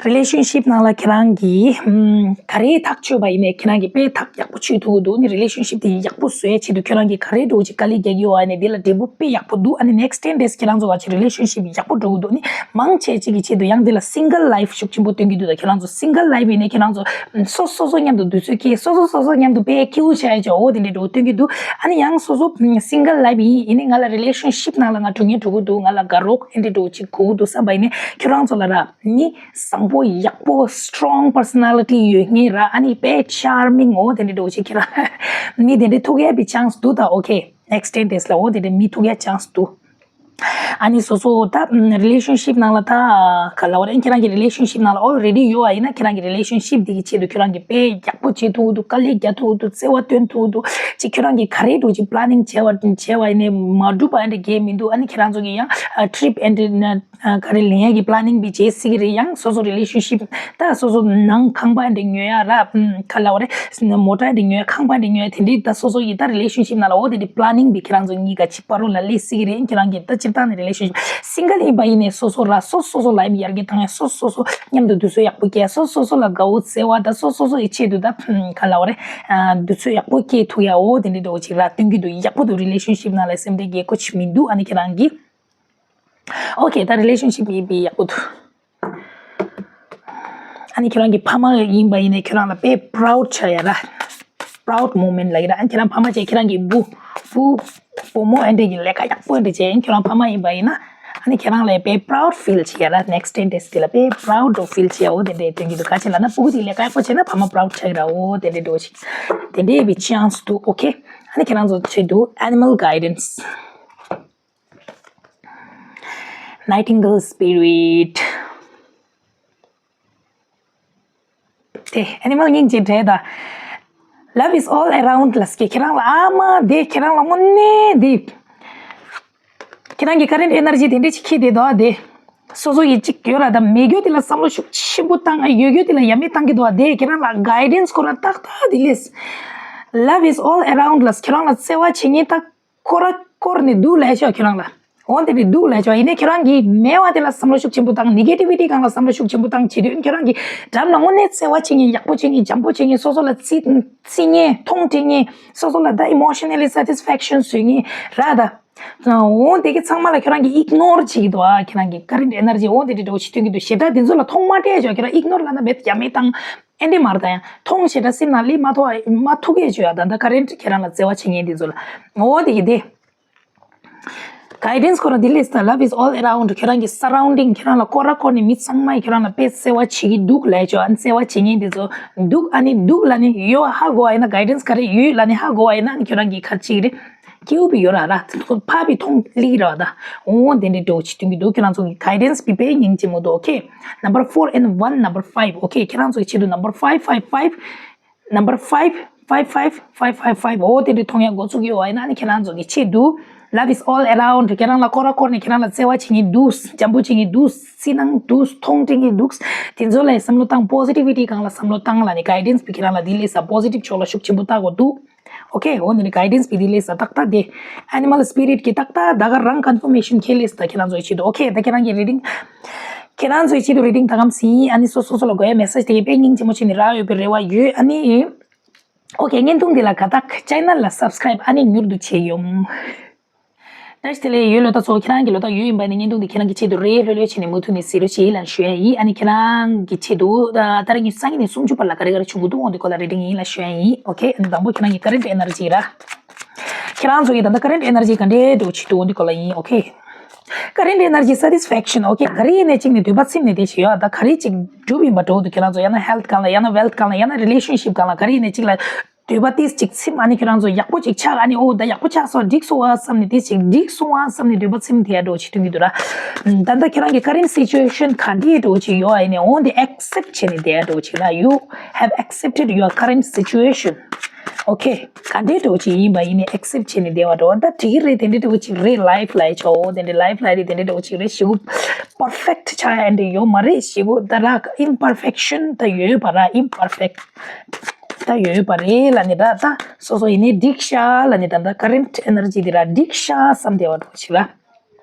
རི་ལེ་ཤན་ཤིབ་ནང་ལ་ཁྱེད་རང་གིས་ཨམ་ག་རེ་ཐག་ཆོད་པ་ཡིན་ནའི་ཁྱེད་རང་གིས་དཔེ་ཐག་ཡག་པོ་ཆོད་ཐུབ་ཀྱི་འདུག་ནི་རི་ལེ་ཤན་ཤིབ་དེ་ཡག་པོ་བཟོ་ཡ་ཆེད་དུ་ཁྱེད་རང་གིས་ག་རེ་འདྲ་ཅིག་དཀའ་ལས་རྒྱག་གི་ཡོད་པ་ནི་དེ་ལ་འབྲས་བུ་དཔེ་ཡག་པོ་འདུག་ཨ་ནི་ནེག་སི་ཊེན་ཌེ་སི་ཁྱེད་རང་ཚོ་བ་ཆེ་རི་ལེ་ཤན་ཤིབ་ཡག་པོ་འགྲོ་གི་འདུག་ནི་མང་ཆེ་ཅིག་གི་ཆེད་དུ་ཡང་དེ་ལ་སིང་གལ་ལའིཕ་ཤུགས་ཆེན་པོ་སྟོན་གྱི་འདུག་ད་ཁྱེད་རང་ཚོ་སིང་གལ་ལའིཕ་ཡིན་ནའི་ཁྱེད་རང་ཚོ་སོ་སོ་སོ་སོ་མཉམ་དུ་དུས་ཚོད་སྐྱེལ། སོ་སོ་སོ་སོ་མཉམ་དུ་དཔེ་སྐྱིད་པོ་བྱ་ཡ་ཆོག་འོ་དེ་འདྲ་འདྲ་སྟོན་གྱི་འདུག་ཨ་ནི་ཡང་སོ་སོ་སིང་གལ་ལའིཕ་ཡིན་ཡིན་ནའི་ང་ལ་རི་ལེ་ཤན་ཤིབ་ནང་ལ་ང་གྲོངས་ཉེན་འགྲོ་གི་འདུག་ང་ལ་དགའ་རོགས་ཨེ་འདྲ་འདྲ་ཅིག་དགོས་ཀྱི་འདུག་བསམ་པ་ཡིན་ནའི་ཁྱེད་རང་ཚོ་ལ་ར་མི་བཟང་པོ་ཡག་པོ་སི་ཊོང་པར་སོ་ན་ལི་ཊི་ཡོད་མཁན་ར། ཨ་ནི་དཔེ་ཆར་མིང་འོ་དེ་འདྲ་འདྲ་ཅིག་ཁྱེད་རང་མི་དེ་འདྲ་ཐུག་ཡས་པའི་ཆན་སི་འདུག་ད་ཨོ་ཁེ། ནེག་སི་ཊེན་ཌེ་སི་ལ་འོ་དེ་འདྲ་མི་ཐུག་ཡས་ཆན་སི་འདུག་ཨ་ནི་སོ་སོ་ད་རི་ལེ་ཤན་ཤིབ་ནང་ལ་ད་ག་ལབ་དགོས་རེད། ཁྱེད་རང་གི་རི་ལེ་ཤན་ཤིབ་ནང་ལ་ཨོ་རེ་ཌི་ཡོད་པ་ཡིན་ན་ཁྱེད་རང་གི་རི་ལེ་ཤན་ཤིབ་འདི་གི་ཆེད་དུ་ཁྱེད་རང་གི་དཔེ་ཡག་པོ་བྱེད་ཐུབ་ཀྱི་འདུག་དཀའ་ལས་རྒྱག་ཐུབ་ཀྱི་འདུག་བརྩེ་བ་སྟོན་ཐུབ་ཀྱི་འདུག་ཅིག་ཁྱེད་རང་གི་ག་རེ་འདྲ་ཅིག་པི་ལ་ནིང་བྱས་པ་བྱས་པ་ཡིན་ནའི་མ་འགྲུབ་པ་ཨེ་འདྲ་གང་ཡང་མི་འདུག་ཨ་ནི་ཁྱེད་རང་ཚོ་གི་ཡང་ཊི་རིབ་ཨེ་འདྲ་ན་ག་རེ་ལེན་ཡ་གི་པི་ལ་ནིང་བྱེད་སྲིད་ཀྱི་རེད། ཡང་སོ་སོ་རི་ལེ་ཤན་ཤིབ་ད་སོ་སོ་ནང་ཁང་པ་འདི་ཉོ་ཡ་ར། ཨམ། ག་ལབ་དགོས་རེད། མོ་ཊ་འདི་ཉོ་ཡ། ཁང་པ་འདི་ཉོ་ཡ། དེ་འདྲའི་ད་སོ་སོ་ཡི་ད་རི་ལེ་ཤན་ཤིབ་ནང་ལ་འོ་དེ་འདྲའི་པི་ལ་ནིང་བྱེད་ཁྱེད་རང་ཚོ་གཉིས་ཀ་ཅིག་བར་ལ་སླེབས་སྲིད་ཀྱི་རེད། ཁྱེད་རང་གི་ད་སྤྱིར་བཏང་ནས་རི་ལེ་ཤན་ཤིབ་སིང་གལ་ཡིན་པ་ཡིན་ནའི་སོ་སོ་ར་སོ་སོ་སོ་ལ་ཡར་རྒྱས་བཏང་ཡ། སོ་སོ་སོ་མཉམ་དུ་དུས་ཚོད་ཡག་པོ་སྐྱེལ་ཡ། སོ་སོ་སོ་ལ་དགའ་བོ་བརྩེ་བ་ད་སོ་སོ་སོ་ཡི་ཆེད་དུ་ད་ག་ལབ་དགོས་རེད། དུས་ཚོད་ཡག་པོ་སྐྱེལ་ཐུབ་ཡ་འོ་དེ་འདྲའི་འདྲ་བོ་ཅིག་ར་སྟོན་གྱི་འདུག་ཡག་པོ་འདུག་རི་ལེ་ཤན་ཤིབ་ནང་ལ་སེམས་ཁྲལ་རྒྱག་དགོས་ཅིག་མི་འདུག་ཨ་ནི་ཁྱེད་རང་གིས། ཨོ་ཁེ། ད་རི་ལེ་ཤན་ཤིབ་ཡིན་པའི་ཡག་པོ་འདུག་ཨ་ནི་ཁྱེད་རང་གི་ཕ་མ་ཡིན་པ་ཡིན་ནའི་ཁྱེད་རང་ལ་དཔེ་པ་རའུཌ་ཆགས་ཡ་ར། པ་རའུཌ་མོ་མེན་ཊི་ལབ་ཀྱི་ར། ཨ་ནི་ཁྱེད་རང་ཕ་མ་བྱས་ཁྱེད་རང་གི་བུ་བུ་བུ་མོ་ཨེ་འདྲ་གི་ལས་ཀ་ཡག་པོ་ཨེ་འདྲ་བྱས་ཁྱེད་རང་ཕ་མ་ཡིན་པ་ཡིན་ན་ཨ་ནི་ཁྱེད་རང་ལ་དཔེ་པ་རའུཌ་ཕིལ་བྱེད་ཡ་ར། ནེག་སི་ཊེན་ཌེ་སི་དེ་ལ་དཔེ་པ་རའུཌ་འདྲ་ཕིལ་བྱེད་ཡ་འོ་དེ་འདྲ་སྟོན་གྱི་འདུག་ག་ཅི་ལབ་ན་སྤུ་གུ་དེ་ལས་ཀ་ཡག་པོ་བྱས་ན་ཕ་མ་པ་རའུཌ་ཆགས་ཀྱི་ར། འོ་དེ་འདྲ་འདྲ་བོ་ཞིག་དེ་འདྲ་ཡིན་པའི་ཆན་སི་འདུག་ཨོ་ཁེ། ཨ་ནི་ཁྱེད་རང་ཚོ་ཆེད་དུ་ཨེ་ནི་མལ་གའི་ཌེན་སི། Nightingale spirit. དེ་ཨེ་ནི་མལ་སྙིང་རྗེ་འདྲེ་ད། Love is all around ལ་སྐད་ཁྱེད་རང་ལ་ཨ་མ་དེ་ཁྱེད་རང་ལ་དངོས་གནས་དེ། ཁྱེད་རང་གི་current energy དེ་འདྲ་ཅིག་ཁྱེད་དེ་དོ་དེ། སོ་སོ་ཡི་གཅིག་ཡོད་ར་ད་མེད་རྒྱུ་དེ་ལ་བསམ་བློ་ཤུགས་ཆེན་པོ་བཏང་ཨ་ཡོད་རྒྱུ་དེ་ལ་ཡ་མེད་བཏང་གི་འདུག་ཨ་དེ་ཁྱེད་རང་ལ་guidance ཁོ་ར་ཏག་ཏག་དེ་ལས། Love is all around ལ་ཁྱེད་རང་ལ་བརྩེ་བ་བྱེད་མཁན་ཏག་ཀོ་ར་ཀོར་ནས་འདུག་ལས་ཤོག་ཁྱེད་རང་ལ། འོན་ཏེ་ནི་འདུག་ལས་ཤོག་ཡིན་ནའི་ཁྱེད་རང་གིས་མེད་པ་དེ་ལ་བསམ་བློ་ཤུགས་ཆེན་པོ་བཏང་negativity སྒང་ལ་བསམ་བློ་ཤུགས་ཆེན་པོ་བཏང་བྱེད་དུས་ཁྱེད་རང་གིས་འགྲམ་ལ་དངོས་གནས་བརྩེ་བ་བྱེད་མཁན་ཡག་པོ་བྱེད་མཁན་འཇམ་པོ་བྱེད་མཁན་སོ་སོ་ལ་བརྩི་བརྩི་མཁན་མཐོང་དྲན་མཁན་སོ་སོ་ལ་ད་emotionally satisfaction བཟོ་མཁན་ར་ད། འོན་ཏེ་གི་ཚང་མ་ལ་ཁྱེད་རང་གིས་ignore བྱེད་ཀྱི་འདུག་ཨ་ཁྱེད་རང་གི་current energy འོན་ཏེ་དེ་འདྲ་བོ་ཞིག་སྟོན་གྱི་འདུག་ཞེ་དྲག་དེ་ཚོ་ལ་མཐོང་མ་སྤྲད་ཤོག་ཁྱེད་རང་ignore ལབ་ན་མེད་ཡ་མེད་བཏང་། ཨེ་འདྲེ་མར་ད་ཡང་མཐོང་ཞེ་དྲག་སེམས་ནང་སླེབས་མ་ཐུབ་མ་ཐུབ་ཀྱི་བྱོས་ཡ་ད་ལྟ་current ཁྱེད་རང་ལ་བརྩེ་བ་བྱེད་མཁན་དེ་ཚོ་ལ་འོ་དེ་གི་དེ། Guidance ཁོ་རང་དེ་ལས་ད་love is all around ཁྱེད་རང་གི་surrounding ཁྱེད་རང་ལ་ཀོ་ར་ཀོ་ནས་མི་ཚང་མས་ཁྱེད་རང་ལ་དཔེ་བརྩེ་བ་བྱེད་ཀྱི་འདུག་ལས་བྱོས་ཨ་ནི་བརྩེ་བ་བྱེད་མཁན་དེ་ཚོ་འདུག་ཨ་ནི་འདུག་ལ་ནི་ཡོད་ཧ་གོ་བ་ཡིན་ན་guidance ག་རེ་ཡོད་ལ་ནི་ཧ་གོ་བ་ཡིན་ན་ཨ་ནི་ཁྱེད་རང་གི་ག་རེ་བྱེད་ཀྱི་རེད། སྐྱེའུ་པི་ཡོད་ར་ར། ཕ་བི་མཐོང་ལི་ར་ད། འོ་དེ་འདྲའི་འགྲོ་ཅི་ཐུང་གི་འདུག་ཁྱེད་རང་ཚོ་གི་guidance བི་པའི་སྙིང་རྗེ་མོ་འདུག okay number four and one number five okay ཁྱེད་རང་ཚོ་གི་ཆེད་དུ་number five five five number five five five five five five འོ་དེ་འདྲའི་མཐོང་ཡ་འགོ་ཚུགས་ཡོད་བ་ཡིན་ན་ནི་ཁྱེད་རང་ཚོ་གི་ཆེད་དུ། Love is all around ཁྱེད་རང་ལ་ཀོ་ར་ཀོར་ནས་ཁྱེད་རང་ལ་བརྩེ་བ་བྱེད་མཁན་འདུག་འཇམ་པོ་བྱེད་མཁན་འདུག་སི་ནང་འདུག་མཐོང་དྲན་མཁན་འདུག་དེ་ཚོ་ལ་བསམ་བློ་བཏང་positivity སྒང་ལ་བསམ་བློ་བཏང་ལ་ནི་guidance བི་ཁྱེད་རང་ལ་དེ་ལས་ས་positive ཕྱོགས་ལ་ཤུགས་ཆེན་པོ་བཏང་དགོས་འདུག okay འོ་ནི་guidance བི་དེ་ལས་ས་ཏག་ཏག་དེ། Animal spirit གི་ཏག་ཏག་ད་ག་རང་confirmation ཁྱེད་ལས་ས་ད་ཁྱེད་རང་ཚོའི་ཆེད་དུ་okay ད་ཁྱེད་རང་གི་reading ཁྱེད་རང་ཚོའི་ཆེད་དུ་reading ད་གམ་སི་ཨ་ནི་སོ་སོ་སོ་ལ་དགོས་ཡ་message དེ་དཔེ་སྙིང་རྗེ་མོ་བྱས་ནས་རག་ཡོད་པའི་རེ་བ་ཡོད་ཨ་ནི། okay བརྙན་ཐུང་འདི་ལ་དགའ་རྟགས་channel ལ་subscribe ཨ་ནི་མྱུར་དུ་བྱེད་ཡོང་། བཀྲ་ཤིས་བདེ་ལེགས་ཡོད་ལོ་ད་ཚོ་ཁྱེད་རང་གི་ལོ་ད་ཡོད་ཡིན་པ་ནི་བརྙན་ཐུང་འདི་ཁྱེད་རང་གི་ཆེད་དུ་རེ་ལྷོད་ལྷོད་བྱས་ནས་མུ་མཐུད་ནས་གཟིགས་རོགས་བྱེད་ལ་ཞུ་ཡ་ཡིན་ཨ་ནི་ཁྱེད་རང་གི་ཆེད་དུ་ད་ད་རེས་ཉི་ཤུ་རྩ་གཉིས་ནས་སུམ་ཅུ་བར་ལ་ག་རེ་ག་རེ་བྱུང་གི་འདུག་འོང་འདི་སྐོར་ལ་reading ཡིན་ལ་ཞུ་ཡ་ཡིན okay ཨ་ནི་དང་པོ་ཁྱེད་རང་གི་current energy ར། ཁྱེད་རང་ཚོ་གི་ད་ལྟ་current energy ག་འདྲའི་འགྲོ་ཆེད་དུ་འོང་འདི་སྐོར་ལ་ཡིན okay current energy satisfaction okay ག་རེ་ཡིན་ནས་གཅིག་ནས་འདོད་པ་ཚིམ་ནས་བསྡད་ཤི་ཡོད་ད་ག་རེ་གཅིག་འགྲུབ་ཡིན་པ་འགྲོ་འདུག་ཁྱེད་རང་ཚོ་ཡང་ན་health སྒང་ལ་ཡང་ན་wealth སྒང་ལ་ཡང་ན་relationship སྒང་ལ་ག་རེ་ཡིན་ནས་གཅིག་ལ། འདོད་པ་ཏིས་ཅིག་ཚིམ་ཨ་ནི་ཁྱོད་རང་ཚོ་ཡག་པོ་ཅིག་ཆགས་ཨ་ནི་ཨོ་ད་ཡག་པོ་ཆགས་སོང་འགྲིག་སོང་བ་བསམ་ནས་ཏིས་ཅིག་འགྲིག་སོང་བ་བསམ་ནས་འདོད་པ་ཚིམ་དེ་ཡ་འགྲོ་ཆི་ཐུང་གི་འདུག་ར། ད་ལྟ་ཁྱོད་རང་གི་current situation ག་འདྲའི་འགྲོ་ཆི་ཡོད་ཨ་ནི་ཨོ་འདི་accept བྱས་ནས་དེ་ཡ་འགྲོ་ཆི་ན། You have accepted your current situation. Okay ག་འདྲའི་འགྲོ་ཆི་ཡིན་པ་ཡིན་ནི་accept བྱས་ནས་དེ་བ་འགྲོ་ད་འགྲིག་གི་རེད། དེ་འདྲའི་འགྲོ་ཆི་རེད། Life ལ་ཡི་ཆོ་དེ་འདྲའི་life ལ་རེད། དེ་འདྲའི་འགྲོ་ཆི་རེད། ཞེ་པོ་perfect ཆགས་ཡ་འདྲ་ཡོད་མ་རེད། ཞེ་པོ་ད་ར་imperfection ད་ཡོད་པ་ར་imperfect ད་ཡོད་པ་རེད་ལ་ནི་ར་ད་སོ་སོ་ཡིན་ནི་འགྲིག་ཤག་ལ་ནི་ད་ད་current energy འདི་ར་འགྲིག་ཤག་བསམ་བསྡད་པ་འགྲོ་ཆི་ལ།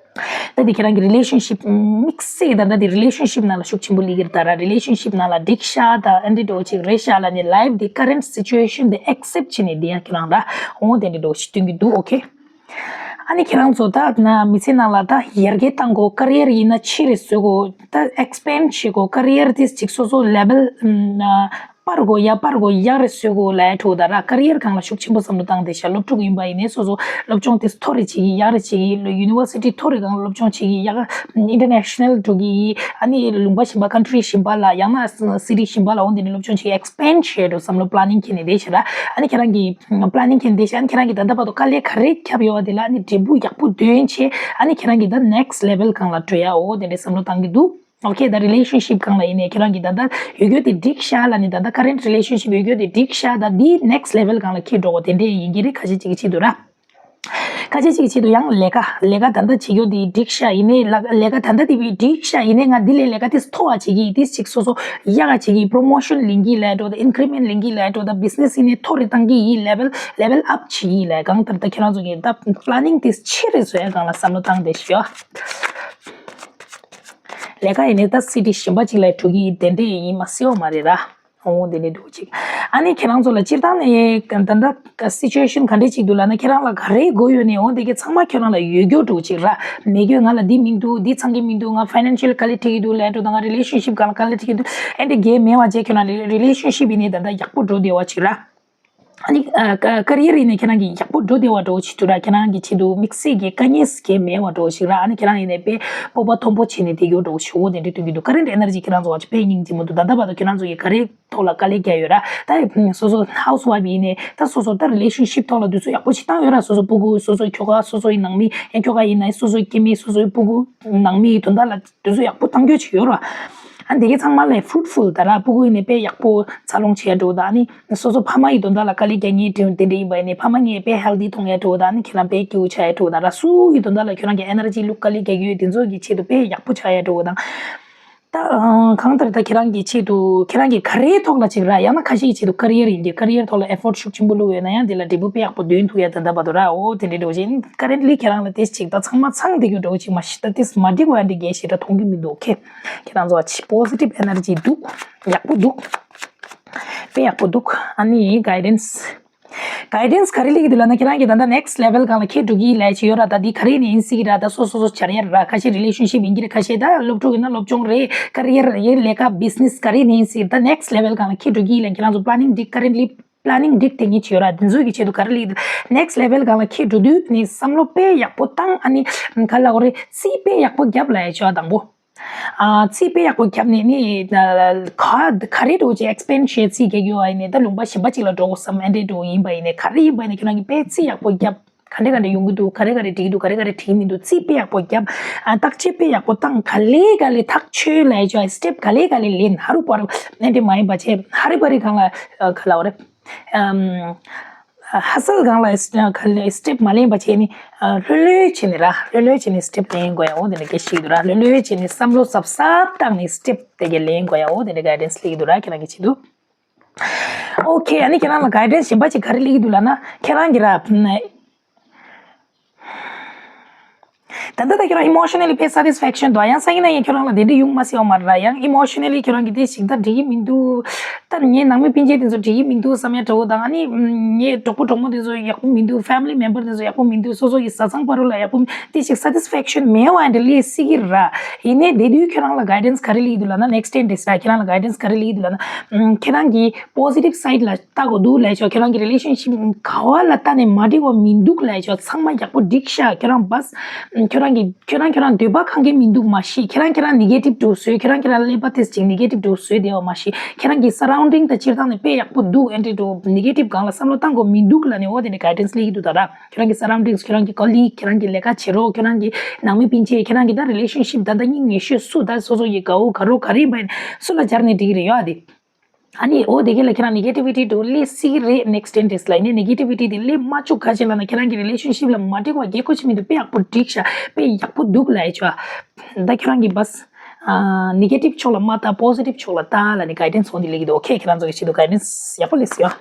ད་འདི་ཁྱེད་རང་གི་relationship དམིགས་བསལ་ད་ད་འདི་relationship ནང་ལ་ཤུགས་ཆེན་པོ་སླེབས་ཀྱི་རེད། ད་ར་relationship ནང་ལ་འགྲིག་ཤག་ད་ཨ་འདྲི་འགྲོ་ཆི་རེད་ཤག་ལ་ནི་life འདི་current situation འདི་accept བྱས་ནི་འདི་ཡ་ཁྱེད་རང་ར་འོང་དེ་འདྲི་འགྲོ་ཆི་སྟོན་གྱི་འདུག okay ཨ་ནི་ཁྱེད་རང་ཚོ་ད་ན་མི་ཚེ་ནང་ལ་ད་ཡར་རྒྱས་གཏང་དགོས། career ཡིན་ན་ཆེ་རེ་བཟོ་དགོས། ད་expand བྱེད་དགོས། career དེ་ཅིག་སོ་སོ་level སྤར་དགོས། ཡར་སྤར་དགོས། ཡག་རེ་བཟོ་དགོས་ལ་ཡ་འགྲོ་ད་ར་career སྒང་ལ་ཤུགས་ཆེན་པོ་བསམ་བློ་བཏང་བསྡད་ཤག་སློབ་ཕྲུག་ཡིན་པ་ཡིན་ནའི་སོ་སོ་སློབ་སྦྱོང་དེ་མཐོ་རེ་བྱེད་ཀྱི་ཡག་རེ་བྱེད་ཀྱི་university མཐོ་རེ་སྒང་སློབ་སྦྱོང་བྱེད་ཀྱི་ཡག་international འགྲོ་གི་ཨ་ནི་ལུང་པ་གཞན་པ་country གཞན་པ་ལ་ཡང་ན་city གཞན་པ་ལ་འོང་དེ་ནི་སློབ་སྦྱོང་བྱེད་ཀྱི་expand བྱེད་འགྲོ་བསམ་བློ་planning བྱས་ནས་བསྡད་ཤག་ར། ཨ་ནི་ཁྱེད་རང་གི་planning བྱས་ནས་བསྡད་ཤག་ཨ་ནི་ཁྱེད་རང་གི་ད་ལྟ་བར་དུ་དཀའ་ལས་ག་རེ་བརྒྱབ་ཡོད་པ་དེ་ལ་ཨ་ནི་འབྲས་བུ་ཡག་པོ་འདོན་བྱས་ཨ་ནི་ཁྱེད་རང་གི་ད་next level སྒང་ལ་འགྲོ་ཡ་འོ་དེ་འདྲའི་བསམ་བློ་བཏང་གི་འདུག okay ད་relationship སྒང་ལ་ཡིན་ནའི་ཁྱེད་རང་གི་ད་ལྟ་ཡོད་རྒྱུ་དེ་འགྲིག་ཤག་ལ་ནི་ད་ལྟ་current relationship ཡོད་རྒྱུ་དེ་འགྲིག་ཤག་ད་འདི་next level སྒང་ལ་འཁྱེར་འགྲོ་དགོས་དེ་འདྲས་ཡིན་གྱི་རེད། ཁ་ཤས་ཅིག་གི་ཆེད་དུ་ར། ཁ་ཤས་ཅིག་གི་ཆེད་དུ་ཡང་ལས་ཀ་ལས་ཀ་ད་ལྟ་བྱེད་རྒྱུ་དེ་འགྲིག་ཤག་ཡིན་ནའི་ལ་ལས་ཀ་ད་ལྟ་དེ་བས་འགྲིག་ཤག་ཡིན་ནའི་ང་འདི་ལས་ལས་ཀ་དེ་མཐོ་བ་བྱེད་ཀྱི་ཡིན། དེ་ཅིག་སོ་སོ་ཡག་ག་བྱེད་ཀྱི་ཡིན། promotion ལེན་གྱི་ལས་འགྲོ་ད་increment ལེན་གྱི་ལས་འགྲོ་ད་business ཡིན་ནའི་མཐོ་རེ་བཏང་གི་ཡིན། level level up བྱེད་ཀྱི་ཡིན་ལས་གང་ལྟར་ད་ཁྱེད་རང་ཚོ་གི་ད་planning དེ་ཆེ་རེ་བཟོ་ཡ་སྒང་ལ་བསམ་བློ་བཏང་བསྡད་ཤག་ལས་ཀ་ཡིན་ནའི་ད་city གཞན་པ་ཅིག་ལ་འགྲོ་གི་ཡིན་དེ་འདྲས་ཡིན་མ་སྲིད་འོ་མ་རེད་ར། འོ་དེ་ནས་འགྲོ་ཅིག་ཨ་ནི་ཁྱེད་རང་ཚོ་ལ་སྤྱིར་བཏང་ནས་ད་ལྟ་situation ག་འདྲས་ཅིག་འདུག་ལབ་ན་ཁྱེད་རང་ལ་ག་རེ་དགོས་ཡོད་ནས་འོ་དེ་གི་ཚང་མ་ཁྱོད་རང་ལ་ཡོད་རྒྱུ་འགྲོ་ཅིག་ར། མེད་རྒྱུ་ང་ལ་འདི་མི་འདུག་འདི་ཚང་གི་མི་འདུག་ང་financial དཀའ་ལས་འཕྲད་ཀྱི་འདུག་ལས་འགྲོ་དང་ང་relationship གང་ལ་དཀའ་ལས་འཕྲད་ཀྱི་འདུག་ཨེ་འདྲས་གས་མེད་པ་བྱས་ཁྱོད་རང་relationship ཡིན་ནས་ད་ལྟ་ཡག་པོ་འགྲོ་བསྡད་པ་ཅིག་ར། ཨ་ནི་ཀ་ཀ་རི་ཡར་ཡིན་ནའི་ཁྱེད་རང་གི་ཡག་པོ་འགྲོ་བདེ་བ་འདྲ་བོ་ཞིག་འདུག་ར། ཁྱེད་རང་གི་ཆེད་དུ་དམིགས་བསལ་གྱི་དཀའ་ངལ་གང་མེད་པ་འདྲ་བོ་ཞིག་ར། ཨ་ནི་ཁྱེད་རང་ཡིན་ནའི་དཔེ་སྤོབས་པ་མཐོན་པོ་བྱས་ནས་བསྡད་རྒྱུ་འདྲ་བོ་ཞིག་འོ་དེ་འདྲ་སྟོན་གྱི་འདུག་ཀ་རེན་ཊི་ཨེ་ནར་ཇི་ཁྱེད་རང་ཚོ་བ་ཅིག་དཔེ་སྙིང་རྗེ་མོ་འདུག་ད་ལྟ་བར་དུ་ཁྱེད་རང་ཚོ་གི་ག་རེ་ཐོག་ལ་དཀའ་ལས་བརྒྱབ་ཡོད་ར། ད་སོ་སོ་ཧའུ་སི་ཝའིཕ་ཡིན་ནའི་ད་སོ་སོ་ད་རི་ལེ་ཤན་ཤིབ་ཐོག་ལ་དུས་ཚོད་ཡག་པོ་ཞིག་བཏང་ཡོད་ར། སོ་སོ་སྤུ་གུ་སོ་སོའི་ཁྱོ་ག་སོ་སོ་ཡི་ནང་མི་ཡང་ཁྱོ་ག་ཡིན་ནའི་སོ་སོའི་སྐྱེ་དམན་སོ་སོའི་སྤུ་གུ་ནང་མི་ཡི་དོན་དག་ལ་དུས་ཚོད་ཡག་པོ་བཏང་རྒྱུ་ཅིག་ཡོད་ར། ཨ་འདི་གའི་ཚང་མ་ལས་ཕུ་རུ་ཊི་ཕུལ་ད་ར། སྤུ་གུ་ཡིན་ནའི་དཔེ་ཡག་པོ་འཚར་ལོངས་བྱེད་ཡ་འགྲོ་ད། ཨ་ནི་སོ་སོ་ཕ་མ་ཡི་དོན་དག་ལ་དཀའ་ལས་རྒྱག་མཁན་དེ་འདྲ་ཡིན་པ་ཡིན་ནའི་ཕ་མ་ངའི་དཔེ་ཧེལ་ཐི་མཐོང་ཡ་འགྲོ་ད། ཨ་ནི་ཁྱེད་རང་དཔེ་སྐྱིད་པོ་ཆགས་ཡ་འགྲོ་ད་ར། སུ་ཡི་དོན་དག་ལ་ཁྱོད་རང་གི་ཨེ་ནར་ཇི་ལུག་དཀའ་ལས་རྒྱག་གི་ཡོད་དེ་ཚོ་གི་ཆེད་དུ་དཔེ་ཡག་པོ་ཆགས་ཡ་འགྲོ་དང་། ད་གང་ལྟར་ད་ཁྱེད་རང་གི་ཆེད་དུ་ཁྱེད་རང་གི་ག་རེའི་ཐོག་ལ་ཅིག་ར། ཡང་ན་ཁ་ཤས་ཀྱི་ཆེད་དུ་ཀ་རི་ཡར་ཡིན་གྱི་ཀ་རི་ཡར་ཐོག་ལ་ཨེ་ཕོར་ཊི་ཤུགས་ཆེན་པོ་བླུགས་ཡོད་ན་ཡང་དེ་ལ་འབྲས་བུ་དཔེ་ཡག་པོ་ཐོན་ཐུབ་ཡ་ད་ལྟ་བར་དུ་ར། འོ་དེ་འདྲའི་འགྲོ་བཞིན་ཀ་རེན་ཊི་ལི་ཁྱེད་རང་ལ་དེ་ཅིག་ད་ཚང་མ་ཚང་བསྡད་རྒྱུ་འགྲོ་ཅིག་མ་གཞི་ད་དེ་མ་འགྲིག་པ་འདི་རྒྱལ་ཞེ་དྲག་མཐོང་གི་མི་འདུག་ཨོ་ཁེ། ཁྱེད་རང་ཚོ་ཅིག་པོ་སི་ཊིབ་ཨེ་ནར་ཇི་འདུག་ཡག་པོ་འདུག་དཔེ་ཡག་པོ་འདུག་ཨ་ནི་གའི་ཌེན་སི། གའི་ཌེན་སི་ག་རེ་སླེབས་ཀྱི་འདུག་ལབ་ན་ཁྱེད་རང་གིས་ད་ལྟ་ནེག་སི་ཊི་ལེ་ཝལ་སྒང་ལ་འཁྱེར་འགྲོ་གི་ལབ་ཀྱི་ཡོད་ར། ད་འདི་ག་རེ་ནས་ཡིན་སྲིད་ཀྱི་ར། ད་སོ་སོ་སོ་བྱ་ཡ་ར། ཁ་ཤས་རི་ལེ་ཤན་ཤིབ་ཡིན་གྱི་རེད། ཁ་ཤས་ད་སློབ་ཕྲུག་ཡིན་ན་སློབ་སྦྱོང་རེད། ཀ་རི་ཡར་རེད། ལས་ཀ་བི་ཛི་ནེ་སི་ག་རེ་ནས་ཡིན་སྲིད་ཀྱི་ར། ད་ནེག་སི་ཊི་ལེ་ཝལ་སྒང་ལ་འཁྱེར་འགྲོ་གི་ལབ་ཁྱེད་རང་ཚོ་པི་ལེ་ནིང་འགྲིག་ཀ་རེན་ཊི་ལི་པི་ལེ་ནིང་འགྲིག་དེ་ངེས་ཅི་ཡོད་ར། འདི་ཚོ་གི་ཆེད་དུ་ག་རེ་སླེབས་ཀྱི་འདུག་ནེག་སི་ཊི་ལེ་ཝལ་སྒང་ལ་འཁྱེར་འགྲོ་དུས་ནས་བསམ་བློ་དཔེ་ཡག་པོ་བཏང་། ཨ་ནི་ག་ལབ་དགོས་རེད། རྩིས་དཔེ་ཡག་པོ་རྒྱབ་ལབ་ཡ་ཆོག་དང་པོ། ཨ་རྩིས་དཔེ་ཡག་པོ་རྒྱབ་ནས་ནི་ག་ག་རེ་འགྲོ་ཅིག་ཨེག་སི་པེན་ཌི་བྱས་རྩིས་རྒྱག་གི་ཡོད་ཨ་ཡིན་ནས་ད་ལུང་པ་གཞན་པ་ཅིག་ལ་འགྲོ་དགོས་བསམ་ཨེ་འདྲས་འགྲོ་ཡིན་པ་ཡིན་ནས་ག་རེ་ཡིན་པ་ཡིན་ནས་ཁྱོད་རང་གིས་དཔེ་རྩིས་ཡག་པོ་རྒྱབ། ག་འདྲས་ག་འདྲས་ཡོང་གི་འདུག་ག་རེ་ག་རེ་འགྲིག་གི་འདུག་ག་རེ་ག་རེ་འགྲིག་མི་འདུག་རྩིས་དཔེ་ཡག་པོ་རྒྱབ། ཨ་བརྟག་དཔྱད་དཔེ་ཡག་པོ་བཏང་། ག་ལེ་ག་ལེ་ཐག་ཆོད་ལབ་ཡ་ཅོ་ཨ་སི་ཊེབ་ག་ལེ་ག་ལེ་ལེན། ཧ་རུ་པ་རུ་ཨེ་འདྲས་མ་ཡིན་པ་བྱས་ཧ་རི་པ་རི་སྒང་ལ་ག་ལབ་དགོས་རེད། ཨམ། ཧ་སལ་སྒང་ལ་སི་ག་ལེ་སི་ཊེབ་མ་ལེན་པ་བྱས་ནི་ལྷོད་ལྷོད་བྱས་ནི་ར། ལྷོད་ལྷོད་བྱས་ནི་སི་ཊེབ་ལེན་དགོས་ཡ། འོ་དེ་འདྲ་སྐད་ཆ་ཞིག་འདུག་ར། ལྷོད་ལྷོད་བྱས་ནི་བསམ་བློ་གཟབ་གཟབ་བཏང་ནི་སི་ཊེབ་དེ་ག་ལེན་དགོས་ཡ། འོ་དེ་འདྲ་གའི་ཌེན་སི་སླེབས་ཀྱི་འདུག་ར། ཁྱེད་རང་གི་ཆེད་དུ། ཨོ་ཁེ། ཨ་ནི་ཁྱེད་རང་ལ་གའི་ཌེན་སི་གཞན་པ་ཅིག་ག་རེ་སླེབས་ཀྱི་འདུག་ལབ་ན་ཁྱེད་རང་གི་ར། ད་ལྟ་ད་ཁྱོད་རང་ཨི་མོ་ཤ་ནལ་ལི་དཔེ་སེ་ཊིས་ཕེག་ཤན་འདུག་ཡང་སང་ཉིན་ན་ཡང་ཁྱོད་རང་ལ་དེ་འདྲ་ཡོང་མ་སྲིད་པ་མ་རེད་ར། ཡང་ཨི་མོ་ཤ་ནལ་ལི་ཁྱོད་རང་གི་དེ་ཞིག་ད་འགྲིག་གི་མི་འདུག་ད་ངའི་ནང་མི་སྤུན་མཆེད་དེ་ཚོ་འགྲིག་གི་མི་འདུག་བསམ་ཡ་འདྲ་བོ་དང་། ཨ་ནི་ངའི་གྲོགས་པོ་གྲོགས་མོ་དེ་ཚོ་ཡག་པོ་མི་འདུག་ཕེ་མི་ལི་མེམ་བར་དེ་ཚོ་ཡག་པོ་མི་འདུག་སོ་སོ་ཡི་བཟའ་ཚང་བར་ལ་ཡག་པོ་མི། དེ་ཞིག་སེ་ཊིས་ཕེག་ཤན་མེད་པ་འདྲ་སླེབས་སྲིད་ཀྱི་ར། ཡིན་ནའི་དེ་དུས་ཁྱོད་རང་ལ་གའི་ཌེན་སི་ག་རེ་སླེབས་ཀྱི་འདུག་ལབ་ན། ནེག་སི་ཊེན་ཌེ་སི་ར། ཁྱེད་རང་ལ་གའི་ཌེན་སི་ག་རེ་སླེབས་ཀྱི་འདུག་ལབ་ན། ཁྱེད་རང་གི་པོ་སི་ཊིབ་སའིཌ་ལ་ལྟ་དགོས་འདུག་ལབ་ཆོག་ཁྱོད་རང་གི་རི་ལེ་ཤན་ཤིབ་ག་བ་ལ་ལྟ་ནས་མ་འགྲིག་པ་མི་འདུག་ལབ་ཆོག་ཚང་མ་ཡག་པོ་འགྲིག་ཤག་ཁྱོད་རང་བས། ཁྱོད་རང་གི་ཁྱོད་རང་ཁྱོད་རང་འདོད་པ་ཁེངས་མཁན་མི་འདུག་མ་གཞི་ཁྱེད་རང་ཁྱེད་རང་ནེ་གེ་ཊིབ་འདྲ་བོ་བཟོས། ཁྱེད་རང་ཁྱེད་རང་ཀླད་པ་དེ་ཅིག་ནེ་གེ་ཊིབ་འདྲ་བོ་བཟོས་བསྡད་པ་མ་གཞི་ཁྱེད་རང་གི་སར་རའུན་ཌིང་དང་སྤྱིར་བཏང་ནས་དཔེ་ཡག་པོ་འདུག་ཨེ་འདྲ་འདྲ་བོ་ནེ་གེ་ཊིབ་སྒང་ལ་བསམ་བློ་བཏང་དགོས་མི་འདུག་ལབ་ནས་འོ་དེ་འདྲ་གའི་ཌེན་སི་སླེབས་ཀྱི་འདུག་ད་ར། ཁྱེད་རང་གི་སར་རའུན་ཌིང་སི། ཁྱེད་རང་གི་ཀོ་ལིག། ཁྱེད་རང་གི་ལས་ཀ་བྱེད་རོགས། ཁྱེད་རང་གི་ནང་མི་སྤུན་མཆེད། ཁྱེད་རང་གི་ད་རི་ལེ་ཤན་ཤིབ་ད་ལྟ་སྙིང་ཉེ་ཤོས་སུ། ད་སོ་སོ་ཡི་དགའ་བོ་དགའ་རོགས་ག་རེ་ཡིན་པ་ཡིན་སུ་ལ་སྦྱར་ནས་འགྲིག་གི་རེད་ཡ་དེ། ཨ་ནི་འོ་དེ་ག་ལ་ཁྱེད་རང་ནེ་གེ་ཊི་བི་ཊི་འདྲ་བོ་སླེབས་སྲིད་ཀྱི་རེད། ནེག་སི་ཊེན་ཌེ་སི་ལ་ཡིན་ནའི་ནེ་གེ་ཊི་བི་ཊི་དེ་སླེབས་མ་བཅུག་ག་ཅི་ལབ་ན་ཁྱེད་རང་གི་རི་ལེ་ཤན་ཤིབ་ལ་མ་འགྲིག་པ་རྒྱལ་ཁོ་ཆི་མི་འདུག་དཔེ་ཡག་པོ་འགྲིག་ཤག་དཔེ་ཡག་པོ་འདུག་ལབ་ཡ་ཆོག་ད་ཁྱོད་རང་གི་བས། ནེ་གེ་ཊིབ་ཕྱོགས་ལ་མ་ལྟ། པོ་སི་ཊིབ་ཕྱོགས་ལ་ལྟ་ལབ་ནས་གའི་ཌེན་སི་འོ་འདི་སླེབས་ཀྱི་འདུག་ཨོ་ཁེ། ཁྱེད་རང་ཚོ་གི་ཆེད་དུ་གའི་ཌེན་སི་ཡག་པོ་སླེབས་སོང་།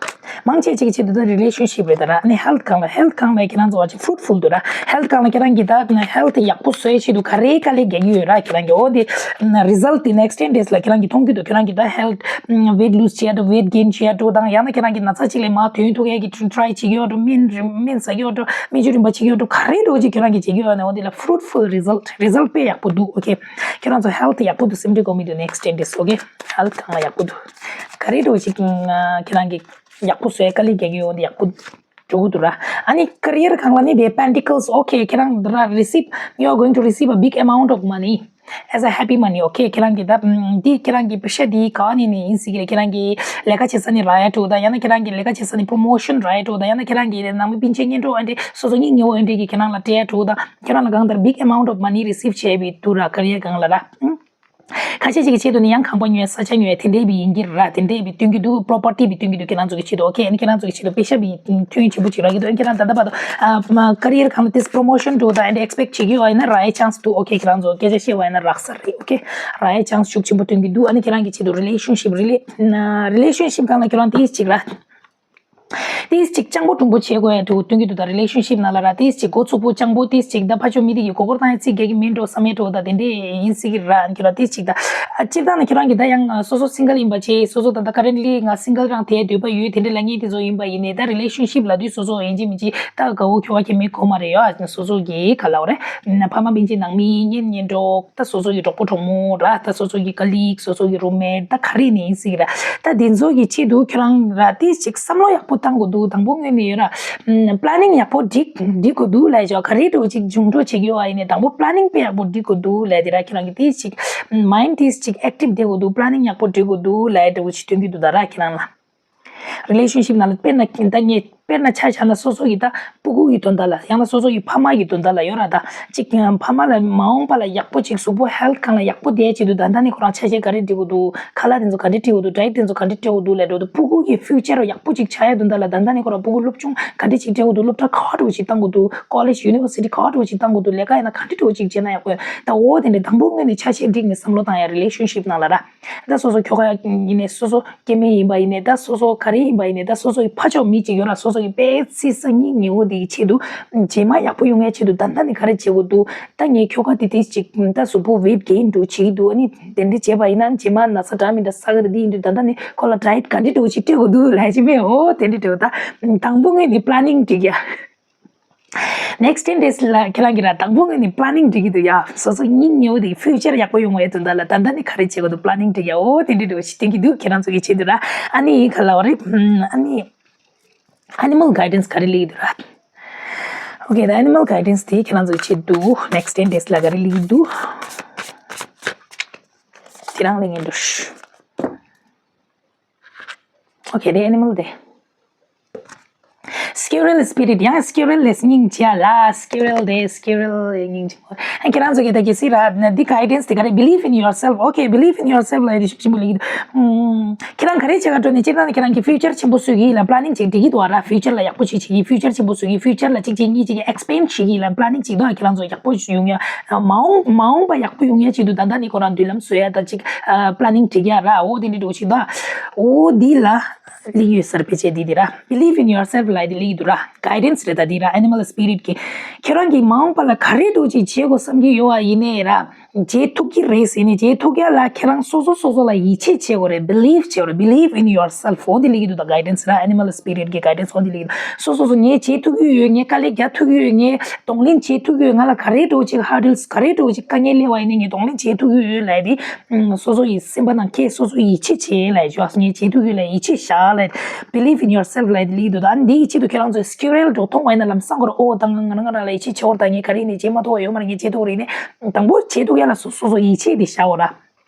མང་ཆེ་ཅིག་གི་ཆེད་དུ་ད་རི་ལེ་ཤན་ཤིབ་རེད་ད་ར། ཨ་ནི་ཧེལ་ཐི་སྒང་ལ། ཧེལ་ཐི་སྒང་ལ་ཁྱེད་རང་ཚོ་བ་ཅིག་ཕུ་རུ་ཊི་ཕུལ་འདུག་ར། ཧེལ་ཐི་སྒང་ལ་ཁྱེད་རང་གི་ད་ཧེལ་ཐི་ཡག་པོ་བཟོ་ཡའི་ཆེད་དུ་ག་རེ་དཀའ་ལས་རྒྱག་གི་ཡོད་ར། ཁྱེད་རང་གི་འོ་འདི་རི་ཛལ་ཊི་དེ་ནེག་སི་ཊེན་ཌེ་སི་ལ་ཁྱེད་རང་གི་མཐོང་གི་འདུག་ཁྱེད་རང་གི་ད་ཧེལ་ཐི་ཝེ་ཊི་ལུ་ཛི་བྱེད་ཡ་འགྲོ། ཝེ་ཊི་གེན་བྱེད་ཡ་འགྲོ་དང་ཡང་ན་ཁྱེད་རང་གི་ན་ཚ་ཅིག་ལས་མར་ཐོན་ཐུབ་ཡ་གི་ཊ་རའི་བྱེད་ཀྱི་ཡོད་འགྲོ། སྨན་སྨན་ཟ་གི་ཡོད་འགྲོ། སྨན་བཅོས་རིམ་པ་བྱེད་ཀྱི་ཡོད་འགྲོ། ག་རེ་འགྲོ་ཅིག་ཁྱེད་རང་གི་བྱེད་ཀྱི་ཡོད་ནས་འོ་འདི་ལ་ཕུ་རུ་ཊི་ཕུལ་རི་ཛལ་ཊི། རི་ཛལ་ཊི་དཔེ་ཡག་པོ་འདུག་ཨོ་ཁེ། ཁྱེད་རང་ཚོ་ཧེལ་ཐི་ཡག་པོ་འདུག་སེམས་ཁྲལ་དགོས་མི་འདུག་ནེག་སི་ཊེན་ཌེ་སི། ཨོ་ཁེ། ཧེལ་ཐི་སྒང་ལ་ཡག་པོ་འདུག་ག་རེ་འགྲོ་ཅིག་ཁྱེད་རང་གི་ཡག་པོ་བཟོ་ཡ་དཀའ་ལས་རྒྱག་གི་ཡོད་འདི་ཡག་པོ་འགྲོ་གི་འདུག་ར། ཨ་ནི་ཀ་རི་ཡར་སྒང་ལ་ནི་དེ་པེན་ཊི་ཀལ་སི། ཨོ་ཁེ། ཁྱེད་རང་ར་receive, you are going to receive a big amount of money as a happy money. ཨོ་ཁེ། ཁྱེད་རང་གི་ད་འདི་ཁྱེད་རང་གི་པེ་ཤ་འདི་ག་ནས་ནི་ཡིན་སྲིད་ཀྱི་རེད། ཁྱེད་རང་གི་ལས་ཀ་བྱེད་ས་ནས་རག་ཡ་འགྲོ་དང་ཡང་ན་ཁྱེད་རང་གི་ལས་ཀ་བྱེད་ས་ནས་པོ་རོ་མོ་ཤན་རག་ཡ་འགྲོ་དང་ཡང་ན་ཁྱེད་རང་གི་ནང་མི་སྤུན་མཆེད་གཉེན་གྲོགས་ཨ་འདྲས་སོ་སོ་སྙིང་ཉེ་བོ་ཨ་འདྲས་ཀྱིས་ཁྱེད་རང་ལ་སྤྲད་ཡ་འགྲོ་དང་ཁྱེད་རང་ལ་གང་ལྟར་big amount of money receive བྱས་པའི་འདུག་ར། ཀ་རི་ཡར་སྒང་ལ་ར། ཁ་ཤས་ཅིག་གི་ཆེད་དུ་ནི་ཡང་ཁང་པ་ཉོ་ཡ་ས་ཆ་ཉོ་ཡ་དེ་འདྲའི་བི་ཡིན་གྱི་ར། དེ་འདྲའི་བི་སྟོན་གྱི་འདུག་པོ་རོ་པར་ཊི་བི་སྟོན་གྱི་འདུག་ཁྱེད་རང་ཚོ་གི་ཆེད་དུ། ཨོ་ཁེ། ཨ་ནི་ཁྱེད་རང་ཚོ་གི་ཆེད་དུ་པེ་ཤ་བི་ཐོན་ཆེན་པོ་ཅིག་རག་གི་འདུག་ཨ་ནི་ཁྱེད་རང་ད་ལྟ་བར་དུ་ཀ་རི་ཡར་སྒང་ལ་དེ་པོ་རོ་མོ་ཤན་འགྲོ་དང་ཨ་འདྲས་ཨེག་སི་པེག་བྱེད་ཀྱི་ཡོད་ཡིན་ན་རག་ཡ་ཆན་སི་འདུག་ཨོ་ཁེ། ཁྱེད་རང་ཚོ་སྐད་ཆ་བཤད་པ་ཡིན་ན་རག་ས་རེད། ཨོ་ཁེ། རག་ཡ་ཆན་སི་ཤུགས་ཆེན་པོ་སྟོན་གྱི་འདུག་ཨ་ནི་ཁྱེད་རང་གི་ཆེད་དུ་རི་ལེ་ཤན་ཤིབ་རི་ལེ་རི་ལེ་ཤན་ཤིབ་སྒང་ལ་ཁྱེད་རང་དེ་ཅིག་ར། ཏིས་ཅིག་སྤྱང་པོ་གྲུང་པོ་བྱེད་དགོས་ཡ་འདྲ་བོ་སྟོན་གྱི་འདུག་ད་རི་ལེ་ཤན་ཤིབ་ནང་ལ་ར་ཏིས་ཅིག་མགོ་ཚུགས་པོ་སྤྱང་པོ་ཏིས་ཅིག་ད་ཕར་ཕྱོགས་མི་དེ་གི་མགོ་སྐོར་བཏང་ཡ་རྩིས་རྒྱག་གི་མིན་འགྲོ་བསམ་ཡ་འདྲ་བོ་ད་དེ་འདྲས་ཡིན་སྲིད་ཀྱི་ར། ཁྱོད་རང་ཏིས་ཅིག་ད་ཨ་སྤྱིར་བཏང་ནས་ཁྱོད་རང་གི་ད་ཡང་སོ་སོ་སིང་གལ་ཡིན་པ་བྱས་སོ་སོ་ད་ད་ཀ་རེན་ལི་ང་སིང་གལ་རང་དེ་འདོད་པ་ཡོད་དེ་འདྲས་ལབ་མཁན་དེ་ཚོ་ཡིན་པ་ཡིན་ནའི་ད་རི་ལེ་ཤན་ཤིབ་ལབ་དུས་སོ་སོ་ཡིན་གཅིག་མིན་གཅིག་ད་དགའ་བོ་ཁྱོ་ག་ཁྱད་མེད་གོ་མ་རེད་ཡ། སོ་སོ་གི་ག་ལབ་དགོས་རེད། ཕ་མ་སྤུན་མཆེད་ནང་མི་གཉེན་ཉེ་གྲོགས་ད་སོ་སོ་གི་གྲོགས་པོ་གྲོགས་མོ་ར་ད་སོ་སོ་གི་ཀ་ལིག་སོ་སོ་གི་རུམ་མེཊ་ད་ག་རེ་ནས་ཡིན་སྲིད་ཀྱི་ར། ད་དེ་ཚོ་གི་ཆེད་དུ་ཁྱོད་རང་ར་ཏིས་ཅིག་བསམ་བློ་ཡག་པོ་བཏང་དགོས་འདུག་དང་པོ་ངོས་ནས་ཡོད་ར། planning ཡག་པོ་སྒྲིག་སྒྲིག་དགོས་འདུག་ལབ་ཡ་ཅིག་ཡོད། ག་རེ་འདྲ་བོ་ཅིག་འབྱུང་འགྲོ་བྱེད་ཀྱི་ཡོད་པ་ཡིན་ནའི་དང་པོ་planning དཔེ་ཡག་པོ་སྒྲིག་དགོས་འདུག་ལབ་ཡ་དེ་ར། ཁྱེད་རང་གི་དེ་ཅིག་mind དེ་ཅིག་active བསྡད་དགོས་འདུག planning ཡག་པོ་སྒྲིག་དགོས་འདུག་ལབ་ཡ་འདྲ་བོ་ཅིག་སྟོན་གྱི་འདུག་ད་ར་ཁྱེད་རང་ལ། relationship ནང་ལ་དཔེར་ན་ད་ངས་དཔེར་ན་ཆ་བཞག་ན་སོ་སོ་ཡི་ད་སྤུ་གུ་ཡི་དོན་དག་ལ། ཡང་ན་སོ་སོ་ཡི་ཕ་མ་ཡི་དོན་དག་ལ་ཡོད་ར། ད་ཅིག་ཕ་མ་ལ་མ་འོངས་པ་ལ་ཡག་པོ་ཅིག་གཟུགས་པོ་health སྒང་ལ་ཡག་པོ་བསྡད་ཆེད་དུ་ད་ལྟ་ནས་ཁོ་རང་ཆ་ཤས་ག་རེ་སྒྲིག་དགོས་འདུག་ཁ་ལག་དེ་ཚོ་ག་འདྲ་སྒྲིག་དགོས་འདུག diet དེ་ཚོ་ག་འདྲ་སྒྲིག་དགོས་འདུག་ལབ་འགྲོ་འདུག་སྤུ་གུ་གི་future ཡག་པོ་ཅིག་ཆགས་ཡ་དོན་དག་ལ་ད་ལྟ་ནས་ཁོ་རང་སྤུ་གུ་སློབ་སྦྱོང་ག་འདྲ་ཅིག་སྤྲད་དགོས་འདུག་སློབ་གྲྭ་ག་འདྲ་ཅིག་བཏང་དགོས་འདུག college university ག་འདྲ་ཅིག་བཏང་དགོས་འདུག་ལས་ཀ་ཡིན་ན་ག་འདྲ་ཅིག་བྱས་ན་ཡག་པོ་ཡོད། ད་འོ་དེ་འདྲ་དང་པོ་ངོས་ནས་ཆ་ཤས་སྒྲིག་ནས་བསམ་བློ་བཏང་ཡ་relationship ནང་ལ་ར། ད་སོ་སོ་ཁྱོ་ག་ཡིན་ནས་སོ་སོ་སྐྱེ་དམན་ཡིན་པ་ཡིན་ནས་ད་སོ་སོ་ག་རེ་ཡིན་པ་ཡིན་ནས་ད་སོ་སོ་ཡི་ཕ་ཕྱོགས་མི་གཅིག་ཡོད་ལ། སོ་སོ་ཡི་དཔེ་སྲིད་སང་ཉིན་ཉི་འོ་དེ་ཡི་ཆེད་དུ་རྗེས་མ་ཡག་པོ་ཡོང་ཡ་ཆེད་དུ་ད་ལྟ་ནས་ག་རེ་བྱེད་དགོས་འདུག་ད་ངའི་ཁྱོ་ག་དེ་དེ་ཅིག་ད་གཟུགས་པོ་weight gain འགྲོ་བྱེད་ཀྱི་འདུག་ཨ་ནི་དེ་འདྲ་བྱས་པ་ཡིན་ན་རྗེས་མ་ན་ཚ་འདྲ་མི་འདྲ་ས་ག་རེ་འདི་ཡིན་དུས་ད་ལྟ་ནས་ཁོ་ལ་diet ག་འདྲ་འདྲ་བོ་ཞིག་སྤྲད་དགོས་འདུག་ལབ་ཅི་མེད། འོ་དེ་འདྲ་འདྲ་བོ་ད་དང་པོ་ངོས་ནས་planning སྒྲིག་ཡ། next ten days ལ་ཁྱེད་རང་གིས་ར་དང་པོ་ངོས་ནས་planning སྒྲིག་གི་འདུག་ཡ། སོ་སོ་སྙིང་ཉེ་བོ་དེ་future ཡག་པོ་ཡོང་བའི་དོན་དག་ལ་ད་ལྟ་ནས་ག་རེ་བྱེད་དགོས་འདུག planning སྒྲིག་ཡ། འོ་དེ་འདྲ་འདྲ་བོ་ཞིག་སྟོན་གྱི་འདུག་ཁྱེད་རང་ཚོ་གི་ཆེད་དུ་ར། ཨ་ནི་ག་ལབ་རེད། ཨ་ནི་animal guidance ག་རེ་སླེབས་ཀྱི་འདུག་ར། okay the animal guidance དེ་ཁྱེད་རང་ཚོ་གི་ཆེད་དུ་next ten days ལ་ག་རེ་སླེབས་ཀྱི་འདུག་དེ་རང་ལ་ངས་འགྲོ། okay དེ་animal དེ། squirrel spirit ཡང་squirrel ལས་སྙིང་རྗེ་ལ། squirrel དེ་squirrel སྙིང་རྗེ་མོ། ཁྱེད་རང་ཚོ་གི་ད་གི་སི་ར་འདི་guidance དེ་ག་རེ། believe in yourself okay believe in yourself ལ་ཡ་དེ་ཤུགས་ཆེན་པོ་ལ་ཡིན། ཁྱེད་རང་ག་རེ་བྱེད་ག་འགྲོ་ནས་སྤྱིར་བཏང་ནས་ཁྱེད་རང་གི་future ཆེན་པོ་བཟོ་གི་ཡིན་ལ་planning བྱེད་འགྲིག་གི་འདུག་ར། future ལ་ཡག་པོ་ཞིག་བྱེད་ཀྱི། future ཆེན་པོ་བཟོ་གི། future ལ་གཅིག་བྱེད་གཉིས་བྱེད་ཀྱི། expand བྱེད་ཀྱི་ལ་planning བྱེད་དོ། ཁྱེད་རང་ཚོ་ཡག་པོ་ཞིག་ཡོང་ཡ། མ་འོངས་མ་འོངས་པ་ཡག་པོ་ཡོང་ཡ་ཆེད་དུ་ད་ལྟ་ནས་ཁོ་རང་མདུན་ལམ་བཟོ་ཡ་ད་ཅིག planning བྱེད་ཀྱི་ཡ་ར། འོ་དེ་འདྲ་འགྲོ་ཞིག་ད། འོ་འདི་ལ་ལིག་ཡོད་སར་ཕལ་ཆེར་འདི་འདི་ར། believe in yourself ལ་འདི་ལིག་འདུག་ར། guidance རེད་ད་འདི་ར། animal spirit གི་ཁྱེད་རང་གིས་མ་འོངས་པ་ལ་ག་རེ་འདྲ་ཅིག་བྱེད་དགོས་བསམ་གྱི་ཡོད་བ་ཡིན་ནའི་ར། བྱེད་ཐུབ་ཀྱི་རེད་ཟེར་ནས་བྱེད་ཐུབ་ཀྱ་ལ་ཁྱེད་རང་སོ་སོ་སོ་སོ་ལ་ཡིད་ཆེས་བྱེད་དགོས་རེད། believe བྱེད་དགོས་རེད། believe in yourself འོ་འདི་ལིག་འདུག་ད་guidance ར། animal spirit གི་guidance འོ་འདི་ལིག་འདུག་སོ་སོ་སོ་ངས་བྱེད་ཐུབ་ཀྱི་ཡོད། ངས་དཀའ་ལས་རྒྱག་ཐུབ་ཀྱི་ཡོད། ངས་གདོང་ལེན་བྱེད་ཐུབ་ཀྱི་ཡོད། ང་ལ་ག་རེ་འདྲ་ཅིག་hurdles ག་རེ་འདྲ་ཅིག་དཀའ་ངལ་སླེབས་བ་ཡིན་ནའི་ངས་གདོང་ལེན་བྱེད་ཐུབ་ཀྱི་ཡོད་ལབ་དེ། སོ་སོ་ཡི་སེམས་པ་ནང་ཁྱེད་སོ་སོ་ཡིད་ཆེས་བྱེད་ལབ་ཞོག་ངས་བྱེད་ཐུབ་ཀྱི་ལབ་ཡིད་ཆེས་བཞག་ལབ། believe in yourself ལབ་དེ་ལིག་འདུག་ད་འདི་ཡི་ཆེད་དུ་ཁྱེད་རང་ཚོས་squirrel འདྲ་མཐོང་བ་ཡིན་ན་ལམ་སང་གོ་ར། ཨོ་ད་ང་ང་རང་ང་རང་ལ་ཡིད་ཆེས་བྱེད་འོར་ད་ངས་ག་རེ་ཡིན་ནའི་བྱེད་མ་ཐུབ་པ་ཡོད་མ་རེད། ངས་བྱེད་ཐུབ་ཀྱི་རེད་ནས་དང་པོ་བྱེད་ཐུབ་ཀྱ་ལ་སོ་སོ་སོ་ཡིད་ཆེས་དེ་བཞག་གོ་ར།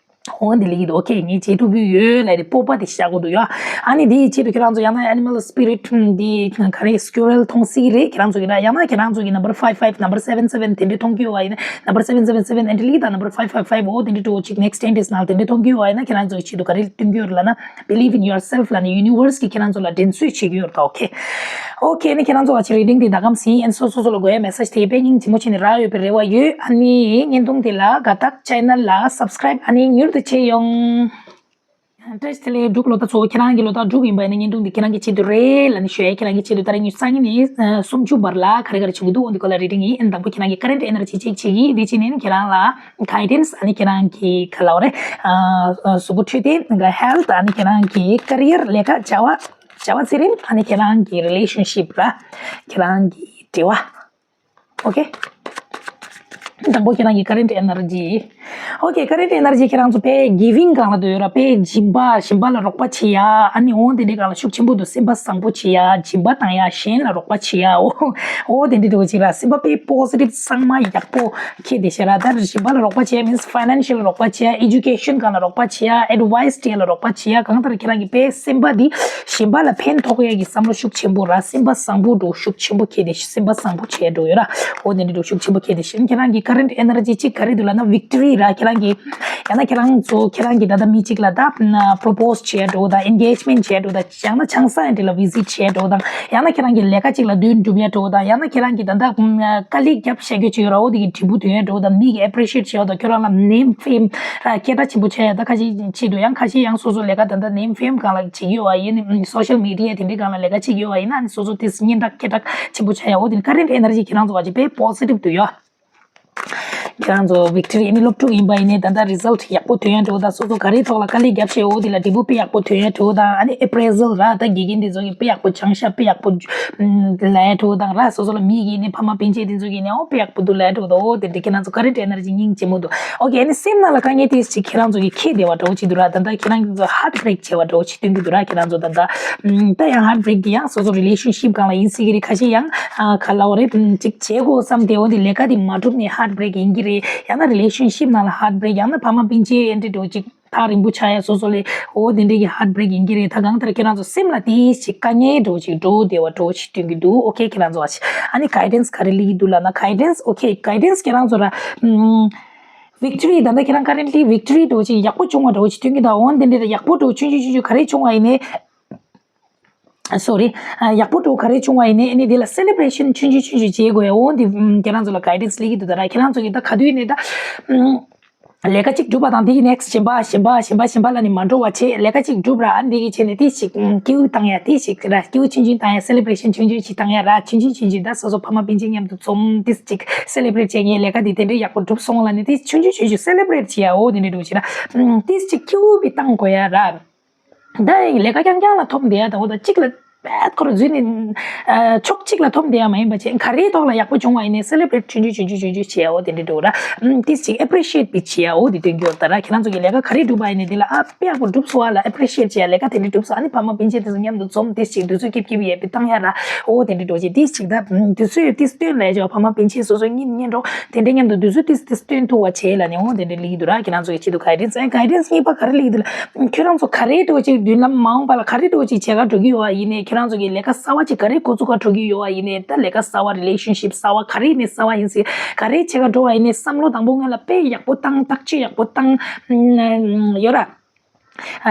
འོ་འདི་ལིག་འདུག okay ངས་བྱེད་ཐུབ་ཀྱི་ཡོད་ལབ་དེ་སྤོབས་པ་དེ་བཞག་དགོས་འདུག་ཡ། ཨ་ནི་འདི་ཡི་ཆེད་དུ་ཁྱེད་རང་ཚོ་ཡང་ན་animal spirit འདི་ག་རེ་squirrel མཐོང་སྲིད་རེད། ཁྱེད་རང་ཚོ་གི་ར། ཡང་ན་ཁྱེད་རང་ཚོ་གི་number five five number seven seven དེ་འདྲ་མཐོང་གི་ཡོད་བ་ཡིན་ན། number seven seven seven and ལིག་དང་number five five five འོ་དེ་འདྲ་འགྲོ་ཅིག next ten days ནང་དེ་འདྲ་མཐོང་གི་ཡོད་བ་ཡིན་ན། ཁྱེད་རང་ཚོ་གི་ཆེད་དུ་ག་རེ་སྟོན་གྱི་ཡོད་རེད་ལབ་ན། believe in yourself ལབ་ནས་universe གི་ཁྱེད་རང་ཚོ་ལ་འགྲན་རྩོད་བྱེད་ཀྱི་ཡོད་རེད་ད། okay okay ནི་ཁྱེད་རང་ཚོ་བ་ཆེ་reading དེ་ད་གམ་སི་ཨན་སོ་སོ་སོ་ལ་དགོས་ཡ་message དེ་དཔེ་སྙིང་རྗེ་མོ་བྱས་ནས་རག་ཡོད་པའི་རེ་བ་ཡོད། ཨ་ནི་བརྙན་ཐུང་དེ་ལ་དགའ་རྟགས་channel ལ་subscribe ཨ་ནི་མྱུར་དུ་བྱེད་ཡོང་། བཀྲ་ཤིས་བདེ་ལེགས། འབྲུག་ལོ་ཟླ་ཚོ་ཁྱེད་རང་གི་ལོ་ཟླ་འབྲུག་ཡིན་པ་ཡིན་ན་བརྙན་ཐུང་འདི་ཁྱེད་རང་གི་ཆེད་དུ་རེད་ལབ་ནས་ཞུ་ཡ། ཁྱེད་རང་གི་ཆེད་དུ་ད་རེས་ཉི་ཤུ་རྩ་གཉིས་ནས་སུམ་ཅུ་བར་ལ་ག་རེ་ག་རེ་བྱུང་གི་འདུག་འོ་འདི་སྐོར་ལ་reading ཡིན། ཨ་ནི་དང་པོ་ཁྱེད་རང་གི་current energy གཅིག་བྱེད་ཀྱི། འདི་བྱས་ནས་ནི་ཁྱེད་རང་ལ་guidance ཨ་ནི་ཁྱེད་རང་གི་ག་ལབ་རེད། གཟུགས་པོ་འཕྲོད་བསྟེན་health ཨ་ནི་ཁྱེད་རང་གི་career ལས་ཀ་བྱ་བ་བྱ་བ་ཚེ་རིང་ཨ་ནི་ཁྱེད་རང་གི་relationship ར། ཁྱེད་རང་གི་འབྲེལ་བ། okay དང་པོ་ཁྱེད་རང་གི་current energy okay current energy ཁྱེད་རང་ཚོ་དཔེ་giving སྒང་ལ་འདུག་ཡོད་ར། དཔེ་སྦྱིན་པ་གཞན་པ་ལ་རོགས་པ་བྱེད་ཡ། ཨ་ནི་འོ་དེ་འདྲའི་སྒང་ལ་ཤུགས་ཆེན་པོ་འདུག་སེམས་པ་བཟང་པོ་བྱེད་ཡ། སྦྱིན་པ་བཏང་ཡ། གཞན་ལ་རོགས་པ་བྱེད་ཡ། འོ་འོ་དེ་འདྲའི་འདྲ་བོ་ཅིག་ར། སེམས་པ་དཔེ་positive གཙང་མ་ཡག་པོ་ཁྱེད་དེ་ཤེས་ར། ད་སྦྱིན་པ་ལ་རོགས་པ་བྱེད་ཡ་means financial ལ་རོགས་པ་བྱེད་ཡ། education སྒང་ལ་རོགས་པ་བྱེད་ཡ། advice སྤྲད་ཡ་ལ་རོགས་པ་བྱེད་ཡ། གང་ལྟར་ཁྱེད་རང་གི་དཔེ་སེམས་པ་འདི་གཞན་པ་ལ་ཕན་ཐོགས་ཡ་གི་བསམ་བློ་ཤུགས་ཆེན་པོ་ར། སེམས་པ་བཟང་པོ་འདྲ་བོ་ཤུགས་ཆེན་པོ་ཁྱེད་དེ་སེམས་པ་བཟང་པོ་བྱས་འགྲོ་ཡོད་ར། འོ་དེ་འདྲ་འདྲ་བོ་ཤུགས་ཆེན་པོ་ཁྱེད་དེ་བཞིན་ཁྱེད་རང་གི་current energy གཅིག་ག་རེ་འདུག་ལབ་ན་victory ར། ཁྱེད་རང་གི་ཡང་ན་ཁྱེད་རང་ཚོ་ཁྱེད་རང་གི་ད་ལྟ་མི་གཅིག་ལ་ད་propose བྱས་འགྲོ་དང་engagement བྱས་འགྲོ་དང་ཡང་ན་ཆང་ས་ཡང་འདྲ་ལ་visit བྱས་འགྲོ་དང་ཡང་ན་ཁྱེད་རང་གི་ལས་ཀ་གཅིག་ལ་མདུན་འགྲུབ་ཡ་འགྲོ་དང་ཡང་ན་ཁྱེད་རང་གི་ད་ལྟ་དཀའ་ལས་རྒྱབ་བཞག་རྒྱུ་ཅིག་ཡོད་ར། འོ་དེ་གི་འབྲས་བུ་ཐོན་ཡ་འགྲོ་དང་མི་གི་appreciate བྱས་ཡོད་དང་ཁྱོད་རང་ལ་name fame ར་སྐད་གྲགས་ཆེན་པོ་ཆགས་ཡ་ད་ཁ་ཤས་ཆེད་དུ་ཡང་ཁ་ཤས་ཡང་སོ་སོ་ལས་ཀ་ད་ལྟ་name fame སྒང་ལ་བྱེད་ཀྱི་ཡོད་པ་ཡིན་ན་social media དེ་འདྲའི་སྒང་ལ་ལས་ཀ་བྱེད་ཀྱི་ཡོད་པ་ཡིན་ན་སོ་སོ་དེ་སྙན་གྲགས་སྐད་གྲགས་ཆེན་པོ་ཆགས་ཡ། འོ་དེ་ནི་current energy ཁྱེད་རང་ཚོ་བ་ཅིག་དཔེ་positive དུ་ཡོད། ཁྱེད་རང་ཚོ་victory ཨ་ནི་སློབ་ཕྲུག་ཡིན་པ་ཡིན་ནའི་ད་ལྟ་result ཡག་པོ་ཐོན་ཡ་འགྲོ་དང་སོ་སོ་ག་རེ་ཐོག་ལ་དཀའ་ལས་བརྒྱབ་བྱས་འོ་དེ་ལ་འབྲས་བུ་དཔེ་ཡག་པོ་ཐོན་ཡ་འགྲོ་དང་ཨ་ནི་appraisal ར་ད་དགེ་རྒན་དེ་ཚོ་གིས་དཔེ་ཡག་པོ་སྦྱང་ཤ་དཔེ་ཡག་པོ་ལས་འགྲོ་དང་ར་སོ་སོ་ལ་མི་གིས་ནི་ཕ་མ་སྤུན་མཆེད་དེ་ཚོ་གིས་ནི་འོ་དཔེ་ཡག་པོ་འདུག་ལས་འགྲོ་དང་འོ་དེ་འདྲ་ཁྱེད་རང་ཚོ་ག་རེ་དྲན་ན་ར་ཅིག་སྙིང་རྗེ་མོ་འདུག་ཨོ་ཁེ། ཨ་ནི་སེམས་ནང་ལ་དཀའ་ངལ་དེ་ཅིག་ཁྱེད་རང་ཚོ་གིས་ཁྱེད་བདེ་བ་འདྲ་བོ་ཅིག་འདུག་ར། ད་ལྟ་ཁྱེད་རང་ཚོ་heartbreak བྱས་པ་འདྲ་བོ་ཅིག་སྟོན་གྱི་འདུག་ར། ཁྱེད་རང་ཚོ་ད་ལྟ་ད་ཡང་heartbreak དེ་ཡང་སོ་སོ་relationship སྒང་ལ་ཡིན་སྲིད་ཀྱི་རེད། ཁ་ཤས་ཡང་ག་ལ་འོ་རེད་ཅིག་བྱེད་དགོས་བསམ་སྟེ་འོ་དེ་ལས་ཀ་དེ་མ་གྲུབ་ནས་heartbreak ཡིན་གྱི་རེད། ཡང་ན་relationship ནང་ལ་heartbreak ཡང་ན་ཕ་མ་སྤུན་མཆེད་ཨེ་འདྲ་འདྲ་བོ་ཅིག་ཐག་རིང་པོ་ཆགས་ཡ་སོ་སོ་ལས་འོ་དེ་འདྲས་ཀྱི་heartbreak ཡིན་གྱི་རེད། ད་གང་ལྟར་ཁྱེད་རང་ཚོ་སེམས་ལ་དེ་ཞིག་དཀའ་ངལ་འདྲ་བོ་ཅིག་འགྲོ་བདེ་བ་འདྲ་བོ་ཅིག་སྟོན་གྱི་འདུག་ཨོ་ཁེ། ཁྱེད་རང་ཚོ་ཨ་ནི་guidance ག་རེ་སླེབས་ཀྱི་འདུག་ལབ་ན་guidance ཨོ་ཁེ་guidance ཁྱེད་རང་ཚོ་ར་victory ད་ལྟ་ཁྱེད་རང་currently victory འདྲ་བོ་ཅིག་ཡག་པོ་བྱུང་བ་འདྲ་བོ་ཅིག་སྟོན་གྱི་འདུག་འོ་དེ་འདྲས་ཡག་པོ་འདྲ་བོ་ཆུང་ཆུང་ཆུང་ཆུང་ག་རེ་བྱུང་བ་ཡིན་ནའི་sorry ཡག་པོ་འདྲ་བོ་ག་རེ་བྱུང་བ་ཡིན་ནའི་ཨ་ནི་དེ་ལ་celebration ཆུང་ཆུང་ཆུང་ཆུང་བྱེད་དགོས་ཡ། འོ་འདི་ཁྱེད་རང་ཚོ་ལ་guidance སླེབས་ཀྱི་འདུག་ད་ར་ཁྱེད་རང་ཚོ་གི་ད་ག་དུས་ནས་ད། ལས་ཀ་གཅིག་སྒྲུབ་པ་དང་དེ་གི་next གཞན་པ་གཞན་པ་གཞན་པ་གཞན་པ་ལ་ནི་མ་འགྲོ་བ་བྱེད། ལས་ཀ་གཅིག་སྒྲུབ་ར་ཨ་འདི་གི་བྱས་ནས་དེ་ཞིག་སྐྱིད་པོ་བཏང་ཡ་དེ་ཞིག་ར་སྐྱིད་པོ་ཆུང་ཆུང་བཏང་ཡ་celebration ཆུང་ཆུང་ཞིག་བཏང་ཡ་ར་ཆུང་ཆུང་ཆུང་ཆུང་ད་སོ་སོ་ཕ་མ་སྤུན་མཆེད་མཉམ་དུ་འཛོམས་དེ་ཞིག་celebrate བྱེད་ངའི་ལས་ཀ་འདི་དེ་འདྲའི་ཡག་པོ་གྲུབ་སོང་ལ་ནི་དེ་ཆུང་ཆུང་ཆུང་ཆུང་celebrate བྱེད་ཡ་འོ་དེ་འདྲའི་འགྲོ་བྱེད་ར་དེ་ཞིག་སྐྱིད་པོ་བཏང་དགོས་ཡ་ར། ད་ཡིན་ལས་ཀ་རྐྱང་རྐྱང་ལ་འཐོམ་བསྡད་ཡ་ད་འོ་ད་གཅིག་ལ་བད་ཁོ་ར་འཛུལ་ནས་ཕྱོགས་གཅིག་ལ་འཐོམ་བསྡད་ཡ་མ་ཡིན་པ་བྱས་ག་རེའི་ཐོག་ལ་ཡག་པོ་བྱུང་བ་ཡིན་ནའི་celebrate ཆུང་ཆུང་ཆུང་ཆུང་ཆུང་ཆུང་བྱས་འོ་དེ་འདྲ་འགྲོ་ར། ཏིས་ཅིག་appreciate བྱེད་ཡ་འོ་དེ་སྟོན་རྒྱུ་ད་ར། ཁྱེད་རང་ཚོ་གི་ལས་ཀ་ག་རེ་སྒྲུབ་པ་ཡིན་ནའི་དེ་ལ་ཨ་དཔེ་ཡག་པོ་སྒྲུབ་སོང་བ་ལ་appreciate བྱེད་ཡ་ལས་ཀ་དེ་འདྲ་སྒྲུབ་སོང་ཨ་ནི་ཕ་མ་སྤུན་མཆེད་དེ་ཚོ་མཉམ་དུ་འཛོམས་ཏིས་ཅིག་དུས་ཚོད་སྐྱིད་སྐྱིད་ཡས་པའི་བཏང་ཡ་ར་འོ་དེ་འདྲ་འགྲོ་བྱེད་ཏིས་ཅིག་ད་དུས་ཚོད་ཏིས་སྟོན་ལས་ཅོ་ཕ་མ་སྤུན་མཆེད་སོ་སོ་གཉིས་གཉེན་གྲོགས་དེ་འདྲ་མཉམ་དུ་དུས་ཚོད་ཏིས་ཏིས་སྟོན་ཐུབ་པ་བྱེད་ལ་ནི་འོ་དེ་འདྲ་ལི་འདུག་ར། ཁྱེད་རང་ཚོ་གི་ཆེད་དུ་guidance ཨེ་guidance གཉིས་པ་ག་རེ་ལི་འདུག་ལ། ཁྱོད་རང་ཚོ་ག་རེ་འགྲོ་ཅིག་མདུན་ལམ་མ་འོངས་པ་ལ་ག་རེ་འགྲོ་ཅིག་བྱེད་ག་འགྲོ་གི་ཡོད་པ་ཡིན་ནའི་ཁྱོད་རང་ཚོ་གི་ལས་ཀ་གསར་པ་ཅིག་ག་རེ་འགོ་བཙུགས་ག་འགྲོ་གི་ཡོད་པ་ཡིན་ནའི་ད་ལས་ཀ་གསར་པ་relationship གསར་པ་ག་རེ་ནས་གསར་པ་ཡིན་སྲིད་ག་རེ་བྱེད་ག་འགྲོ་བ་ཡིན་ནའི་བསམ་བློ་དང་པོ་སྔོན་ལ་དཔེ་ཡག་པོ་བཏང་ཐག་གཅོད་ཡག་པོ་བཏང་ཡོད་ར།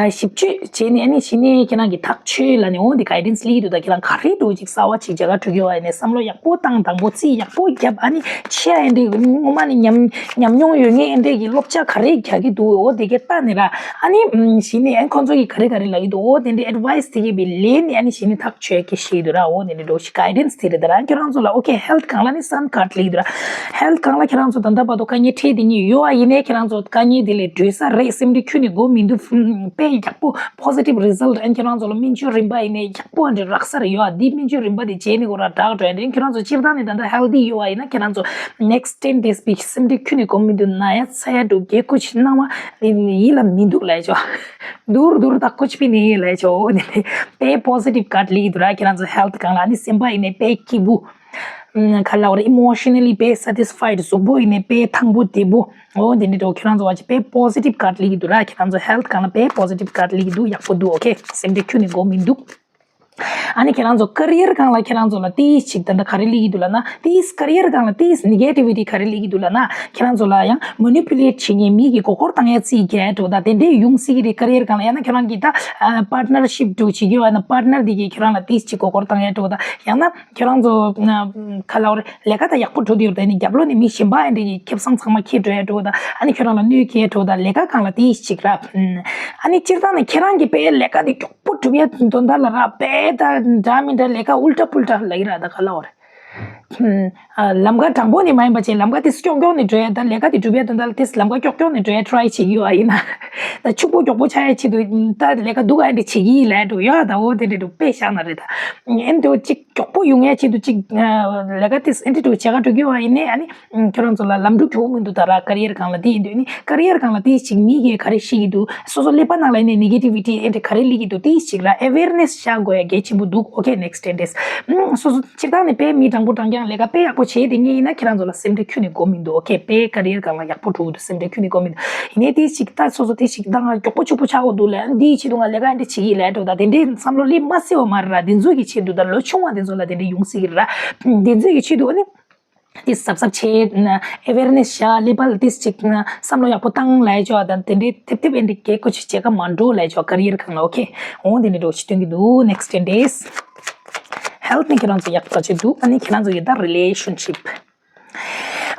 ཞིབ་དཔྱོད་བྱས་ནས་ཨ་ནི་གཞི་ནས་ཁྱེད་རང་གི་ཐག་ཆོད་ལ་ནི་འོང་དེ་guidance ལི་འདུག་ད་ཁྱེད་རང་ག་རེ་འགྲོ་ཅིག་གསར་པ་ཅིག་བྱེད་ག་འགྲོ་གི་ཡོད་པ་ཡིན་ནའི་བསམ་བློ་ཡག་པོ་བཏང་དང་པོ་རྩིས་ཡག་པོ་བརྒྱབ་ཨ་ནི་ཆེ་ཨེ་འདྲས་སྔོན་མ་ནས་ཉམས་ཉམས་མྱོང་ཡོད་ངེས་ཨེ་འདྲས་ཀྱི་སློབ་ཆ་ག་རེ་རྒྱག་གི་འདུག་འོ་དེ་གའི་ལྟ་ནས་ར་ཨ་ནི་གཞི་ནས་ཨ་ཁོང་ཚོ་གིས་ག་རེ་ག་རེ་ལབ་ཀྱི་འདུག་འོ་དེ་འདྲའི་advice དེ་གའི་བི་ལེན་ནས་ཨ་ནི་གཞི་ནས་ཐག་ཆོད་ཀྱི་ཤེས་འདུག་ར། འོ་དེ་འདྲའི་འགྲོ་ཞིག་guidance དེ་རེད་ད་ར། ཁྱེད་རང་ཚོ་ལ་okay health སྒང་ལ་ནི་sun card ལི་འདུག་ར། health སྒང་ལ་ཁྱེད་རང་ཚོ་ད་ལྟ་བར་དུ་དཀའ་ངལ་འཕྲད་དེ་ཉིད་ཡོད་པ་ཡིན་ནའི་ཁྱེད་རང་ཚོ་དཀའ་ངལ་དེ་ལས་གྲོལ་ས་རེད། སེམས་ཁྲལ་ཁྱོན་ནས་དགོས་མི་འདུག་དཔེ་ཡག་པོ་positive result ཨ་ཁྱེད་རང་ཚོ་ལ་སྨན་བཅོས་རིམ་པ་ཡིན་ནའི་ཡག་པོ་འདྲ་རག་ས་རེད་ཡོད་ཨ། འདི་སྨན་བཅོས་རིམ་པ་དེ་བྱས་ནས་གོ་ར་དྲག་འགྲོ་ཡ་འདྲ། ཁྱེད་རང་ཚོ་སྤྱིར་བཏང་ནས་ད་ལྟ་healthy ཡོད་པ་ཡིན་ན་ཁྱེད་རང་ཚོ་next ten days པའི་སེམས་ཁྲལ་ཁྱོན་ནས་དགོས་མི་འདུག་ན་ཡ་ཚ་ཡ་འགྲོ་རྒྱལ་ཁུ་ཆི་སྣང་བ་ཡིད་ལ་མི་འདུག་ལབ་ཆོག་དུར་དུར་ད་ཁུ་ཆི་པི་ནི་ལབ་ཆོག་འོ་ནི་དཔེ་positive card ལི་འདུག་ར། ཁྱེད་རང་ཚོ་health སྒང་ལ་ཨ་ནི་སེམས་པ་ཡིན་ནའི་དཔེ་སྐྱིད་པོ། ཁ་ལ་བར་emotionally དཔེ་satisfied གཟུགས་པོ་ཡིན་ནའི་དཔེ་ཐང་པོ་བདེ་པོ། འོ་དེ་འདྲ་འགྲོ་ཁྱེད་རང་ཚོ་བ་ཅི་དཔེ་positive card ལི་འདུག་ར། ཁྱེད་རང་ཚོ་health སྒང་ལ་དཔེ་positive card ལི་འདུག་ཡག་པོ་འདུག okay སེམས་ཁྲལ་ཁྱོན་ནས་དགོས་མི་འདུག་ཨ་ནི་ཁྱེད་རང་ཚོ་career སྒང་ལ་ཁྱེད་རང་ཚོ་ལ་ཏིས་ཅིག་ད་ལྟ་ག་རེ་ལི་འདུག་ལབ་ན་ཏིས་career སྒང་ལ་ཏིས་negativity ག་རེ་ལི་འདུག་ལབ་ན་ཁྱེད་རང་ཚོ་ལ་ཡང་manipulate བྱེད་མཁན་མི་གི་མགོ་སྐོར་བཏང་ཡ་རྩིས་རྒྱག་འགྲོ་ད་དེ་འདྲའི་ཡོང་སྲིད་ཀྱི་རེད། career སྒང་ལ་ཡང་ན་ཁྱེད་རང་གི་ད་partnership འགྲོ་བྱེད་ཀྱི་ཡོད་ན་partner དེ་གི་ཁྱེད་རང་ལ་ཏིས་ཅིག་མགོ་སྐོར་བཏང་ཡ་འགྲོ་ད་ཡང་ན། ཁྱེད་རང་ཚོ་ཁ་ལ་བར་ལས་ཀ་ད་ཡག་པོ་འགྲོ་དུས་ཡོད་དེ་ནི་རྒྱབ་ལོགས་ནས་མི་གཞན་པ་ཨེ་འདྲ་གི་ཁེ་བཟང་ཚང་མ་ཁྱེར་འགྲོ་ཡ་འགྲོ་ད་ཨ་ནི་ཁྱོད་རང་ལ་གནོད་སྐྱེལ་འགྲོ་ད་ལས་ཀ་སྒང་ལ་དེ་ཞིག་ར། ཨ་ནི་སྤྱིར་བཏང་ནས་ཁྱེད་རང་གི་དཔེ་ལས་ཀ་དེ་མགྱོགས་པོ་སྒྲུབ་ཡ་དོན་དག་ལ་ར་དཔེ་ད་འདྲ་མི་འདྲ་ལས་ཀ་ཨུལ་ཊ་ཕུལ་ཊ་ལ་ཡི་ར་ད་ཁ་ལ་བར། ལམ་ཀ་དྲང་པོ་ནས་མ་ཡིན་པ་བྱས་ལམ་ཀ་དེ་སྐྱོག་སྐྱོག་ནས་འགྲོ་ཡ་ད་ལས་ཀ་དེ་སྒྲུབ་ཡ་དོན་དག་ལ་དེ་ལམ་ཀ་སྐྱོག་སྐྱོག་ནས་འགྲོ་ཡ་try བྱེད་ཀྱི་ཡོད་ཨ་ཡིན་ན། ད་ཕྱུག་པོ་མགྱོགས་པོ་ཆགས་ཡ་ཆེད་དུ་ད་ལས་ཀ་སྡུག་ཨ་འདྲ་བྱེད་ཀྱི་ཡིན་ལས་འགྲོ་ཡ་ད་འོ་དེ་འདྲ་འགྲོ་དཔེ་བཞག་ན་རེད་ད། ཨེ་འདྲ་གཅིག་མགྱོགས་པོ་ཡོང་ཡ་ཆེད་དུ་གཅིག་ལས་ཀ་དེ་ཨེ་འདྲ་འགྲོ་བྱེད་ག་འགྲོ་གི་ཡོད་ཨ་ཡིན་ནའི་ཨ་ནི་ཁྱོད་རང་ཚོ་ལ་ལམ་འགྲོ་གྱོགས་མི་འདུག་ད་ར་career སྒང་ལ་དེ་ཡིན་དུས་ནི་career སྒང་ལ་དེ་གཅིག་མི་གིས་ག་རེ་བཤད་ཀྱི་འདུག་སོ་སོ་ཀླད་པ་ནང་ལ་ཡིན་ནའི་negativity ཨེ་འདྲ་ག་རེ་སླེབས་ཀྱི་འདུག་དེ་གཅིག་ར་awareness བཞག་དགོས་ཡ་གལ་ཆེན་པོ་འདུག okay next ten days སོ་སོ་སྤྱིར་བཏང་ནས་དཔེ་མི་དྲང་པོ་དྲང་རྐྱང་ལས་ཀ་དཔེ་ཡག་པོ་བྱས་དེ་ངེས་ཡིན་ན་ཁྱེད་རང་ཚོ་ལ་སེམས་ཁྲལ་ཁྱོན་ནས་དགོས་མི་འདུག okay དཔེ་career སྒང་ལ་ཡག་པོ་འགྲོ་གི་འདུག་སེམས་ཁྲལ་ཁྱོན་ནས་དགོས་མི་འདུག་ཡིན་ནའི་དེ་ཞིག་ད་སོ་སོ་དེ་ཞིག་ད་ང་མགྱོགས་པོ་ཕྱུག་པོ་ཆགས་དགོས་འདུག་ལས་འདིའི་ཆེད་དུ་ང་ལས་ཀ་འདི་བྱེད་ཀྱི་ལས་འགྲོ་ད་དེ་འདྲའི་བསམ་བློ་སླེབས་མ་སྲིད་པ་མ་རེད་ར། དེ་ཚོ་གི་ཆེད་དུ་ད་ལོ་ཆུང་བ་དེ་ཚོ་ལ་དེ་འདྲའི་ཡོང་སྲིད་ཀྱི་རེད་ར། དེ་ཚོ་གི་ཆེད་དུ་ཨ་ནི་དེ་གཟབ་གཟབ་བྱས་awareness བྱ་ཀླད་པ་ལ་དེ་ཅིག་བསམ་བློ་ཡག་པོ་བཏང་ལས་ཆོག་ད་དེ་འདྲའི་ཐེབས་ཐེབས་ཨེ་འདྲའི་གལ་ཁོ་ཆེ་བྱེད་ཀ་མ་འགྲོ་ལས་ཆོག career སྒང་ལ okay འོང་དེ་འདྲའི་འགྲོ་ཞིག་སྟོན་གྱི་འདུག next ten days health ནི་ཁྱེད་རང་ཚོ་ཡག་པོ་བྱེད་འདུག་ཨ་ནི་ཁྱེད་རང་ཚོ་ཡི་ད་relationship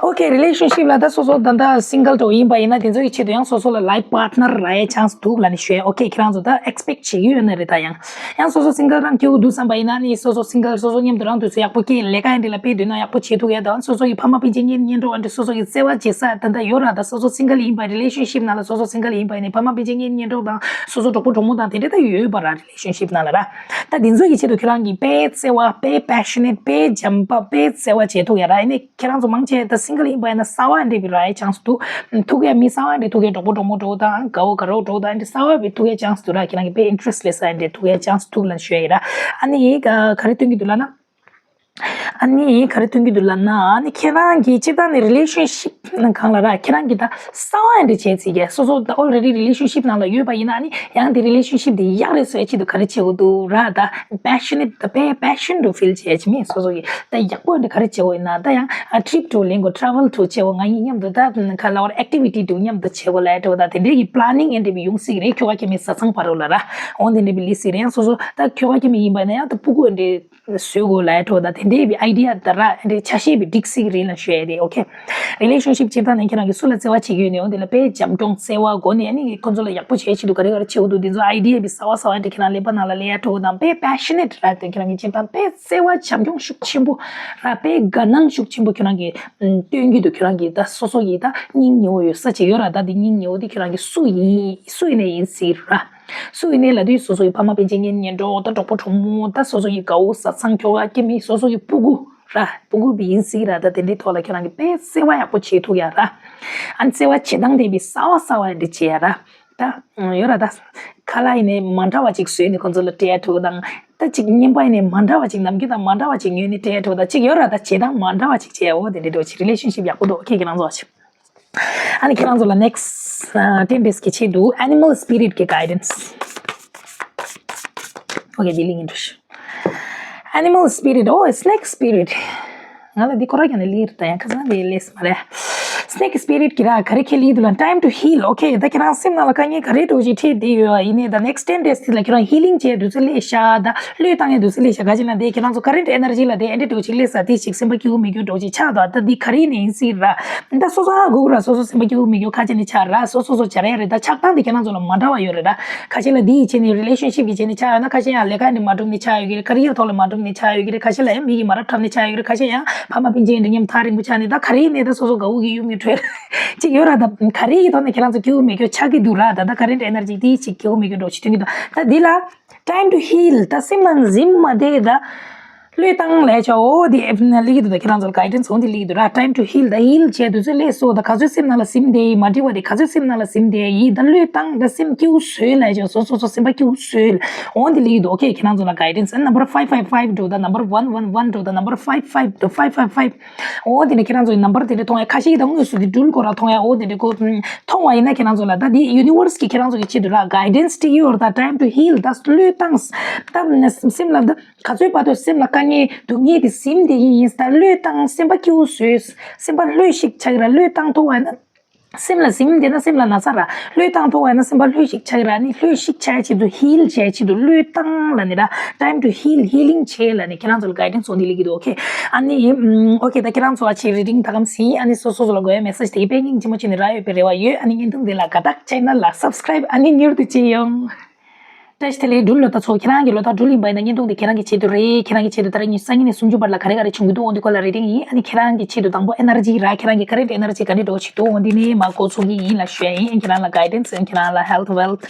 Okay, relationship ལ་ད་སོ་སོ་ད་ལྟ་single འདྲ་བོ་ཡིན་པ་ཡིན་ན་དེ་ཚོ་གི་ཆེད་དུ་ཡང་སོ་སོ་ལ་life partner རག་ཡའི་chance འདུག་ལབ་ནས་ཞུ་ཡ། Okay, ཁྱེད་རང་ཚོ་ད་expect བྱེད་ཀྱི་ཡོད་ན་རེད། ད་ཡང་ཡང་སོ་སོ་single རང་སྐྱེ་བོ་འདུག་བསམ་པ་ཡིན་ན་ནི་སོ་སོ་single སོ་སོ་མཉམ་དུ་རང་དུས་ཚོད་ཡག་པོ་སྐྱེལ། ལས་ཀ་ཡིན་འདི་ལ་དཔེ་འདུག་ན་ཡག་པོ་བྱེད་ཐུབ་ཡ། ད་སོ་སོ་གི་ཕ་མ་སྤུན་མཆེད་གཉེན་ཉེ་གྲོགས་ཨ་འདྲ་སོ་སོ་གི་བརྩེ་བ་བྱེད་ས་ད་ལྟ་ཡོད་ར། ད་སོ་སོ་single ཡིན་པ་relationship ནང་ལ་སོ་སོ་single ཡིན་པ་ཡིན་ནི་ཕ་མ་སྤུན་མཆེད་གཉེན་ཉེ་གྲོགས་དང་སོ་སོ་གྲོགས་པོ་གྲོགས་མོ་དང་དེ་འདྲ་ད་ཡོད་པ་ར། relationship ནང་ལ་ར་ད་དེ་ཚོ་གི་ཆེད་དུ་ཁྱེད་རང་གིས་དཔེ་བརྩེ་བ་དཔེ་passionate དཔེ་བྱམས་པ་དཔེ་བརྩེ་བ་བྱེད་ཐུབ་ཡ་ར། ཨ་ནི་ཁྱེད་རང་ཚོ་མང་ཆེ་ད་single ཡིན་པ་ཡིན་ན་གསར་བ་འདྲ་བི་རག་ཡའི་chance འདུག་ཐུག་ཡ་མི་གསར་བ་འདྲ་ཐུག་ཡ་གྲོགས་པོ་གྲོགས་མོ་འདྲ་བོ་དང་དགའ་བོ་དགའ་རོགས་འདྲ་བོ་དང་འདྲ་གསར་བ་བི་ཐུག་ཡ་chance འདུག་ར། ཁྱེད་རང་གི་དཔེ་interest སླེབས་ས་འདྲ་ཐུག་ཡ་chance འདུག་ལབ་ཞུ་ཡ་ཡིན་ར། ཨ་ནི་ག་ག་རེ་སྟོན་གྱི་འདུག་ལབ་ན། ཨ་ནི་ག་རེ་སྟོན་གྱི་འདུག་ལབ་ན། ཨ་ནི་ཁྱེད་རང་གི་སྤྱིར་བཏང་ནས་relationship ནང་གང་ལ་ར་ཁྱེད་རང་གི་ད་གསར་བ་འདྲ་བྱས་ཚིག་གས་སོ་སོ་ད་already relationship ནང་ལ་ཡོད་པ་ཡིན་ན་ཨ་ནི་ཡང་དེ་relationship དེ་ཡག་རེད་བཟོ་ཡ་ཆེད་དུ་ག་རེ་བྱེད་དགོས་འདུག་ར། ད་passionate ད་དཔེ་passion འདྲ་བོ་feel བྱེད་ཡ་ཆེད་མིན་སོ་སོ་གི་ད་ཡག་པོ་འདྲ་ག་རེ་བྱེད་དགོས་ཡིན་ན་ད་ཡང་trip འདྲ་བོ་ལེན་དགོས། travel འདྲ་བོ་བྱེད་དགོས། ང་གཉིས་མཉམ་དུ་ད་ག་ལབ་དགོས་རེད། activity འདྲ་བོ་མཉམ་དུ་བྱེད་དགོས་ལབ་ཡ་འདྲ་བོ་ད་དེ་འདྲའི་གི་planning ཨེ་འདྲ་བི་ཡོང་སྲིད་རེད། ཁྱོ་ག་ཁྱོ་མའི་བཟའ་ཚང་བར་རོ་ལ་ར་འོ་དེ་འདྲ་བི་ལི་སྲིད་རེད། ཡང་སོ་སོ་ད་ཁྱོ་ག་ཁྱོ་མའི་ཡིན་པ་ཡིན་ན་ཡང་ད་ཕྲུ་གུ་འདྲ་བཟོ་དགོས་ལབ་ཡ་འདྲ་བོ་ད་དེ་འདྲའི་བི་idea ད་ར་ཨེ་འདྲའི་ཆ་ཤས་བི་འགྲིག་སྲིད་རེད་ལབ་ཞུ་ཡ་རེད། okay, relationship སྤྱིར་བཏང་ནས་ཁྱེད་རང་གིས་སུ་ལ་བརྩེ་བ་བྱེད་ཀྱི་ཡོད་ནའི་འོ་དེ་ལ་དཔེ་བྱམས་སྐྱོང་བརྩེ་བ་སྒོ་ནས་ཨ་ནི་ཁོ་ཚོ་ལ་ཡག་པོ་བྱེད་ཆེད་དུ་ག་རེ་ག་རེ་བྱེད་དགོས་འདུག་དེ་ཚོ་idea བི་གསར་བ་གསར་བ་འདྲ་ཁྱེད་རང་ཀླད་པ་ནང་ལ་སླེབས་ཡ་འདྲ་བོ་དང་དཔེ་passionate ར་དེ་ཁྱེད་རང་གིས་སྤྱིར་བཏང་དཔེ་བརྩེ་བ་བྱམས་སྐྱོང་ཤུགས་ཆེན་པོ་ར་དཔེ་དགའ་སྣང་ཤུགས་ཆེན་པོ་ཁྱེད་རང་གིས་སྟོན་གྱི་འདུག་ཁྱེད་རང་གིས་ད་སོ་སོ་ཡིས་ད་སྙིང་ཉེ་བོ་ཡོད་ས་ཅིག་ཡོད་ར། ད་དེ་སྙིང་ཉེ་བོ་དེ་ཁྱེད་རང་གིས་སུ་ཡིན་སུ་ཡིན་ནའི་ཡིན་སྲིད་ར། སུ་ཡིན་ནའི་ལབ་དུས་སོ་སོ་ཡི་ཕ་མ་སྤུན་མཆེད་གཉེན་ཉེ་གྲོགས་ད་གྲོགས་པོ་གྲོགས་མོ་ད་སོ་སོ་ཡི་དགའ་བོ་བཟའ་ཚང་ཁྱོ་ག་སྐྱེ་དམན་སོ་སོ་ཡི་ཕྲུ་གུ་ར་ཕྲུ་གུ་བི་ཡིན་སྲིད་ར། ད་དེ་འདྲའི་ཐོག་ལ་ཁྱེད་རང་གིས་དཔེ་བརྩེ་བ་ཡག་པོ་བྱེད་ཐུབ་ཡ་ར། ཨ་ནི་བརྩེ་བ་བྱེད་སྟངས་དེ་བི་གསར་བ་གསར་བ་འདྲ་བྱེད་ཡ་ར། ད་ཡོད་ར་ད། ཁ་ལག་ཡིན་ནའི་མ་འདྲ་བ་ཅིག་བཟོས་ནས་ཁོང་ཚོ་ལ་སྤྲད་ཡ་འདྲ་བོ་དང་། ད་ཅིག་བརྙན་པ་ཡིན་ནའི་མ་འདྲ་བ་ཅིག་ནམ་རྒྱུན་དང་མ་འདྲ་བ་ཅིག་ཉོས་ནས་སྤྲད་ཡ་འདྲ་བོ་དང་ཅིག་ཡོད་ར། ད་བྱེད་སྟངས་མ་འདྲ་བ་ཅིག་བྱེད་ཡ་འོ་དེ་འདྲ་འདྲ་བོ་ཅིག་relationship ཡག་པོ་འདུག་ཁྱེད་ཀྱི་རང་ཚོ་བ་ཅིག་ཨ་ནི་ཁྱེད་རང་ཚོ་ལ་next ten days གི་ཆེད་དུ་animal spirit གི་guidance. Okay, dealing in animal spirit, oh, snake spirit. ང་ལ་འདི་ཁོ་ར་ཀྱང་ནི་ལིར་ད་ཡང་ཁ་སང་འདི་ལས་མ་རེད། Snake spirit གི་ར་ག་རེ་ཁྱེད་ལི་དུ་ལ time to heal. Okay, ད་ཁྱེད་རང་སེམས་ནང་ལ་དཀའ་ངལ་ག་རེ་འདྲ་བོ་ཅིག་འཕྲད་བསྡད་ཡོད་ཡིན་ནའི་ད་next ten days དེ་ལ་ཁྱེད་རང་healing བྱས་དུས་ཚོད་ལས་ཤ་ད་བློས་བཏང་ཡས་དུས་ཚོད་ལས་ཤ་ག་ཅི་ན་དེ་ཁྱེད་རང་ཚོ་current energy ལ་དེ་ཨེ་འདྲ་འདྲ་བོ་ཅིག་ལས་ས་དེ་ཞིག་སེམས་པ་སྐྱིད་པོ་མི་སྐྱིད་འདྲ་བོ་ཅིག་ཆགས་འདུག་ད་འདི་ག་རེ་ནས་ཡིན་སྲིད་ར། ད་སོ་སོ་ཧ་གོ་གི་ར། སོ་སོ་སེམས་པ་སྐྱིད་པོ་མི་སྐྱིད་ཁ་ཅིག་ནས་ཆགས་ར། སོ་སོ་སོ་བྱ་ར་ཡ་རེད། ད་ཆགས་སྟངས་དེ་ཁྱེད་རང་ཚོ་ལ་མ་འདྲ་བ་ཡོད་རེད་ར། ཁ་ཤས་ལ་འདི་ཡི་ཆེད་ནས་relationship ཡི་ཆེད་ནས་ཆགས་ཡོད་ན་ཁ་ཤས་ཡང་ལས་ཀ་འདི་མ་འགྲུབ་ནས་ཆགས་ཡོད་ཀྱི་རེད། career ཐོག་ལ་མ་འགྲུབ་ནས་ཆགས་ཡོད་ཀྱི་རེད། ཁ་ཤས་ལ་ཡང་མི་གིས་མ་རབས་འཁྲབ་ནས་ཆགས་ཡོད་ཀྱི་རེད། ཁ་ཤས་ཡང་ཕ་མ་སྤུན་མཆེད་འདྲ་མཉམ་ཐག་རིང་པོ་ཆགས་ནས་ད་ག་རེ་ཡིན་ནའི་ད་སོ་སོ་དགའ་བོ་གི་གཡུག་མི་འཕྲོད་ཅིག་ཡོད་ར། ད་ག་རེ་ཡི་ཐོག་ནས་ཁྱེད་རང་ཚོ་སྐྱིད་པོ་མི་སྐྱིད་ཆགས་ཀྱི་འདུག་ར། ད་ད་current energy དེ་ཅིག་སྐྱིད་པོ་མི་སྐྱིད་འདྲ་ཅིག་སྟོན་གྱི་འདུག་ད་འདི་ལ་time to heal ད་སེམས་ནང་འཛིན་མ་བསྡད་ད། བློས་བཏང་ལས་ཆོག་འོ་དེ་ལི་གི་འདུག་ད་ཁྱེད་རང་ཚོར་guidance འོ་འདི་ལི་གི་འདུག་ར། Time to heal ད་heal བྱས་དུས་ཚོད་ལས་སོ་ད་ག་ཚོད་སེམས་ནང་ལ་ཟིན་དེ་མ་འགྲིག་པ་དེ་ག་ཚོད་སེམས་ནང་ལ་ཟིན་དེ་ཡིས་ད་བློས་བཏང་ད་སེམས་སྐྱིད་པོ་བཟོས་ལས་ཆོག་སོ་སོ་སོ་སེམས་པ་སྐྱིད་པོ་བཟོས་འོ་འདི་ལི་གི་འདུག okay, ཁྱེད་རང་ཚོ་ལ་guidance number five five five འགྲོ་ད་number one one one འགྲོ་ད་number five five འགྲོ་five five five འོ་དེ་ནས་ཁྱེད་རང་ཚོའི་number དེ་འདྲ་མཐོང་ཡ་ཁ་ཤས་ཀྱི་ད་དངོས་སུ་དེ་འགྲུལ་སྐོར་ལ་མཐོང་ཡ་འོ་དེ་འདྲ་ཁོ་མཐོང་བ་ཡིན་ན་ཁྱེད་རང་ཚོ་ལ་ད་དེ་universe གི་ཁྱེད་རང་ཚོ་གི་ཆེད་དུ་ར་guidance དེ་ཡོད་ར། ད་time to heal ད་བློས་བཏང་ད་སེམས་ལ་ད། ག་ཚོད་བར་དུ་སེམས་ལ་དཀའ་ངལ་སྡུག་བསྔལ་དེ་ཟིན་དེ་ཡིན་ཡིན་ད་བློས་བཏང་སེམས་པ་སྐྱིད་པོ་བཟོས། སེམས་པ་ལྷོད་ཤིག་ཆགས་ཀྱི་ར། བློས་བཏང་ཐུབ་པ་ཡིན་ན་སེམས་ལ་ཟིན་དེ་ན་སེམས་ལ་ན་ཚ་ར། བློས་བཏང་ཐུབ་པ་ཡིན་ན་སེམས་པ་ལྷོད་ཤིག་ཆགས་ཀྱི་ར། ནི་ལྷོད་ཤིག་ཆགས་ཆེད་དུ་heal བྱས་ཆེད་དུ་བློས་བཏང་ལ་ནི་ར། Time to heal healing བྱས་ལ་ནི་ཁྱེད་རང་ཚོ་ལ་guidance འོ་འདི་ལི་གི་འདུག okay, ཨ་ནི་okay ད་ཁྱེད་རང་ཚོ་ཨ་ཆེ་reading ད་གམ་ཟིན་ཨ་ནི་སོ་སོ་ཚོ་ལ་དགོས་ཡ་message དེ་དཔེ་སྙིང་རྗེ་མོ་བྱས་ནས་རག་ཡོད་པའི་རེ་བ་ཡོད། ཨ་ནི་བརྙན་ཐུང་འདི་ལ་དགའ་རྟགས་channel ལ་subscribe ཨ་ནི་མྱུར་དུ་བྱེད་ཡོང་། བཀྲ་ཤིས་བདེ་ལེགས་འགྲུལ་ལོ་ད་ཚོ། ཁྱེད་རང་གི་ལོ་ད་འགྲུལ་ཡིན་པ་ཡིན་ན་བརྙན་ཐུང་འདི་ཁྱེད་རང་གི་ཆེད་དུ་རེད། ཁྱེད་རང་གི་ཆེད་དུ་ད་རེས་ཉི་ཤུ་རྩ་གཉིས་ནས་སུམ་ཅུ་བར་ལ་ག་རེ་ག་རེ་བྱུང་གི་འདུག་འོ་འདི་སྐོར་ལ་reading ཡིན། ཨ་ནི་ཁྱེད་རང་གི་ཆེད་དུ་དང་པོ་energy ར། ཁྱེད་རང་གི་current energy ག་འདྲ་འགྲོ་བྱེད་འདུག་འོ་འདི་ནས་མ་འགོ་ཚུགས་ཀྱི་ཡིན་ལ་ཞུ་ཡ་ཡིན། ཁྱེད་རང་ལ་guidance ཡིན། ཁྱེད་རང་ལ་health wealth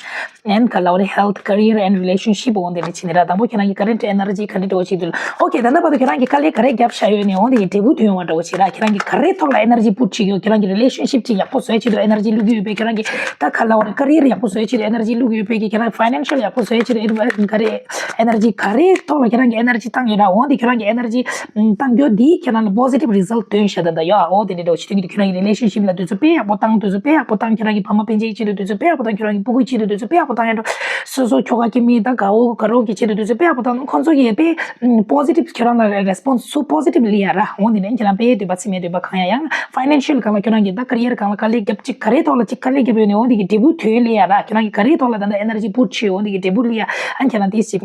and ག་ལ་བ་རེད་health career and relationship འོ་འདི་ནས་བྱེད་ནི་ར། དང་པོ་ཁྱེད་རང་གི་current energy ག་འདྲ་འགྲོ་བྱེད་འདུག okay ད་ལྟ་བར་དུ་ཁྱེད་རང་གི་དཀའ་ལས་ག་རེ་བརྒྱབ་བཞག་ཡོད་ནས་འོ་འདི་གི་འབྲས་བུ་ཐོན་ཡོང་བ་འདྲ་བོ་བྱེད་ར། ཁྱེད་རང་གི་ག་རེ་ཐོག་ལ་energy put བྱེད་ཀྱི་ཡོད། ཁྱེད་རང་གི་relationship ཅིག་ཡག་པོ་བཟོ་ཡ་ཆེད་དུ་energy བླུག་གི་ཡོད་པས། ཁྱེད་རང་གི་ད་ག་ལ་བ་རེད་career ཡག་པོ་བཟོ་ཡ་ཆེད་དུ་energy བླུག་གི་ཡོད་པས། ཁྱེད་རང་financial ཡག་པོ་བཟོ་ཡ་ཆེད་དུ་ག་རེ་energy ག་རེ་ཐོག་ལ་ཁྱེད་རང་གི་energy བཏང་ཡོད་ར། འོ་འདི་ཁྱེད་རང་གི་energy བཏང་རྒྱུ་འདིས་ཁྱེད་རང་ལ་positive result སྟོན་ཤ་ད་ད་ཡོད། འོ་དེ་འདྲ་འདྲ་བོ་བྱེད་དུས་ཁྱེད་རང་གི་relationship ལ་དུས་ཚོད་དཔེ་ཡག་པོ་བཏང་། དུས་ཚོད་དཔེ་ཡག་པོ་བཏང་། ཁྱེད་རང་གི་ཕ་མ་སྤུན་མཆེད་ཀྱི་ཆེད་དུ་དུས་ཚོད་དཔེ་ཡག་པོ་བཏང་། ཁྱེད་རང་གི་ཕྲུ་གུའི་ཆེད་དུ་དུས་ཚོད་དཔེ་ཡག་པོ་བཏང་ཡ་འགྲོ། སོ་སོ་ཁྱོ་ག་སྐྱེ་དམན་དང་དགའ་བོ་དགའ་རོགས་ཀྱི་ཆེད་དུ་དུས་ཚོད་དཔེ་ཡག་པོ་བཏང་། ཁོང་ཚོ་གིས་དཔེ་positive ཁྱེད་རང་ལ་response སུ་positive ལི་ཡ་ར། འོ་འདི་ནས་ཁྱེད་རང་དཔེ་འདོད་པ་ཚིམ་མེད་འདོད་པ་གང་ཡ་ཡང་financial གང་ལ་ཁྱོད་རང་གིས་ད་career གང་ལ་དཀའ་ལས་བརྒྱབ་ཅིག་ག་རེ་ཐོག་ལ་ཅིག་དཀའ་ལས་བརྒྱབ་ཡོད་ནས་འོ་འདི་གི་འབྲས་བུ་ཐོན་ལི་ཡ་ར། ཁྱེད་རང་གིས་ག་རེ་ཐོག་ལ་ད་ལྟ་energy put བྱས་འོ་འདི་གི་འབྲས་ བུ་ལི་ཡ། ཨ་ཁྱེད་རང་དེ་ཞིག་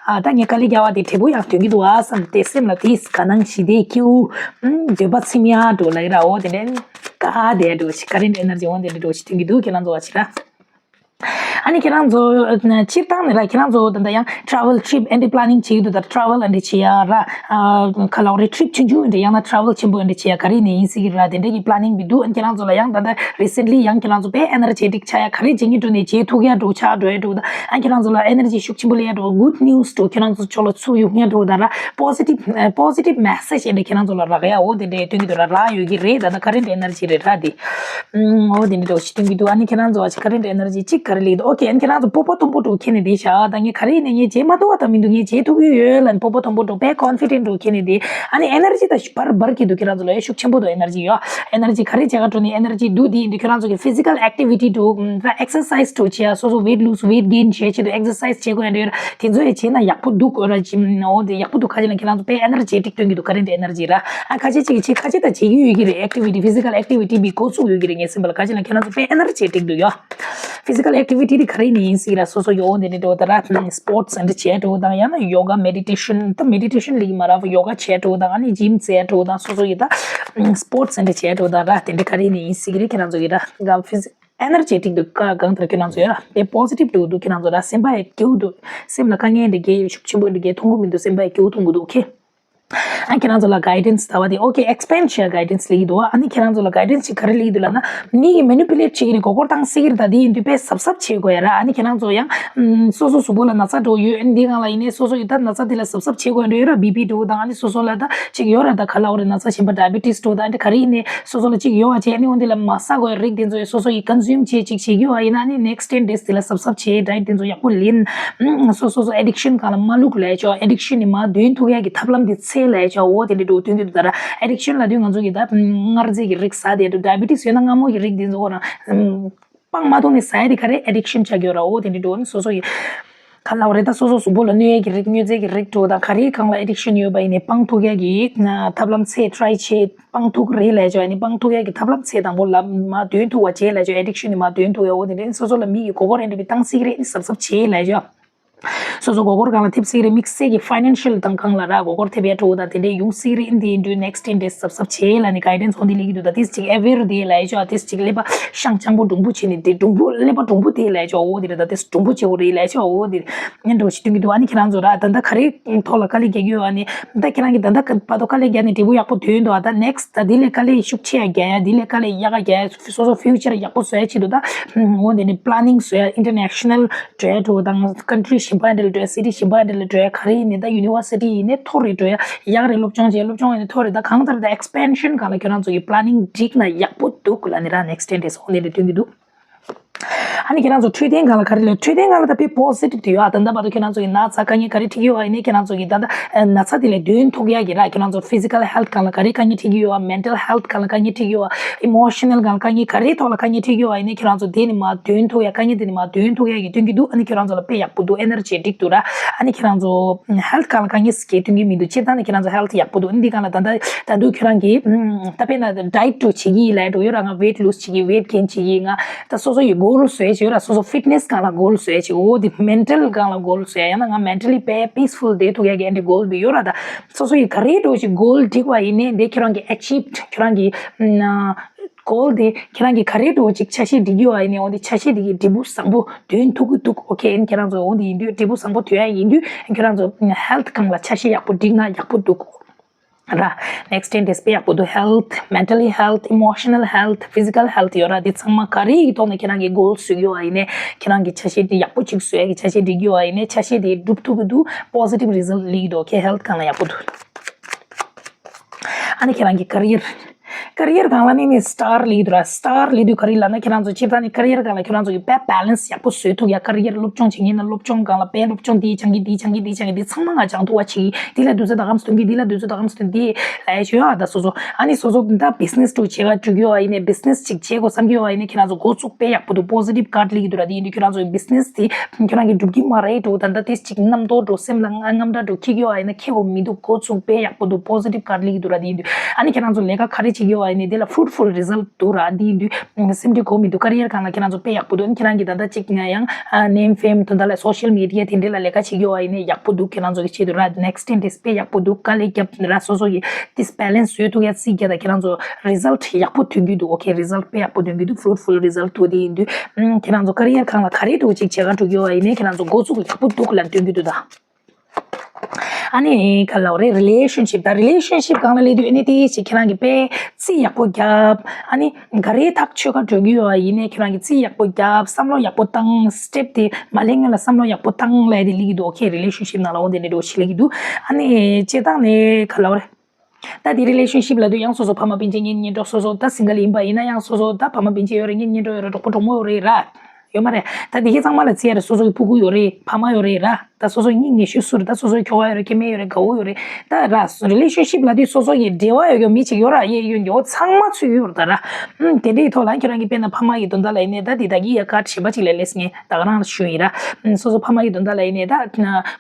ཨ་ད་ངས་དཀའ་ལས་རྒྱག་པ་དེ་འབྲས་བུ་ཡང་ཐོན་གྱི་འདུག་ཨ་བསམ་སྟེ་སེམས་ལ་དེ་དགའ་སྣང་ཞི་བདེ་སྐྱིད་འོ། འདོད་པ་ཚིམ་ཡ་འགྲོ་ལ་ཡི་ར་འོ་དེ་འདྲ་དགའ་བསྡད་འགྲོ་ཞིག་ཀ་རེན་ཊི་ཨེ་ནར་ཇི་འོ་དེ་འདྲ་འགྲོ་ཞིག་ཐོན་གྱི་འདུག་ཁྱེད་རང་ཚོ་བ་ཞིག་ར། ཨ་ནི་ཁྱེད་རང་ཚོ་སྤྱིར་བཏང་ནས་ར་ཁྱེད་རང་ཚོ་ད་ལྟ་ཡང་travel trip and planning བྱེད་ཀྱི་འདུག་ད་travel and བྱེད་ཡ་ར། ཁ་ལག་རེ་trip ཆུང་ཆུང་འདྲ་ཡང་ན་travel ཆེན་པོ་འདྲ་བྱེད་ཡ་ག་རེ་ནས་ཡིན་སྲིད་ཀྱི་ར་དེ་འདྲ་གི་planning བི་འདུག་ཨ་ཁྱེད་རང་ཚོ་ལ་ཡང་ད་ལྟ་recently ཡང་ཁྱེད་རང་ཚོ་དཔེ་energetic ཆགས་ཡ་ག་རེ་བྱེད་ཀྱི་འགྲོ་ནས་བྱེད་ཐུག་ཡ་འགྲོ་ཆགས་འགྲོ་ཡ་འགྲོ་ད་ཨ་ཁྱེད་རང་ཚོ་ལ་energy ཤུགས་ཆེན་པོ་སླེབས་ཡ་འགྲོ་good news འགྲོ་ཁྱེད་རང་ཚོ་ཕྱོགས་ལ་ཚུར་ཡོང་ཡ་འགྲོ་ད་ར་positive positive message འདྲ་ཁྱེད་རང་ཚོ་ལ་རག་ཡ་འོ་དེ་འདྲ་སྟོན་གྱི་འདུག་ར་རག་ཡོད་ཀྱི་རེད། ད་ལྟ་ཀ་རེན་ཊི་ཨེ་ནར་ཇི་རེད་ར་དེ། ཨུམ། འོ་དེ་འདྲ་འདྲ་བོ་ཞིག་སྟོན་གྱི་འདུག་ཨ་ནི་ཁྱེད་རང་ཚོ་ཨ་ཅིག་ཀ་རེན་ཊི་ཨེ་ནར་ཇི་གཅིག་ག་རེ་ལེགས་འདུག་ཨོ་ཁེ། ཨ་ནི་ཁྱེད་རང་ཚོ་སྤོབས་པ་མཐོན་པོ་འདྲ་བོ་ཁྱེར་ནས་བསྡད་ཤག་ད་ངས་ག་རེ་ཡིན་ནའི་ངས་བྱེད་མ་ཐུབ་པ་ད་མི་འདུག་ངས་བྱེད་ཐུབ་ཀྱི་ཡོད་ལབ་ནས་སྤོབས་པ་མཐོན་པོ་འདྲ་བོ་དཔེ་confident འདྲ་བོ་ཁྱེར་ནས་བསྡད། ཨ་ནི་ཨེ་ནར་ཇི་ད་འབར་འབར་གྱི་འདུག་ཁྱེད་རང་ཚོ་ལ་ཡ་ཤུགས་ཆེན་པོ་འདུག་ཨེ་ནར་ཇི་ཡོད། ཨེ་ནར་ཇི་ག་རེ་བྱེད་ག་འགྲོ་ནས་ཨེ་ནར་ཇི་འདུག་དེ་ཡིན་དུས་ཁྱེད་རང་ཚོ་གི་physical activity འདྲ་བོ་ད་exercise འདྲ་བོ་བྱེད་ཡ་སོ་སོ་weight lose weight gain བྱེད་ཆེད་དུ་exercise བྱེད་དགོས་ཡ་འདྲ་ཡོད་ར། དེ་ཚོ་ཡ་བྱེད་ན་ཡག་པོ་འདུག་འོ་ར་ཇིམ་འོ་དེ་ཡག་པོ་འདུག་ཁ་ཅིག་ལ་ཁྱེད་རང་ཚོ་དཔེ་energetic སྟོན་གྱི་འདུག་ཀ་རེན་ཊི་ཨེ་ནར་ཇི་ར། ཨ་ཁ་ཅིག་ཅིག་ཅིག་ཁ་ཅིག་ད་བྱེད་ཀྱི་ཡོད་ཀྱི་རེད། activity physical activity བི་འགོ་ཚུགས་ཡོད་ཀྱི་རེད། ངས་སེམས་པ་ལ་ཁ་ཅིག་ལ་ཁྱེད་རང་ཚོ་དཔེ་energetic འདུག་ཡོད། physical activity དེ་ག་རེ་ནས་ཡིན་སྲིད་ར་སོ་སོ་ཡོད་འོ་དེ་འདྲ་འདྲ་བོ་ད་ར་sports འདྲ་བྱས་འགྲོ་དང་ཡང་ན་yoga meditation ད་meditation ལ་ཡིན་མ་ར་yoga བྱས་འགྲོ་དང་ཨ་ནི་gym བྱས་འགྲོ་དང་སོ་སོ་ཡི་ད་sports འདྲ་བྱས་འགྲོ་དང་ར་དེ་འདྲ་ག་རེ་ནས་ཡིན་སྲིད་ཀྱི་རེད། ཁྱེད་རང་ཚོ་ཡི་ར་energetic འདུག་ག་གང་ལྟར་ཁྱེད་རང་ཚོ་ཡོད་ར་དཔེ་positive འདུག་འདུག་ཁྱེད་རང་ཚོ་ར་སེམས་པ་ཡི་སྐྱིད་འདུག་སེམས་ལ་དཀའ་ངལ་འདི་གའི་ཤུགས་ཆེན་པོ་འདི་གའི་མཐོང་གི་མི་འདུག་སེམས་པ་ཡི་སྐྱིད་མཐོང་གི་འདུག་ཁེ། ཨ་ཁྱེད་རང་ཚོ་ལ་guidance ད་བ་དེ་okay expand བྱེད་guidance ལེགས་འདུག་ཨ་ནི་ཁྱེད་རང་ཚོ་ལ་guidance ཅིག་ག་རེ་ལེགས་འདུག་ལབ་ན་མི་ཡི་manipulate བྱེད་ཀྱི་རེད། མགོ་སྐོར་བཏང་སྲིད་ཀྱི་རེད། ད་དེ་ཡིན་དུས་དཔེ་གཟབ་གཟབ་བྱེད་དགོས་ཡ་ར། ཨ་ནི་ཁྱེད་རང་ཚོ་ཡང་སོ་སོ་གཟུགས་པོ་ལ་ན་ཚ་འགྲོ་ཡོད་ཨ་ནི་འདི་སྒང་ལ་ཡིན་ནའི་སོ་སོ་ཡི་ད་ན་ཚ་དེ་ལ་གཟབ་གཟབ་བྱེད་དགོས་ཡ་འདྲ་ཡོད་ར། BP འགྲོ་དང་ཨ་ནི་སོ་སོ་ལ་ད་ཅིག་ཡོད་ར། ད་ག་ལ་འོ་རེད་ན་ཚ་གཞན་པ་diabetes འགྲོ་དང་ཨ་ནི་ག་རེ་ཡིན་ནའི་སོ་སོ་ལ་ཅིག་ཡོད་བ་བྱས་ཨ་ནི་འོ་འདི་ལ་མ་ཟ་དགོས་ཡ་རིགས་དེ་ཚོ་ཡི་སོ་སོ་ཡི་consume བྱེད་ཅིག་བྱེད་ཀྱི་ཡོད་ཨ་ཡིན་ན་ཨ་ནི་next ten days དེ་ལ་གཟབ་གཟབ་བྱེད་diet དེ་ཚོ་ཡག་པོ་ལེན། སོ་སོ་སོ་addiction སྒང་ལ་མ་ལུག་ལས་ཆོག addiction ནི་མ་དོན་ཐུག་ཡ་གི་ཐབས་ལམ་དེ་ཚེ་ལས་ཆོག་འོ་དེ་འདྲ་འགྲོ་དོན་དུ་ད་ར་addiction ལ་དུས་ང་ཚོ་གི་ད་མངར་རྫས་ཀྱི་རིགས་ཟ་དེ་འགྲོ་diabetes ཡོད་ན་མངར་མོ་གི་རིགས་དེ་ཚོ་ཁོ་རང་སྤང་མ་ཐུབ་ནས་ཟ་ཡ་དེ་ག་རེ་addiction ཆགས་ཀྱི་ཡོད་ར། འོ་དེ་འདྲ་འགྲོ་ནི་སོ་སོ་ཡི་ག་ལ་བ་རེད། ད་སོ་སོ་གཟུགས་པོ་ལ་གནོད་ཡ་གི་རིགས་གནོད་རྫས་ཀྱི་རིགས་འགྲོ་དང་ག་རེའི་སྒང་ལ་addiction ཡོད་པ་ཡིན་ནའི་སྤང་ཐུག་ཡ་གི་ཐབས་ལམ་ཚེ་try བྱེད། སྤང་ཐུག་རེད་ལས་ཆོག་ཨ་ནི་སྤང་ཐུག་ཡ་གི་ཐབས་ལམ་ཚེ་དང་པོ་ལ་མ་དོན་ཐུག་བ་བྱེད་ལས་ཆོག addiction ནི་མ་དོན་ཐུག་ཡ་འོ་དེ་འདྲ་སོ་སོ་ལ་མི་ཡི་མགོ་སྐོར་ཨེ་འདྲ་བི་བཏང་སྲིད་ཀྱི་རེད། ཨ་ནི་གཟབ་གཟབ་བྱེད་ལས་ཆོག་སོ་སོ་མགོ་སྐོར་སྒང་ལ་ཐེབས་སྲིད་ཀྱི་རེད། དམིགས་བསལ་གྱི་financial དང་སྒང་ལ་ར་མགོ་སྐོར་ཐེབས་ཡ་འགྲོ་དང་དེ་འདྲའི་ཡོང་སྲིད་ཀྱི་རེད། ཨ་ནི་དེ་འདྲའི་next ten days གཟབ་གཟབ་བྱེད་ལ་ནི་guidance འོ་འདི་ལེགས་ཀྱི་འདུག་ད་དེ་ཅིག་aware དེ་ལས་ཆོག་དེ་ཅིག་ཀླད་པ་ཤང་སྤྱང་པོ་འགྲུང་པོ་བྱེད་ནི་དེ་འགྲུང་པོ་ཀླད་པ་འགྲུང་པོ་དེ་ལས་ཆོག་འོ་དེ་རེད། ད་དེ་འགྲུང་པོ་བྱེད་འོ་རེད་ལས་ཆོག་འོ་དེ་ཨ་འདྲ་བོ་ཞིག་སྟོན་གྱི་འདུག་ཨ་ནི་ཁྱེད་རང་ཚོ་ར་ད་ལྟ་ག་རེ་ཐོག་ལ་དཀའ་ལས་རྒྱག་གི་ཡོད་ཨ་ནི། ད་ཁྱེད་རང་གིས་ད་ལྟ་བར་དུ་དཀའ་ལས་རྒྱག་ནས་འབྲས་བུ་ཡག་པོ་ཐོན་འདུག་ཨ་ད་next ད་འདི་ལས་དཀའ་ལས་ཤུགས་ཆེ་ཡ་རྒྱག་ཡ་འདི་ལས་དཀའ་ལས་ཡག་ག་རྒྱག་ཡ་སོ་སོ་future ཡག་པོ་བཟོ་ཡ་ཆེད་དུ་ད་འོ་འདི་ནི་planning བཟོ་ཡ་international འགྲོ་ཡ་འགྲོ་དང་country གཞན་པ་འདི་ལ་འགྲོ་ཡ་city གཞན་པ་འདི་ལ་འགྲོ་ཡ་ག་རེ་ཡིན་ནི་ད་university ཡིན་ནི་མཐོ་རུ་འགྲོ་ཡ་ཡག་རེ་སློབ་སྦྱོང་བྱས་སློབ་སྦྱོང་ཡིན་ནི་མཐོ་རུ་ད་གང་ལྟར་ད་expansion སྒང་ལ་ཁྱེད་རང་ཚོ་གི་planning འགྲིག་ན་ཡག་པོ་འདུག་ལ་ནི་ར་next ten days འོ་འདི་ལ་སྟོན་གྱི་འདུག་ཨ་ནི་ཁྱེད་རང་ཚོ་འཕྲོད་བསྟེན་སྒང་ལ་ག་རེ་ལས། འཕྲོད་བསྟེན་སྒང་ལ་ད་དཔེ་positive དེ་ཡོད་ཨ། ད་ལྟ་བར་དུ་ཁྱེད་རང་ཚོ་གི་ན་ཚ་དཀའ་ངལ་ག་རེ་འཕྲད་ཀྱི་ཡོད་ཨ་ཡིན་ནའི་ཁྱེད་རང་ཚོ་གི་ད་ལྟ་ན་ཚ་དེ་ལས་འདོན་ཐུབ་ཡ་གི་ར་ཁྱེད་རང་ཚོ་physical health སྒང་ལ་ག་རེ་དཀའ་ངལ་འཕྲད་ཀྱི་ཡོད་ཨ། mental health སྒང་ལ་དཀའ་ངལ་འཕྲད་ཀྱི་ཡོད་ཨ། emotional སྒང་ལ་དཀའ་ངལ་ག་རེ་ཐོག་ལ་དཀའ་ངལ་འཕྲད་ཀྱི་ཡོད་ཨ་ཡིན་ནའི་ཁྱེད་རང་ཚོ་དེ་ནི་མ་འདོན་ཐུབ་ཡ་དཀའ་ངལ་དེ་ནི་མ་འདོན་ཐུབ་ཡ་གི་སྟོན་གྱི་འདུག་ཨ་ནི་ཁྱེད་རང་ཚོ་ལ་དཔེ་ཡག་པོ་འདུག energetic འདུག་ར། ཨ་ནི་ཁྱེད་རང་ཚོ་health སྒང་ལ་དཀའ་ངལ་སྐྱེ་སྟོན་གྱི་མི་འདུག་སྤྱིར་བཏང་ནི་ཁྱེད་རང་ཚོ་health ཡག་པོ་འདུག་ཨ་ནི་འདི་སྒང་ལ་ད་ལྟ་ད་དུང་ཁྱེད་རང་གི་ད་དཔེར་ན་diet འདྲ་བོ་བྱེད་ཀྱི་ཡིན་ལབ་འདྲ་བོ་ཡོད་ར། ང་weight lose བྱེད་ཀྱི་weight gain བྱེད་ཀྱི་ཡིན། ང་ད་སོ་སོ་ཡི་goal བཟོས་བྱས་ཡོད་ར། སོ་སོ་fitness སྒང་ལ་goal བཟོས་བྱས་འོ་དེ་mental སྒང་ལ་goal བཟོས་ཡ་ཡང་ན་ང་mentally དཔེ་peaceful བསྡད་ཐུབ་ཡ་གི་ཨ་འདྲ་goal བི་ཡོད་ར། ད་སོ་སོ་ཡི་ག་རེ་འདྲ་བོ་ཞིག་goal འགྲིག་པ་ཡིན་ནའི་དེ་ཁྱེད་རང་གི་achieved ཁྱེད་རང་གི་goal དེ་ཁྱེད་རང་གི་ག་རེ་འདྲ་བོ་ཅིག་འཆར་གཞི་འགྲིག་ཡོད་པ་ཡིན་ནའི་འོ་དེ་འཆར་གཞི་དེ་གི་འབྲས་བུ་བཟང་པོ་འདོན་ཐུབ་ཀྱི་འདུག okay ཨ་ནི་ཁྱེད་རང་ཚོ་འོ་དེ་ཡིན་དུས་འབྲས་བུ་བཟང་པོ་ཐོན་ཡ་ཡིན་དུས་ཁྱེད་རང་ཚོ་health སྒང་ལ་འཆར་གཞི་ཡག་པོ་འགྲིག་ན་ཡག་པོ་འདུག་ར། next ten days དཔེ་ཡག་པོ་འདུག health, mentally health, emotional health, physical health ཡོད་ར། དེ་ཚང་མ་ག་རེ་ཡི་ཐོག་ནས་ཁྱེད་རང་གི་goal བཟོས་ཡོད་པ་ཡིན་ནའི་ཁྱེད་རང་གི་འཆར་གཞི་དེ་ཡག་པོ་ཅིག་བཟོ་ཡ་གི་འཆར་གཞི་འགྲིག་ཡོད་པ་ཡིན་ནའི་འཆར་གཞི་དེ་འགྲུབ་ཐུབ་ཀྱི་འདུག positive result སླེབས་ཀྱི་འདུག okay health སྒང་ལ་ཡག་པོ་འདུག་ཨ་ནི་ཁྱེད་རང་གི་career career སྒང་ལ་ནི་ནི་star སླེབས་ཀྱི་འདུག་ར། star སླེབས་དུས་ག་རེ་ལབ་ན་ཁྱེད་རང་ཚོ་སྤྱིར་བཏང་ནི་career སྒང་ལ་ཁྱེད་རང་ཚོ་གི་དཔེ་balance ཡག་པོ་བཟོས་ཐུབ་ཡ། career སློབ་སྦྱོང་བྱེད་མཁན་ན་སློབ་སྦྱོང་སྒང་ལ་དཔེ་སློབ་སྦྱོང་འདི་སྦྱང་གི་འདི་སྦྱང་གི་འདི་སྦྱང་གི་འདི་ཚང་མ་ང་སྦྱང་ཐུབ་པ་བྱེད་ཀྱི། འདི་ལ་དུས་ཚོད་ད་གམ་སྟོན་གི་འདི་ལ་དུས་ཚོད་ད་གམ་སྟོན་འདི་ལ་ཡ་ཞུ་ཡ་ད་སོ་སོ། ཨ་ནི་སོ་སོ་ད་business འདྲ་བྱེད་ག་འགྲོ་གི་ཡོད་པ་ཡིན་ནའི་business ཅིག་བྱེད་དགོས་བསམ་གི་ཡོད་པ་ཡིན་ནའི་ཁྱེད་རང་ཚོ་འགོ་ཚུགས་དཔེ་ཡག་པོ་འདུག positive card སླེབས་ཀྱི་འདུག་ར། དེ་ཡིན་དུས་ཁྱེད་རང་ཚོ་business དེ་ཁྱེད་རང་གི་འགྲུབ་ཀྱི་མ་རེད་འགྲོ། ད་ལྟ་དེ་ཅིག་རྣམ་རྟོག་འགྲོ་སེམས་ལ་དངངས་སྐྲག་འགྲོ་འཁྱེར་གྱི་ཡོད་པ་ཡིན་ན་འཁྱེར་དགོས་མི་འདུག་འགོ་ཚུགས་དཔེ་ཡག་པོ་འདུག positive card སླེབས་ཀྱི་འདུག་ར། དེ་ཡིན་དུས་ཨ་ནི་ཁྱེད་རང་ཚོ་ལས་ཀ་ག་རེ་བྱེད་ཀྱི་ཡོད་ ཡིན་ནའི་དེ་ལ་fruitful result་འདུག་ར། འདི་ཡིན་དུས་སེམས་ཁྲལ་དགོས་མི་འདུག career་སྒང་ལ་ཁྱེད་རང་ཚོ་དཔེ་ཡག་པོ་འདུག་ཁྱེད་རང་གི་ད་ལྟ་གཅིག་ཡང་name fame་དོན་དག་ལ་social media་དེ་འདྲ་ལ་ལས་ཀ་བྱེད་ཀྱི་ཡོད་པ་ཡིན་ནའི་ཡག་པོ་འདུག་ཁྱེད་རང་ཚོ་གི་ཆེད་དུ་ར། next ten days་དཔེ་ཡག་པོ་འདུག་དཀའ་ལས་བརྒྱབ་ར། སོ་སོ་གི་this balance་བཟོས་ཐུབ་ཡ་རྩིས་རྒྱག་ད་ཁྱེད་རང་ཚོ་result་ཡག་པོ་ཐོན་གྱི་འདུག okay result་དཔེ་ཡག་པོ་ཐོན་གྱི་འདུག fruitful result་ཐོན་དེ་ཡིན་དུས་ཁྱེད་རང་ཚོ་career་སྒང་ལ་ག་རེ་འདྲ་བོ་ཅིག་བྱེད་ག་འགྲོ་གི་ཡོད་པ་ཡིན་ནའི་ཁྱེད་རང་ཚོ་འགོ་འཛུགས་ཡག་པོ་འདུག་ལབ་སྟོན་གྱི་འདུག་ད། ཨ་ནི་ག་ལབ་རེད། relationship་ད་relationship་སྒང་ལ་སླེབས་དུས་ཨ་ནི་དེ་ཅིག་ཁྱེད་རང་གི་དཔེ་རྩིས་ཡག་པོ་རྒྱབ། ཨ་ནི་ག་རེ་ཐག་ཆོད་ག་འགྲོ་གི་ཡོད་པ་ཡིན་ནའི་ཁྱེད་རང་གི་རྩིས་ཡག་པོ་རྒྱབ། བསམ་བློ་ཡག་པོ་བཏང་། step་དེ་མ་སླེབས་སྔོན་ལ་བསམ་བློ་ཡག་པོ་བཏང་ལབ་དེ་སླེབས་ཀྱི་འདུག okay relationship་ནང་ལ་འོ་དེ་འདྲ་འདྲ་བོ་ཞིག་སླེབས་ཀྱི་འདུག་ཨ་ནི་སྤྱིར་བཏང་ནས་ག་ལབ་རེད། ད་དེ་relationship་ལབ་དུས་ཡང་སོ་སོ་ཕ་མ་སྤུན་མཆེད་གཉེན་ཉེ་གྲོགས་སོ་སོ་ད་single་ཡིན་པ་ཡིན་ན་ཡང་སོ་སོ་ད་ཕ་མ་སྤུན་མཆེད་ཡོད་རེད། གཉེན་ཉེ་གྲོགས་ཡོད་རེད། གྲོགས་པོ་གྲོགས་མོ་ཡོད་རེད་ར། ཡོད་མ་རེད། ད་དེ་གའི་ཚང་མ་ལ་བརྩི་ཡ་རེད། སོ་སོ་གི་ཕྲུ་གུ་ཡོད་རེད། ཕ་མ་ཡོད་རེད་ར། ད་སོ་སོ་གཉེན་ཉེ་ཤོས་སུ་རེད། ད་སོ་སོའི་ཁྱོ་ག་ཡོད་རེད། སྐྱེ་དམན་ཡོད་རེད། དགའ་བོ་ཡོད་རེད། ད་ར་relationship་ལབ་དུས་སོ་སོ་གི་འབྲེལ་བ་ཡོད་ཀྱི་མི་གཅིག་ཡོད་ར། གཡས་གཡོན་གྱི་འོ་ཚང་མ་ཚུད་ཡོད་རེད་ད་ར། ཨུམ་དེ་འདྲའི་ཐོག་ལ་ཁྱོད་རང་གི་དཔེར་ན་ཕ་མ་གི་དོན་དག་ལ་ཡིན་ནའི་ད་དེ་ད་གི་ཡ་card་གཞན་པ་གཅིག་ལ་སླེབས་ངས་ད་ག་རང་ལ་ཞུ་ཡིན་ར། ཨུམ་སོ་སོ་ཕ་མ་གི་དོན་དག་ལ་ཡིན་ནའི་ད་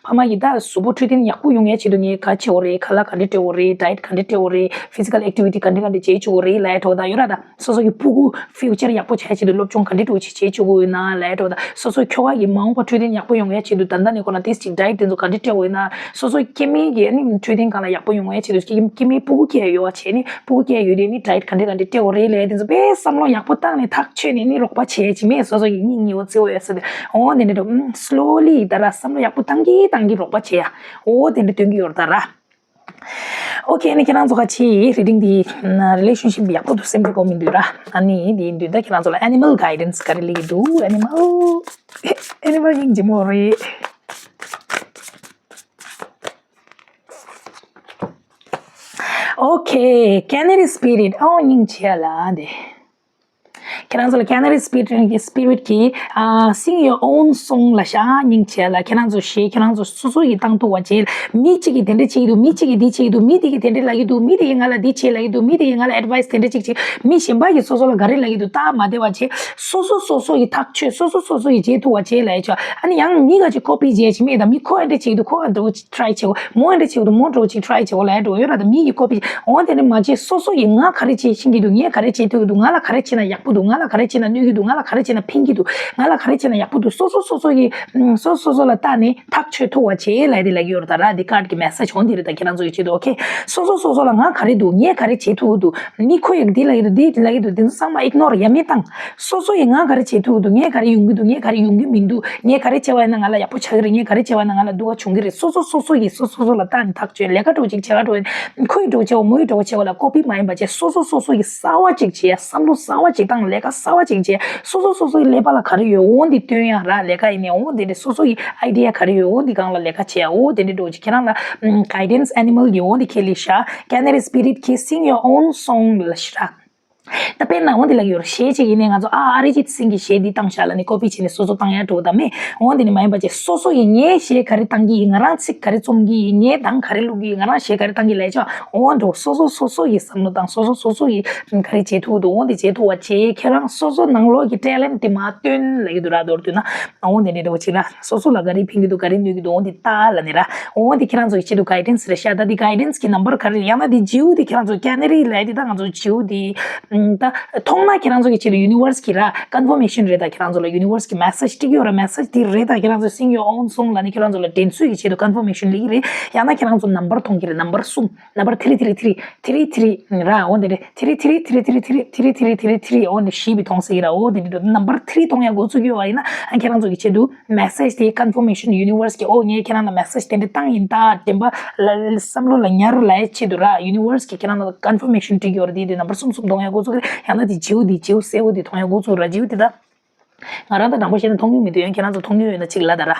ཕ་མ་གི་ད་གཟུགས་པོ་འཕྲོད་བསྟེན་ཡག་པོ་ཡོང་ཡ་ཆེད་དུ་ངས་ག་བྱེད་དགོས་རེད། ཁ་ལག་ག་འདྲ་སྤྲད་དགོས་རེད། diet་ག་འདྲ་སྤྲད་དགོས་རེད། physical activity་ག་འདྲ་ག་འདྲ་བྱེད་ཆོག་གི་རེད་ལབ་ཡ་ཐོག་ད་ཡོད་ར། ད་སོ་སོ་གི་ཕྲུ་གུ་future་ཡག་པོ་ཆགས་ཆེད་དུ་སློབ་སྦྱོང་ག་འདྲ་འདྲ་བོ་ཅིག་བྱེད་ཆོག་གི་ཡོད་ན་ལབ་ཡ་ཐོག་ད་སོ་སོ་ཁྱོ་ག་གི་མ་འོངས་པ་འཕྲོད་བསྟེན་ཡག་པོ་ཡོང་ཡ་ཆེད་དུ་ད་ལྟ་ནས་ཁོ་ན་ཏིས་ཅིག་diet་དེ་ཚོ་ག་འདྲ་སྤྲད་དགོས་ཡོད་ན། སོ་སོ་སྐྱེ་དམན་གྱི་ཨ་ནི་འཕྲོད་བསྟེན་སྒང་ལ་ཡག་པོ་ཡོང་ཡ་ཆེད་དུ་སྐྱེ་སྐྱེ་དམན་ཕྲུ་གུ་སྐྱེ་ཡ་ཡོད་པ་བྱས་ནི་ཕྲུ་གུ་སྐྱེ་ཡ་ཡོད་དུས་ནི་diet་ག་འདྲ་ག་འདྲ་སྤྲད་དགོས་རེད་ལབ་ཡ་དེ་ཚོ་དཔེ་བསམ་བློ་ཡག་པོ་བཏང་ནས་ཐག་ཆོད་ནས་ནི་རོགས་པ་བྱས་ཅི་མེད་སོ་སོ་ཡི་སྙིང་ཉེ་བོ་བརྩེ་བོ་ཡོད་ས་དེ་འོ་དེ་འདྲ་འགྲོ། slowly་ད་ར་བསམ་བློ་ཡག་པོ་བཏང་གི་བཏང་གི་རོགས་པ་བྱེད་ཡ་འོ་དེ་འདྲ་སྟོན་གི་ཡོད་རེད་ད་ར། Okay་ཨ་ནི་ཁྱེད་རང་ཚོ་ཁ་ཆེ་reading་དེ་relationship་ཡག་པོ་འདུག་སེམས་ཁྲལ་དགོས་མི་འདུག་ར། ཨ་ནི་དེ་འདུག་ད་ཁྱེད་རང་ཚོ་ལ་animal guidance་ག་རེ་ལེགས་འདུག animal animal་སྙིང་རྗེ་མོ་རེད། Okay canary spirit་ཨོ་སྙིང་རྗེ་ལ་དེ། ཁྱེད་རང་ཚོ་ལ་canary spirit་གི་spirit་གི་ཨ་sing your own song་ལ་ཤ་སྙིང་རྗེ་ལ་ཁྱེད་རང་ཚོ་ཞེས་ཁྱེད་རང་ཚོ་སོ་སོ་ཡི་བཏང་ཐུབ་པ་བྱེད། མི་གཅིག་གིས་དེ་འདྲ་བྱེད་ཀྱི་འདུག་མི་གཅིག་གིས་འདི་བྱེད་ཀྱི་འདུག་མི་དེ་གིས་དེ་འདྲ་ལབ་ཀྱི་འདུག་མི་དེ་གིས་ང་ལ་འདི་བྱེད་ལབ་ཀྱི་འདུག་མི་དེ་གིས་ང་ལ་advice་དེ་འདྲ་གཅིག་བྱེད། མི་གཞན་པ་གིས་སོ་སོ་ལ་ག་རེ་ལབ་ཀྱི་འདུག་ད་མ་བདེ་བ་བྱེད། སོ་སོ་སོ་སོ་ཡི་ཐག་ཆོད་སོ་སོ་སོ་སོ་ཡིས་བྱེད་ཐུབ་པ་བྱེད་ལབ་ཡ་ཆོག་ཨ་ནི་ཡང་མི་ག་ཅིག་copy་བྱེད་ཅིག་མེད་ད་མི་ཁོ་ཨ་འདྲ་བྱེད་ཀྱི་འདུག་ཁོ་ཨ་འདྲ་བོ་ཅིག་try་བྱེད་གོ་མོ་ཨ་འདྲ་བྱེད་ཀྱི་འདུག་མོ་འདྲ་བོ་ཅིག་try་བྱེད་གོ་ལབ་ཡ་འགྲོ་ཡོད་ར། ད་མི་གི་copy་འོ་དེ་འདྲ་མ་བྱེད། སོ་སོ་ཡིས་ང་ག་རེ་བྱེད་ཤེས་ཀྱི་འདུག་ངས་ག་རེ་བྱེད་ཐུབ་ཀྱི་འདུག་ང་ལ་ག་རེ་བྱེད་ན་ཡག་པོ་འདུག་ང་ལ་ག་རེ་བྱེད་ན་གནོད་ཀྱི་འདུག་ང་ལ་ག་རེ་བྱེད་ན་ཕན་གྱི་འདུག་ང་ལ་ག་རེ་བྱེད་ན་ཡག་པོ་འདུག་སོ་སོ་སོ་སོ་གི་ཨུམ་སོ་སོ་སོ་ལ་བལྟས་ནས་ཐག་ཆོད་ཐུབ་པ་བྱེད་ལབ་དེ་ལབ་ཀྱི་ཡོད་རེད་ད་ར། འདི་card་གི་message་འོ་འདི་རེད་ད་ཁྱེད་རང་ཚོ་ཡི་ཆེད་དུ། okay་སོ་སོ་སོ་སོ་ལ་ང་ག་རེ་འདུག་ངས་ག་རེ་བྱེད་ཐུབ་ཀྱི་འདུག་མི་ཁོ་ཡིས་འདི་ལབ་ཀྱི་འདུག་འདི་ལབ་ཀྱི་འདུག་འདི་ཚོ་ཚང་མ་ignore་ཡ་མེད་བཏང་། སོ་སོ་ཡིས་ང་ག་རེ་བྱེད་ཐུབ་ཀྱི་འདུག་ངས་ག་རེ་ཡོང་གི་འདུག་ངས་ག་རེ་ཡོང་གི་མི་འདུག་ངས་ག་རེ་བྱས་པ་ཡིན་ན་ང་ལ་ཡག་པོ་ཆགས་ཀྱི་རེད། ངས་ག་རེ་བྱས་པ་ཡིན་ན་ང་ལ་སྡུག་པ་བྱུང་གི་རེད། སོ་སོ་སོ་སོ་ཡིས་སོ་སོ་སོ་ལ་བལྟས་ནས་ཐག་ཆོད། ལས་ཀ་འདྲ་བོ་ཅིག་བྱེད་ག་འགྲོ་ཡིན། ཁོ་ཡིས་འདྲ་བོ་བྱས་པ་མོ་ཡིས་འདྲ་བོ་བྱས་པ་ལ་copy་མ་ཡིན་པ་བྱས་སོ་སོ་སོ་སོ་ཡིས་གསར་བ་ཅིག་བྱས། བསམ་བློ་གསར་བ་ཅིག་བཏང་། ལས་ཀ་གསར་བ་ཅིག་བྱས། སོ་སོ་སོ་སོ་ཡི་ཀླད་པ་ལ་ག་རེ་ཡོད་འོ་འདི་སྟོན་ཡ་ར། ལས་ཀ་ཡིན་ནའི་འོ་འདི་འདྲ་སོ་སོ་ཡི་idea་ག་རེ་ཡོད་འོ་འདི་སྒང་ལ་ལས་ཀ་བྱེད་ཡ་འོ་དེ་འདྲ་འགྲོ་ཅིག་ཁྱེད་རང་ལ་guidance animal་གི་འོ་འདི་ཁས་ལེན་ཤག canary spirit་གི་sing your own song་ལ་ཤི་ར། ད་དཔེར་ན་འོ་འདི་ལ་ཡོད་ར། གཞས་ཅིག་ཡིན་ནའི་ང་ཚོ་ཨ་ཨ་རི་ཇིད་སིང་གི་གཞས་འདི་བཏང་ཤག་ལ་ནི་copy་བྱས་ནས་སོ་སོ་བཏང་ཡ་འགྲོ་ད་མེད། འོ་འདི་ནི་མ་ཡིན་པ་བྱས་སོ་སོ་ཡི་ངས་གཞས་ག་རེ་བཏང་གི་ཡིན། ང་རང་ཚིག་ག་རེ་རྩོམ་གི་ཡིན། ངས་གདངས་ག་རེ་བླུག་གི་ཡིན། ང་རང་གཞས་ག་རེ་བཏང་གི་ལས་ཆོག་འོ་འགྲོ་སོ་སོ་སོ་སོ་ཡི་བསམ་བློ་བཏང་། སོ་སོ་སོ་སོ་ཡི་ག་རེ་བྱེད་ཐུབ་འདུག་འོ་འདི་བྱེད་ཐུབ་པ་བྱེད། ཁྱེད་རང་སོ་སོ་ནང་ལོགས་ཀྱི་talent་དེ་མར་སྟོན་ལབ་ཀྱི་འདུག་ར། མདོར་བསྡུས་ན་འོ་འདི་འདྲ་འདྲ་བོ་ཅིག་ར། སོ་སོ་ལ་ག་རེ་ཕན་གྱི་འདུག་ག་རེ་གནོད་ཀྱི་འདུག་འོ་འདི་ལྟ་ལབ་ནི་ར། འོ་འདི་ཁྱེད་རང་ཚོ་གི་ཆེད་དུ་guidance་རེད་ཤག་ད་འདི་guidance་གི་number་ག་རེ་རེད། ཡང་ན་འདི་བྱིའུ་འདི་ཁྱེད་རང་ཚོ་canary་ལབ་ཡ་འདི་ད་ང་ཚོ་བྱིའུ་འདི་ད་མཐོང་ན་ཁྱེད་རང་ཚོ་གི་ཆེད་དུ་universe་གི་ར་confirmation་རེད། ད་ཁྱེད་རང་ཚོ་ལ་universe་གི་message་སྤྲད་ཀྱི་ཡོད་ར། message་འདི་རེད། ད་ཁྱེད་རང་ཚོ་sing your own song་ལབ་ནི་ཁྱེད་རང་ཚོ་ལ་དྲན་གསོ་གི་ཆེད་དུ་confirmation་ལབ་ཀྱི་རེད། ཡང་ན་ཁྱེད་རང་ཚོ་number་མཐོང་གི་རེད། number་གསུམ། number three three three three three་ར། འོ་འདི་རེད། three three three three three three three three three འོ་འདི་བཞི་པའི་མཐོང་ས་ཡིན་ར། འོ་འདི་འདི་འདྲ་number three་མཐོང་ཡ་འགོ་ཚུགས་ཡོད་པ་ཡིན་ན་ཨ་ཁྱེད་རང་ཚོ་གི་ཆེད་དུ་message་དེ་confirmation universe་གི་འོ་ངས་ཁྱེད་རང་ལ་message་དེ་འདྲ་བཏང་ཡིན་ད་དྲན་པ་ལ་བསམ་བློ་ལ་ཉར་ལ་ཡ་ཆེད་དུ་ར། universe་གི་ཁྱེད་རང་ལ་confirmation་སྤྲད་ཀྱི་ཡོད་རེད། དེ་དུས་number་གསུམ་གསུམ་མཐོང་ཡ་འགོ་ཚུགས་ཀྱི་རེད། ཡང་ན་དེ་བྱིའུ་དེ་བྱིའུ་སེར་པོ་དེ་མཐོང་ཡ་འགོ་ཚུགས་ར། བྱིའུ་དེ་ད། ང་རང་ད་དྲང་པོ་བཤད་ན་མཐོང་མྱོང་མི་འདུག་ཡང་ཁྱེད་རང་ཚོ་མཐོང་མྱོང་ཡོད་ན་གཅིག་ལབ་ད་ར།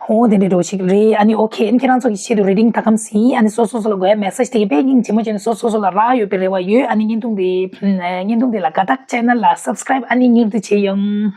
འོ་དེ་འདྲ་འདྲ་བོ་ཞིག་རེད། ཨ་ནི་okay ཨ་ནི་ཁྱེད་རང་ཚོ་གི་ཆེད་དུ་reading་ད་གམ་ཟིན། ཨ་ནི་སོ་སོ་སོ་ལ་དགོས་ཡ་message་དེ་གི་དཔེ་སྙིང་རྗེ་མོ་བྱས་ནས་སོ་སོ་སོ་ལ་རག་ཡོད་པའི་རེ་བ་ཡོད། ཨ་ནི་བརྙན་ཐུང་དེ་བརྙན་ཐུང་དེ་ལ་དགའ་རྟགས་channel་ལ་subscribe་ཨ་ནི་མྱུར་དུ་བྱེད་ཡོང་།